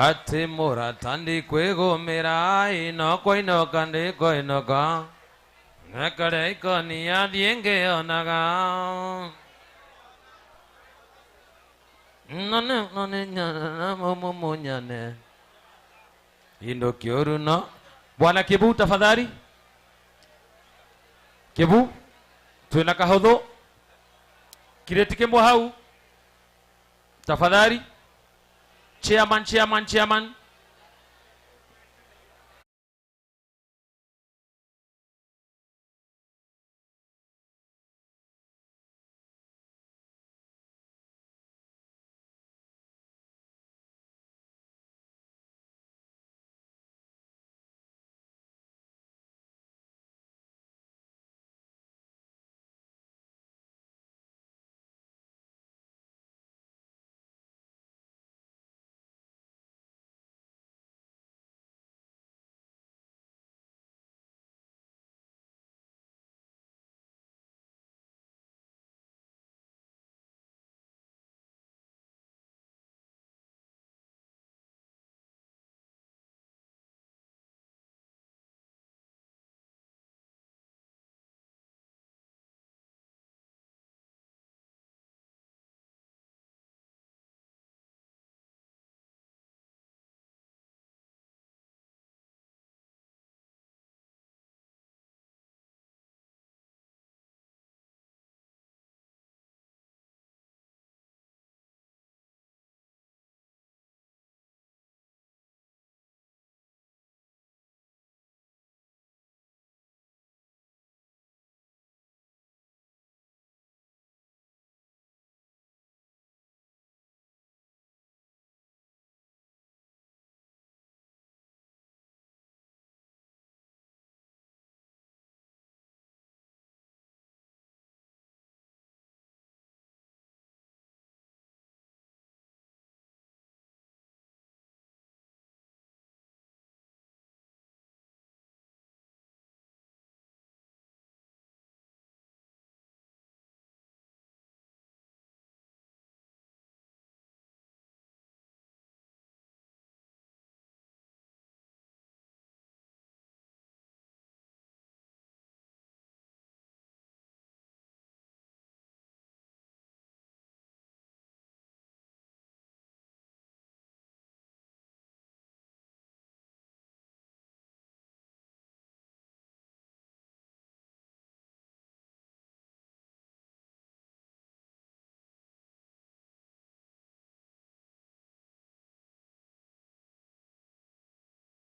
Ati mũrata ndikwĩgũmĩra ino kũinũka ndikũinũka nekare ikoni athiĩ ngĩonaga none none nyana mumunyane indo kĩũru no. Bwana Kibu tafadhali. Kibu twĩna kahũthũ kirĩti kĩmwe hau tafadhali. Chairman, chairman, chairman.